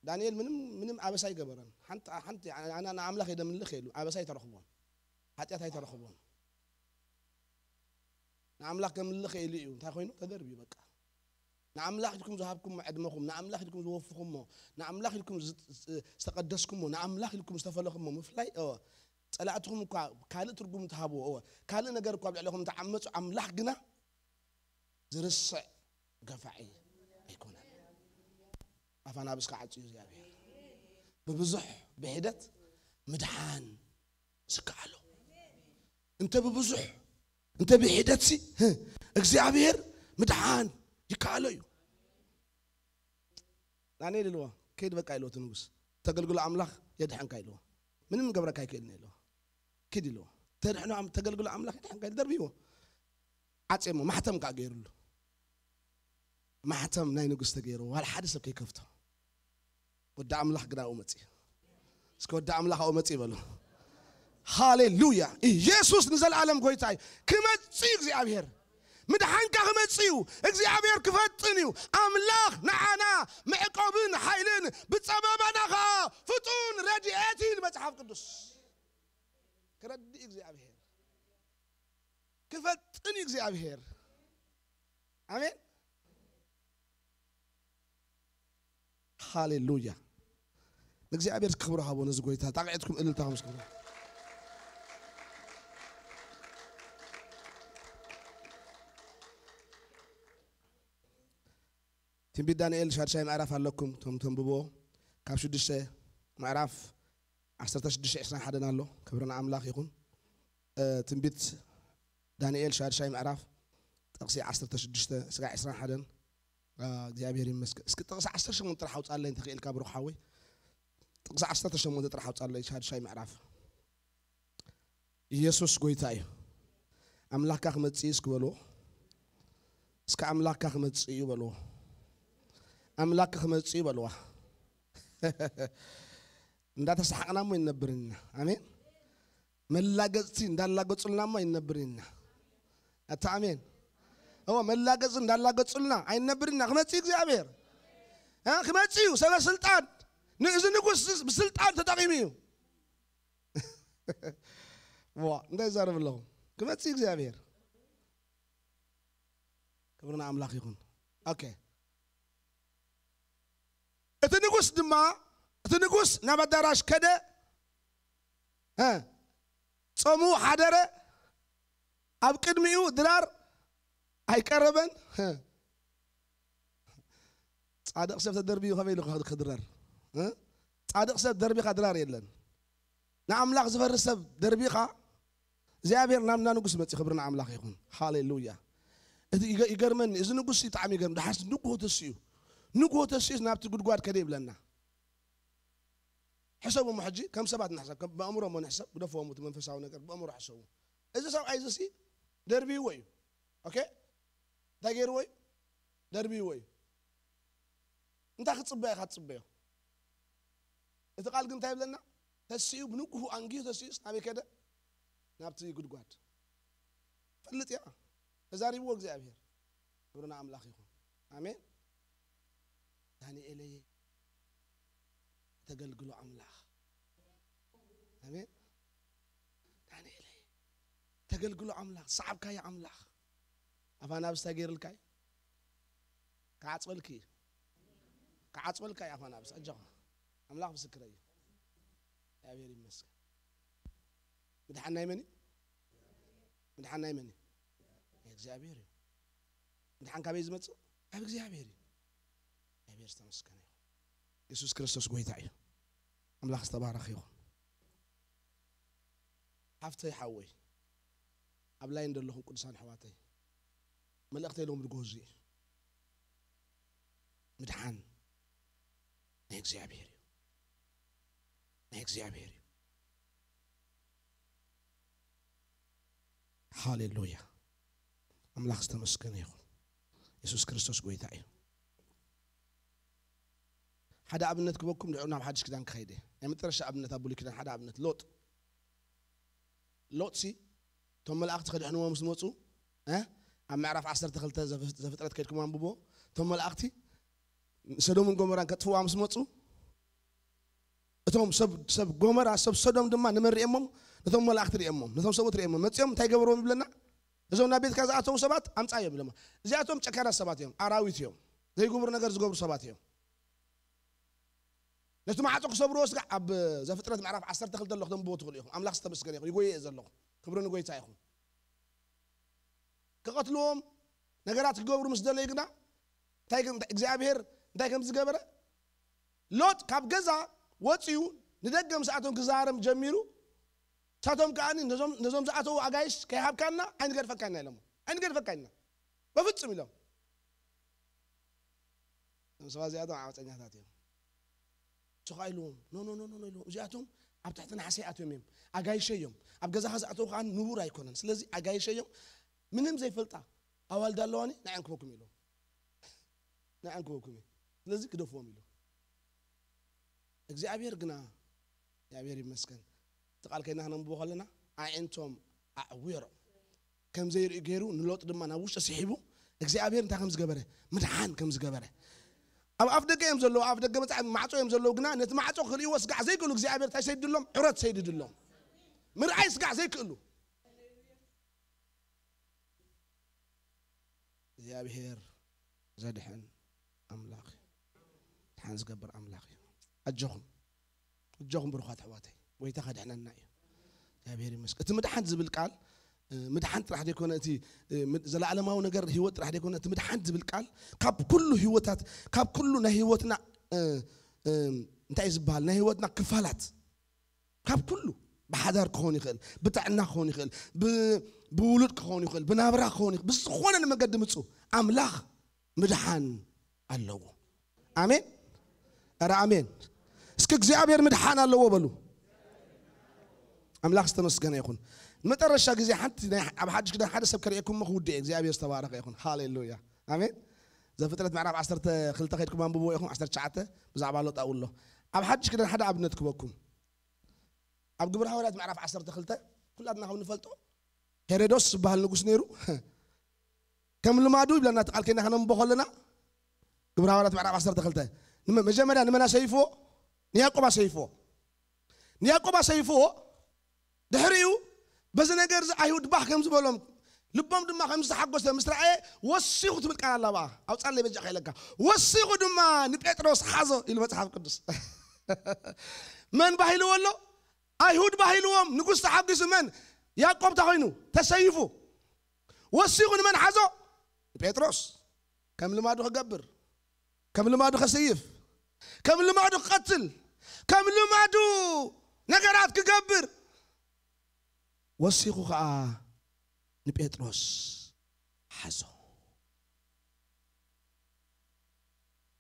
ዳንኤል ምንም ምንም ኣበሳ ኣይገበረን። ሓንቲ ሓንቲ ኣና ንኣምላኽ የደምልኽ ኢሉ ኣበሳ ኣይተረኽቦን። ሓጢኣት ኣይተረኽቦን። ንኣምላኽ ከምልኽ ኢሉ እዩ። እንታይ ኮይኑ? ተደርብዩ በቃ። ንኣምላኽ ኢልኩም ዝሃብኩሞ ዕድመኹም፣ ንኣምላኽ ኢልኩም ዝወፍኹሞ፣ ንኣምላኽ ኢልኩም ዝ-፣ ዝ-፣ ዝተቐደስኩሞ፣ ንኣምላኽ ኢልኩም ዝተፈለኹሞ ምፍላይ፣ እወ፣ ጸላእትኹም እኳ ካልእ ትርጉም እንተሃብዎ፣ እወ፣ ካልእ ነገር እኳ ኣብ ልዕለኹም እንተዓመጹ፣ ኣምላኽ ግና ዝርስዕ ገፋዒ ኣይኮነን። ኣፍ ኣናብስ ክዓጹ እዩ እግዚኣብሔር። ብብዙሕ ብሒደት ምድሓን ዝከኣሎ። እንተ ብብዙሕ፣ እንተ ብሒደትሲ፣ ህ፣ እግዚኣብሔር ምድሓን ይከኣሎ እዩ። ዳንኤል ኢልዎ፣ "ከይድ በቃ" ኢልዎ እቲ ንጉስ። "ተገልግሎ ኣምላኽ የድሕንካ" ኢልዎ። "ምንም ገብረካ ኣይክእልን" ኢልዎ። "ኪድ" ኢልዎ። "ተድሕኖ ኣም-፣ ተገልግሎ ኣምላኽ የድሕንካ" ኢሉ ደርብይዎ። ዓጽየሞ፣ ማሕተም ከኣ ገይሩሉ። ማሕተም ናይ ንጉስ ተገይሩ፣ ዋላ ሓደ ሰብ ከይከፍቶ። ወዲ ኣምላኽ ግና ኣብኡ መጺኡ። እስኪ ወዲ ኣምላኽ ኣብኡ መጺኡ በሉ። ሃሌሉያ። ኢየሱስ ንዘለኣለም ጎይታ እዩ። ክመጽእ እዩ እግዚኣብሔር። ምድሓንካ ክመጽእ እዩ። እግዚኣብሔር ክፈጥን እዩ። ኣምላኽ ንዓና መዕቆብን ሓይልን ብጸበባና ኸኣ ፍጡን ረድኤት እዩ መጽሓፍ ቅዱስ። ክረድእ እዩ እግዚኣብሔር። ክፈጥን እዩ እግዚኣብሔር። ኣሜን። ሃሌሉያ። ንእግዚኣብሔር ክብሪ ሃቦ ነዚ ጎይታ። ጣቕዒትኩም እልልታ ከምስክሩ። ትንቢት ዳንኤል ሻድሻይ ምዕራፍ ኣለኩም፣ እቶም ተንብብዎ። ካብ ሽዱሽተ ምዕራፍ ዓሰርተ ሽዱሽተ ዕስራን ሓደን ኣሎ። ክብሪ ንኣምላኽ ይኹን። እ፣ ትንቢት ዳንኤል ሻድሻይ ምዕራፍ ጥቕሲ ዓሰርተ ሽዱሽተ ስጋዕ ዕስራን ሓደን። አ፣ እግዚኣብሔር ይመስገን። እስኪ ጥቕሲ ዓሰርተ ሸሞንተ ጥራሕ ኣውጻለይ እንተኽኢልካ ብሩኽ ሓወይ። ጥቕሲ ዓሰርተ ሸሞንተ ጥራሕ ኣውጻለይ ሻድሻይ ምዕራፍ። ኢየሱስ ጎይታ እዩ። ኣምላኽካ ክመጽእ እዩ እስኪ በልዎ። እስከ ኣምላኽካ ክመጽእ እዩ በልዎ። ኣምላኽካ ክመጽእ እዩ በልዋ። እንዳተሰሓቕና እሞ ይነብር ኢና። ኣሜን። መላገጽቲ እንዳላገጹልና እሞ ይነብር ኢና። ኣታ ኣሜን። እዎ፣ መላገጽ እንዳላገጹልና ኣይነብር ኢና። ክመጽእ እዩ እግዚኣብሔር። እ፣ ክመጽእ እዩ ሰበ ስልጣን። ን-፣ እዚ ንጉስ ብስልጣን ተጠቒሙ እዩ። ዋ፣ እንታይ ይዛረብ ኣለኹ? ክመጽእ እዩ እግዚኣብሔር። ክብሪ ንኣምላኽ ይኹን። ኦኬ። ንጉስ ድማ፣ እቲ ንጉስ ናብ ኣዳራሽ ከደ፣ እ፣ ጾሙ ሓደረ፣ ኣብ ቅድሚኡ ድራር ኣይቀረበን። እ፣ ጻድቕ ሰብ ተደርብዩ ከመይ ኢሉ ክድረር? እ? ጻድቕ ሰብ ደርቢኻ ድራር የለን። ንኣምላኽ ዝፈርህ ሰብ ደርቢኻ፣ እግዚኣብሔር ናብ ንጉስ መጺ። ክብሪ ንኣምላኽ ይኹን። ሃሌሉያ። እቲ ይገ-፣ ይገርመኒ፣ እዚ ንጉስ እዩ፣ ብጣዕሚ ይገርም። ደሓስ ንግሆ ተሲኡ፣ ንግሆ ተሲኡስ ናብቲ ጉድጓድ ከደ ይብለና። ሕሰቡ እሞ ሕጂ፣ ከም ሰባት ንሕሰብ፣ ከም ብኣእምሮ እሞ ንሕሰብ፣ ግደፍዎ እቲ መንፈሳዊ ነገር፣ ብኣእምሮ ሕሰቡ። እዚ ሰብኣይ እዚ ሲ ደርብይዎ እዩ። ኦኬ? እንታይ ገይርዎ እዩ? ደርብይዎ እዩ። እንታይ ክትጽበ ኢኻ ትጽበዮ? እቲ ቃል ግን እንታይ ይብለና? ተሲኡ፣ ብንግሁ ኣንጊሁ ተሲኡስ ናበይ ከደ? ናብቲ ጉድጓድ። ፈልጥ እያ። ተዛሪብዎ እግዚኣብሔር። ክብሪ ንኣምላኽ ይኹን። ኣሜን። ዳንኤለየ፣ ተገልግሎ ኣምላኽ። ኣሜን። ዳንኤለየ፣ ተገልግሎ ኣምላኽ፣ ዝሰዓብካዮ ኣምላኽ። ኣፋ ናብስታ ገይርልካ እዩ። ክዓጽወልኪ እዩ። ክዓጽወልካ እዩ ኣፋ ናብስ። ኣጆኻ። ኣምላኽ ምስክረይ እዩ። እግዚኣብሔር ይመስገን። ምድሓን ናይ መን እዩ? ምድሓን ናይ መን እዩ? ናይ እግዚኣብሔር እዩ። ምድሓን ካበይ ዝመጽእ? ካብ እግዚኣብሔር እዩ። እግዚኣብሔር ዝተመስገነ ይኹን። የሱስ ክርስቶስ ጎይታ እዩ። ኣምላኽ ዝተባረኸ ይኹን። ሓፍተይ፣ ሓወይ፣ ኣብ ላይን ዘለኹም ቅዱሳን ኣሕዋተይ፣ መልእኽተይ ሎሚ ንግሆ እዚ እዩ። ምድሓን ናይ እግዚኣብሔር እዩ። ናይ እግዚኣብሔር እዩ። ሃሌሉያ። ኣምላኽ ዝተመስገነ ይኹን። የሱስ ክርስቶስ ጎይታ እዩ። ሓደ ኣብነት ክበኩም፣ ድሕሩ ናብ ሓድሽ ኪዳን ክኸይድ እየ። ናይ መጨረሻ ኣብነት ኣብ ብሉይ ኪዳን ሓደ ኣብነት፣ ሎጥ። ሎጥሲ፣ እቶም መላእኽቲ ከድሕንዎ ምስ መጹ፣ እ? ኣብ ምዕራፍ ዓሰርተ ክልተ ዘፍ-፣ ዘፍጥረት ከይድኩም ኣንብቦ። እቶም መላእኽቲ ሰዶምን ጎሞራን ከጥፍዋ ምስ መጹ፣ እቶም ሰብ፣ ሰብ ጎሞራ፣ ሰብ ሰዶም ድማ ንመን ርእየሞም? ነቶም መላእኽቲ ርእየሞም፣ ነቶም ሰብኡት ርእየሞም። መጺኦም እንታይ ገበርዎም ይብለና? እዞም ናብ ቤትካ ዝኣተዉ ሰባት ኣምጻዮም ኢሎም። እዚኣቶም ጨካናት ሰባት እዮም፣ ኣራዊት እዮም፣ ዘይግቡር ነገር ዝገብሩ ሰባት እዮም። ነቲ ማዕጾ ክሰብርዎ ስጋዕ ኣብ ዘፍጥረት ምዕራፍ ዓሰርተ ክልተ ኣለኹ፣ ተንብቦ ትኽእሉ ኢኹም። ኣምላኽ ዝተመስገነ ይኹን፣ ይጎየ እየ ዘለኹ። ክብሪ ንጎይታ ይኹን። ክቐትልዎም ነገራት ክገብሩ ምስ ደለዩ ግና፣ እንታይ ከም፣ እግዚኣብሔር እንታይ ከም ዝገበረ፣ ሎጥ ካብ ገዛ ወጺኡ ንደገ ምስ ኣቶም ክዛረም ጀሚሩ። ንሳቶም ከኣ ነዞም፣ ነዞም ዝኣተዉ ኣጋይሽ ከይሃብካና ኣይንገድፈካና ኢሎም። ኣይንገድፈካና በፍጹም ኢሎም። እዞም ሰባት እዚኣቶም ዓመፀኛታት እዮም። ሱኻ ኢልዎም፣ ኖ፣ ኖ፣ ኖ፣ ኖ፣ ኖ ኢልዎም። እዚኣቶም ኣብ ትሕቲ ናሕሲ ኣትዮም እዮም። ኣጋይሸ እዮም። ኣብ ገዛኻ ዝኣተዉ ከኣ ንቡር ኣይኮነን። ስለዚ ኣጋይሸ እዮም። ምንም ዘይፈልጣ ኣዋልድ ኣለዋኒ፣ ንዐን ክበኩም ኢልዎም። ንዐን ክበኩም እዩ። ስለዚ ግደፍዎም ኢሉ። እግዚኣብሔር ግና፣ እግዚኣብሔር ይመስገን። እቲ ቃል ከይና ክነንብቦ ከለና፣ ኣዒንቶም ኣዕዊሮም። ከም ዘይርኢ ገይሩ ንሎጥ ድማ ናብ ውሽጢ ስሒቡ፣ እግዚኣብሔር እንታይ ከም ዝገበረ፣ ምድሓን ከም ዝገበረ። ኣብ ኣፍ ደገ እዮም ዘለዉ፣ ኣብ ደገ መጽዓ-፣ ማዕጾ እዮም ዘለዉ፣ ግና ነቲ ማዕጾ ክርእይዎ ስጋዕ ዘይክእሉ እግዚኣብሔር እንታይ ሰይድሎም? ዑረት ሰይድድሎም። ምርኣይ ስጋዕ ዘይክእሉ። እግዚኣብሔር ዘድሕን ኣምላኽ እዩ። ምድሓን ዝገብር ኣምላኽ እዩ። ኣጆኹም፣ ኣጆኹም ብሩኻት ኣሕዋተይ፣ ጎይታ ከድሕነና እዩ። እግዚኣብሔር ይመስገን። እቲ ምድሓን ዝብል ቃል፣ እ፣ ምድሓን ጥራሕ ዘይኮነ፣ እቲ፣ እ፣ ምድ-፣ ዘለኣለማዊ ነገር ህይወት ጥራሕ ዘይኮነ፣ እቲ ምድሓን ዝብል ቃል ካብ ኩሉ ህይወታት፣ ካብ ኩሉ ናይ ህይወትና፣ እ፣ እ፣ እንታይ እዩ ዝበሃል፣ ናይ ህይወትና ክፋላት፣ ካብ ኩሉ፣ ብሓዳር ክኸውን ይኽእል፣ ብጥዕና ክኸውን ይኽእል፣ ብ-፣ ብውሉድ ክኸውን ይኽእል፣ ብናብራ ክኸውን ይኽእል፣ ብዝኾነ ንመገዲ ምጹ፣ ኣምላኽ ምድሓን ኣለዎ። ኣሜን። ኧረ ኣሜን። እስኪ እግዚኣብሔር ምድሓን ኣለዎ በሉ። ኣምላኽ ዝተመስገነ ይኹን። ንመጨረሻ ግዜ ሓንቲ ናይ፣ ኣብ ሓድሽ ኪዳን ሓደ ሰብ ከርእየኩም እሞ ክውድእ እየ። እግዚኣብሔር ዝተባረኸ ይኹን። ሃሌሉያ። ኣሜን። ዘፍጥረት ምዕራፍ ዓሰርተ ክልተ ከይድኩም ኣንብብዎ ኢኹም፣ ዓሰርተ ትሽዓተ ብዛዕባ ሎጥ ኣብኡ ኣሎ። ኣብ ሓድሽ ኪዳን ሓደ ኣብነት ክበኩም። ኣብ ግብረ ሃዋርያት ምዕራፍ ዓሰርተ ክልተ ኩላትና ከም ንፈልጦ ሄሮዶስ ዝበሃል ንጉስ ነይሩ። ከም ልማዱ ይብለና እቲ ቃል ከይና ከነንብቦ ከለና፣ ግብረ ሃዋርያት ምዕራፍ ዓሰርተ ክልተ፣ ንመ-፣ መጀመርያ ንመን ኣሰይፍዎ? ንያዕቆብ ኣሰይፍዎ። ንያዕቆብ ኣሰይፍዎ። ድሕሪኡ በዚ ነገር እዚ ኣይሁድ ባህ ከም ዝበሎም፣ ልቦም ድማ ከም ዝተሓጎሰ ምስ ረኣየ፣ ወሲኹ ትብል ቃል ኣላ ብኣ፣ ኣውጻለይ በጃኻ ኢለካ። ወሲኹ ድማ ንጴጥሮስ ሓዞ ኢሉ መጽሓፍ ቅዱስ። መን ባሂልዎ ኣሎ? ኣይሁድ ባሂልዎም። ንጉስ ተሓጒሱ፣ መን? ያዕቆብ እንታይ ኮይኑ? ተሰይፉ። ወሲኹ ንመን ሓዞ? ንጴጥሮስ። ከም ልማዱ ክገብር፣ ከም ልማዱ ከሰይፍ፣ ከም ልማዱ ክቐትል፣ ከም ልማዱ ነገራት ክገብር ወሲኹ ኸዓ ንጴጥሮስ ሓዞ።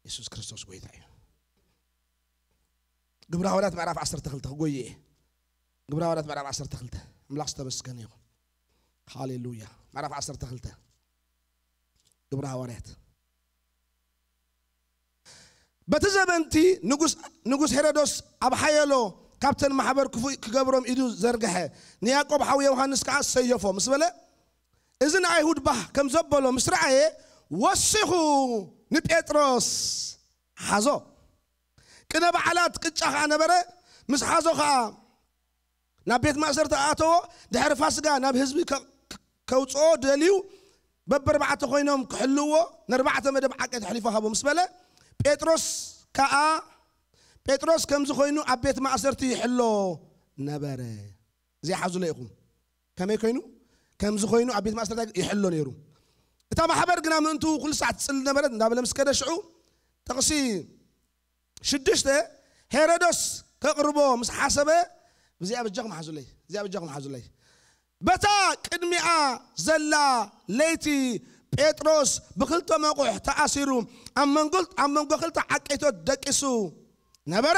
የሱስ ክርስቶስ ጎይታ እዩ። ግብረ ሃዋርያት ምዕራፍ ዓሰርተ ክልተ ክጎይ እየ። ግብረ ሃዋርያት ምዕራፍ ዓሰርተ ክልተ። ኣምላኽ ዝተመስገነ ይኹን። ሃሌሉያ። ምዕራፍ ዓሰርተ ክልተ ግብረ ሃዋርያት። በቲ ዘበንቲ ንጉስ፣ ንጉስ ሄሮዶስ ኣብ ሓየሎ ካብተን ማሕበር ክፉእ ክገብሮም ኢዱ ዘርግሐ፣ ንያዕቆብ ሓው ዮሃንስ ከኣ ሰየፎ ምስ በለ፣ እዚ ንኣይሁድ ባህ ከም ዘበሎ ምስ ረኣየ፣ ወሲኹ ንጴጥሮስ ሓዞ። ቅነ በዓላት ቅጫ ኸኣ ነበረ። ምስ ሓዞ ኸኣ ናብ ቤት ማእሰርቲ ኣእተዎ። ድሕሪ ፋስጋ ናብ ህዝቢ ከ-፣ ከውፅኦ ደልዩ፣ በበርባዕተ ኮይኖም ክሕልዎ፣ ነርባዕተ መደብ ዓቀት ኣሕሊፉ ሃቦ ምስ በለ፣ ጴጥሮስ ከኣ፣ ጴጥሮስ ከምዚ ኮይኑ ኣብ ቤት ማእሰርቲ ይሕሎ ነበረ። እዚ ሓዙለይ ኢኹም። ከመይ ኮይኑ? ከምዚ ኮይኑ ኣብ ቤት ማእሰርቲ ይሕሎ ነይሩ። እታ ማሕበር ግና ምእንቱ ኩሉ ሰዓት ትጽሊ ነበረት። እንዳበለ ምስ ከደ ሽዑ፣ ጥቕሲ ሽዱሽተ፣ ሄሮዶስ ከቕርቦ ምስ ሓሰበ፣ እዚኣ በጃኹም ሓዙለይ፣ እዚኣ በጃኹም ሓዙለይ። በታ ቅድሚኣ ዘላ ለይቲ ጴጥሮስ ብኽልተ መቑሕ ተኣሲሩ ኣብ መንጎ፣ ኣብ መንጎ ክልተ ዓቀይቶት ደቂሱ ነበረ።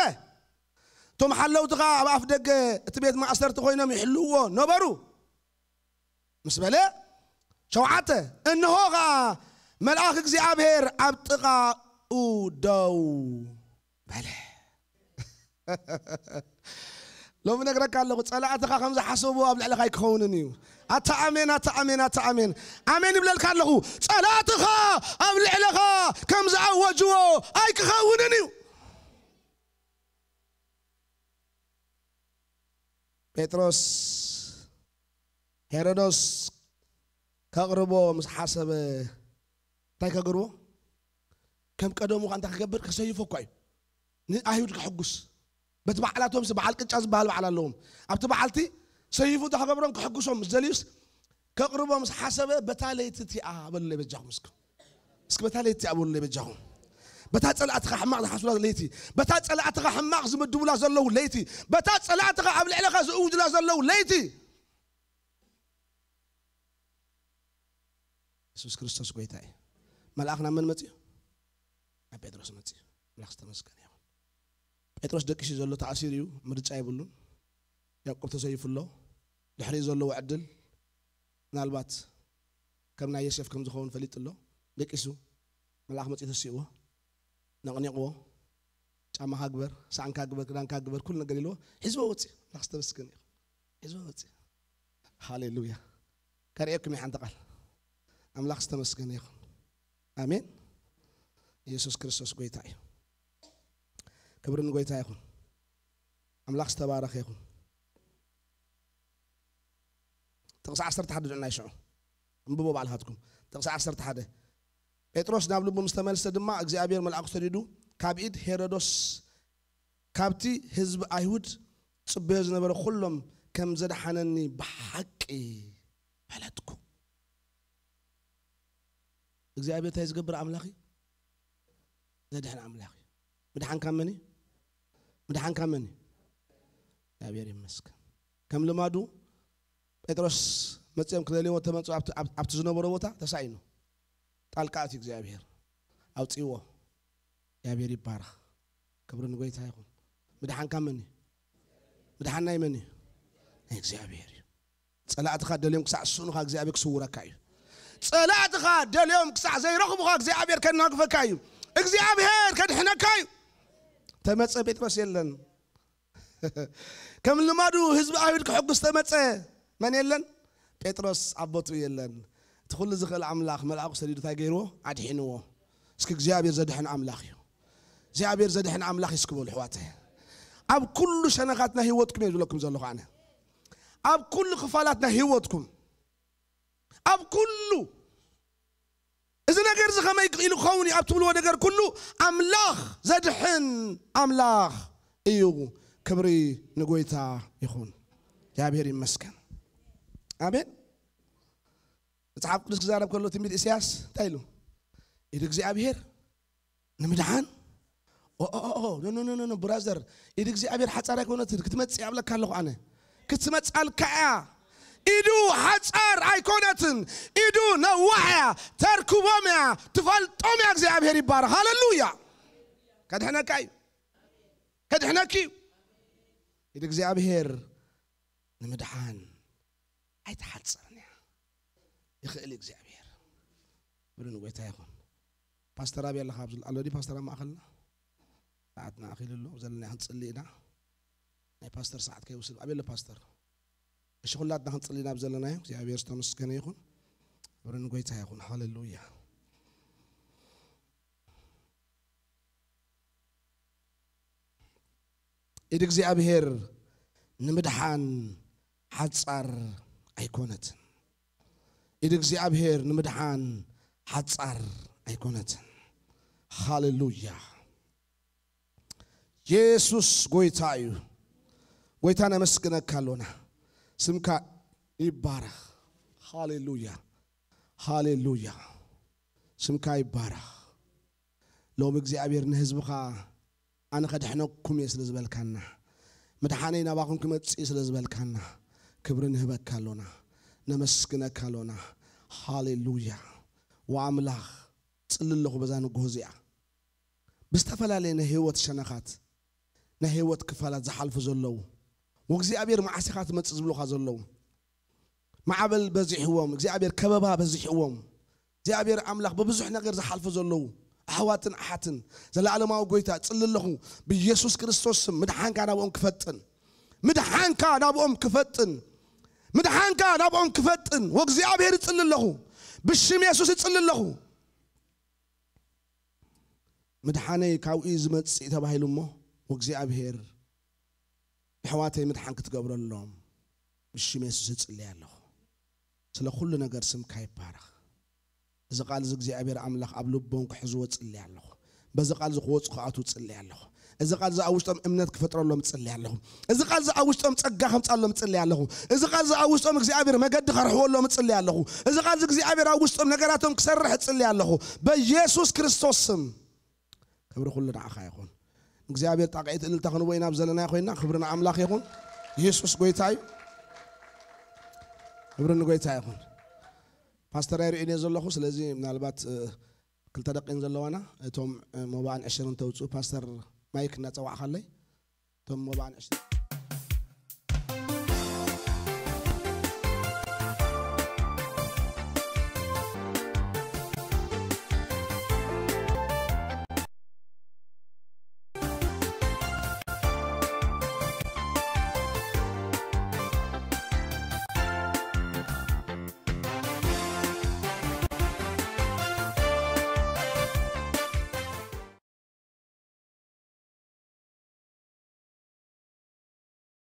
እቶም ሓለውቲ ኸኣ ኣብ ኣፍ ደገ እቲ ቤት ማእሰርቲ ኮይኖም ይሕልውዎ ነበሩ። ምስ በለ፣ ሸውዓተ፣ እንሆ ኸኣ መልኣኽ እግዚኣብሔር ኣብ ጥቓኡ ደው በለ። ሎሚ ነግረካ ኣለኹ፣ ጸላእትኻ ከም ዝሓሰብዎ ኣብ ልዕለኻ ኣይክኸውንን እዩ። ኣታ ኣሜን፣ ኣታ ኣሜን፣ ኣታ ኣሜን። ኣሜን ይብለልካ ኣለኹ። ጸላእትኻ ኣብ ልዕለኻ ከም ዝኣወጅዎ ኣይክኸውንን እዩ። ጴጥሮስ ሄሮዶስ ከቕርቦ ምስ ሓሰበ፣ እንታይ ከቕርቦ? ከም ቀደሙ ኸኣ እንታይ ክገብር? ከሰይፎ እኳ እዩ። ንኣይሁድ ከሕጉስ። በቲ በዓላቶምስ በዓል ቅጫ ዝበሃል በዓል ኣለዎም። ኣብቲ በዓልቲ ሰይፉ እንታይ ክገብሮም? ከሕጉሶም ምስ ደልዩስ፣ ከቕርቦ ምስ ሓሰበ፣ በታ ለይቲ እቲኣ በሉለይ በጃኹም እስከ። እስኪ በታ ለይቲ እቲኣ በሉለይ በጃኹም። በታ ጸላእትኻ ሕማቕ ዝሓስቡላ ለይቲ፣ በታ ጸላእትኻ ሕማቕ ዝምድቡላ ዘለዉ ለይቲ፣ በታ ጸላእትኻ ኣብ ልዕለኻ ዝእውጁላ ዘለዉ ለይቲ። የሱስ ክርስቶስ ጎይታ እዩ። መልኣኽ ናብ መን መጺኡ? ናብ ጴጥሮስ መጺኡ። መልኣኽ ዝተመስገነ ይኹን። ጴጥሮስ ደቂሱ ዘሎ፣ ተኣሲሩ እዩ፣ ምርጫ የብሉን። ያዕቆብ ተሰይፉ ኣሎ። ድሕሪኡ ዘለዎ ዕድል ምናልባት ከም ናይ ዮሴፍ ከም ዝኸውን ፈሊጡ ኣሎ። ደቂሱ፣ መልኣኽ መጺኡ ተሲእዎ፣ ነቕኒቕዎ፣ ጫማኻ ግበር፣ ሳዕንካ ግበር፣ ክዳንካ ግበር፣ ኩሉ ነገር ኢልዎ፣ ሒዝዎ ወጺኡ። መልኣኽ ዝተመስገነ ይኹን። ሒዝዎ ወጺኡ። ሃሌሉያ። ከርእየኩም እየ ሓንቲ ቃል። ኣምላኽ ዝተመስገነ ይኹን። ኣሜን። ኢየሱስ ክርስቶስ ጎይታ እዩ። ክብሪ ንጎይታ ይኹን። ኣምላኽ ዝተባረኸ ይኹን። ጥቕሲ ዓሰርተ ሓደ ድዕናይ ሽዑ። እንብቦ ባዕልኻትኩም። ጥቕሲ ዓሰርተ ሓደ። ጴጥሮስ ናብ ልቡ ምስ ተመልሰ ድማ፣ እግዚኣብሔር መልኣኩ ሰዲዱ፣ ካብ ኢድ ሄሮዶስ፣ ካብቲ ህዝቢ ኣይሁድ ጽበዮ ዝነበረ ኩሎም ከም ዘድሓነኒ ብሓቂ ፈለጥኩ። እግዚኣብሔር እንታይ ዝገብር ኣምላኽ እዩ? ዘድሕን ኣምላኽ እዩ። ምድሓን ካብ መን እዩ? ምድሓን ካብ መን እዩ? እግዚኣብሔር ይመስገን። ከም ልማዱ ጴጥሮስ መጺኦም ክደልይዎ ተመጹ፣ ኣብቲ፣ ኣብ-፣ ኣብቲ ዝነበሮ ቦታ ተሳኢኑ። ጣልቃ ኣትዩ እግዚኣብሔር። ኣውጺእዎ። እግዚኣብሔር ይባረኽ። ክብሪ ንጎይታ ይኹን። ምድሓን ካብ መን እዩ? ምድሓን ናይ መን እዩ? ናይ እግዚኣብሔር እዩ። ጸላእትኻ ደልዮም ክሳዕ ዝስእኑኻ እግዚኣብሔር ክስውረካ እዩ። ጸላእትኻ ደልዮም ክሳዕ ዘይረኽቡኻ እግዚኣብሔር ከናግፈካ እዩ። እግዚኣብሔር ከድሕነካ እዩ። ተመጸ ጴጥሮስ የለን። ከም ልማዱ ህዝቢ ኣይሁድ ክሕጉስ ተመጸ። መን የለን? ጴጥሮስ ኣብ ቦትኡ የለን። እቲ ኩሉ ዝኽእል ኣምላኽ መልኣኹ ሰዲዱ እንታይ ገይርዎ? ኣድሒንዎ። እስኪ እግዚኣብሔር ዘድሕን ኣምላኽ እዩ። እግዚኣብሔር ዘድሕን ኣምላኽ እዩ እስኪ በሉ ኣሕዋተይ። ኣብ ኩሉ ሸነኻት ናይ ህይወትኩም እየ ዝብለኩም ዘለኹ ኣነ። ኣብ ኩሉ ክፋላት ናይ ህይወትኩም፣ ኣብ ኩሉ እዚ ነገር እዚ ከመይ ኢሉ ክኸውን እዩ ኣብ ትብልዎ ነገር ኩሉ ኣምላኽ ዘድሕን ኣምላኽ እዩ። ክብሪ ንጎይታ ይኹን። እግዚኣብሔር ይመስገን። ኣሜን። መጽሓፍ ቅዱስ ክዛረብ ከሎ ትንቢት ኢሳያስ እንታይ ኢሉ? ኢድ እግዚኣብሔር ንምድሓን። ኦ ኦ ኦ ኖ ኖ ኖ ኖ ብራዘር፣ ኢድ እግዚኣብሔር ሓጻር ኣይኮነትን። ክትመጽእ ያብለካ ኣለኹ ኣነ። ክትመጻልካ እያ። ኢዱ ሓጻር ኣይኮነትን። ኢዱ ነዋሕ እያ። ተርክቦም እያ። ትፈልጦም እያ። እግዚኣብሔር ይባረኽ። ሃሌሉያ። ከድሕነካ እዩ። ከድሕነኪ እዩ። ኢድ እግዚኣብሔር ንምድሓን ኣይትሓጽርን እያ። ይኽእል እዩ እግዚኣብሔር። ብሉ ንጎይታ ይኹን። ፓስተር ኣበይ ኣለኻ? ኣብዚ ኣሎ ድዩ ፓስተር ኣብ ማእኸልና? ሰዓትና ኣኺሉ ኣሎ። ዘለና ክንጽሊ ኢና። ናይ ፓስተር ሰዓት ከይወስድ። ኣበይ ኣሎ ፓስተር? እሺ፣ ኩላትና ክንጽሊ ኢና ኣብ ዘለናዮ። እግዚኣብሔር ዝተመስገነ ይኹን። ክብሪ ንጎይታ ይኹን። ሃሌሉያ። ኢድ እግዚኣብሔር ንምድሓን ሓጻር ኣይኮነትን። ኢድ እግዚኣብሔር ንምድሓን ሓጻር ኣይኮነትን። ሃሌሉያ። የሱስ ጎይታ እዩ። ጎይታ ነመስግነካ ኣሎና። ስምካ ይባረኽ። ሃሌሉያ። ሃሌሉያ። ስምካ ይባረኽ። ሎም እግዚኣብሔር ንህዝብኻ ኣነ ከድሕነኩም እየ ስለ ዝበልካና፣ ምድሓነይ ናባኹም ክመጽእ እዩ ስለ ዝበልካና፣ ክብሪ ንህበካ ኣሎና፣ ነመስግነካ ኣሎና። ሃሌሉያ። ወኣምላኽ ጽሊ ኣለኹ በዛ ንግሆ እዚኣ። ብዝተፈላለየ ናይ ህይወት ሸነኻት፣ ናይ ህይወት ክፋላት ዝሓልፉ ዘለዉ፣ "ወእግዚኣብሔር መዓስ ኢኻ ትመጽእ?" ዝብሉኻ ዘለዉ፣ ማዕበል በዚሕዎም፣ እግዚኣብሔር ከበባ በዚሕዎም፣ እግዚኣብሔር ኣምላኽ ብብዙሕ ነገር ዝሓልፉ ዘለዉ ኣሕዋትን ኣሓትን፣ ዘለኣለማዊ ጎይታ ጽሊ ኣለኹ፣ ብኢየሱስ ክርስቶስ ስም ምድሓንካ ናብኦም ክፈጥን፣ ምድሓንካ ናብኦም ክፈጥን፣ ምድሓንካ ናብኦም ክፈጥን፣ ወእግዚኣብሔር እጽሊ ኣለኹ፣ ብሽም የሱስ እጽሊ ኣለኹ። ምድሓነይ ካብኡ እዩ ዝመጽእ ተባሂሉ እሞ፣ ወእግዚኣብሔር የሕዋተይ ምድሓን ክትገብረሎም ብሽም የሱስ እጽልይ ኣለኹ። ስለ ኩሉ ነገር ስምካ ይባረኽ። እዚ ቃል እዚ እግዚኣብሔር ኣምላኽ ኣብ ልቦም ክሕዝዎ እጽልይ ኣለኹ። በዚ ቃል እዚ ክወጹ ክኣትዉ እጽልይ ኣለኹ። እዚ ቃል እዚ ኣብ ውሽጦም እምነት ክፈጥረሎም እጽልይ ኣለኹ። እዚ ቃል እዚ ኣብ ውሽጦም ጸጋ ከምጻሎም እጽልይ ኣለኹ። እዚ ቃል እዚ ኣብ ውሽጦም እግዚኣብሔር መገዲ ከርሕወሎም እጽልይ ኣለኹ። እዚ ቃል እዚ እግዚኣብሔር ኣብ ውሽጦም ነገራቶም ክሰርሕ እጽልይ ኣለኹ። በኢየሱስ ክርስቶስ ስም ክብሪ ኩሉ ንዓኻ ይኹን። እግዚኣብሔር ጣቕዒት እልልታ ክንቦ ኢና ኣብ ዘለናዮ ኮይና፣ ክብሪ ንኣምላኽ ይኹን። ኢየሱስ ጎይታ እዩ። ክብሪ ንጎይታ ይኹን። ፓስተር ኣይርእን እየ ዘለኹ፣ ስለዚ ምናልባት፣ እ፣ ክልተ ደቂን ዘለዋና፣ እቶም፣ እ፣ ሞባእን ዕሽርን ተውፅኡ፣ ፓስተር ማይክ እናፀዋዕኻለይ፣ እቶም ሞባእን ዕሽርን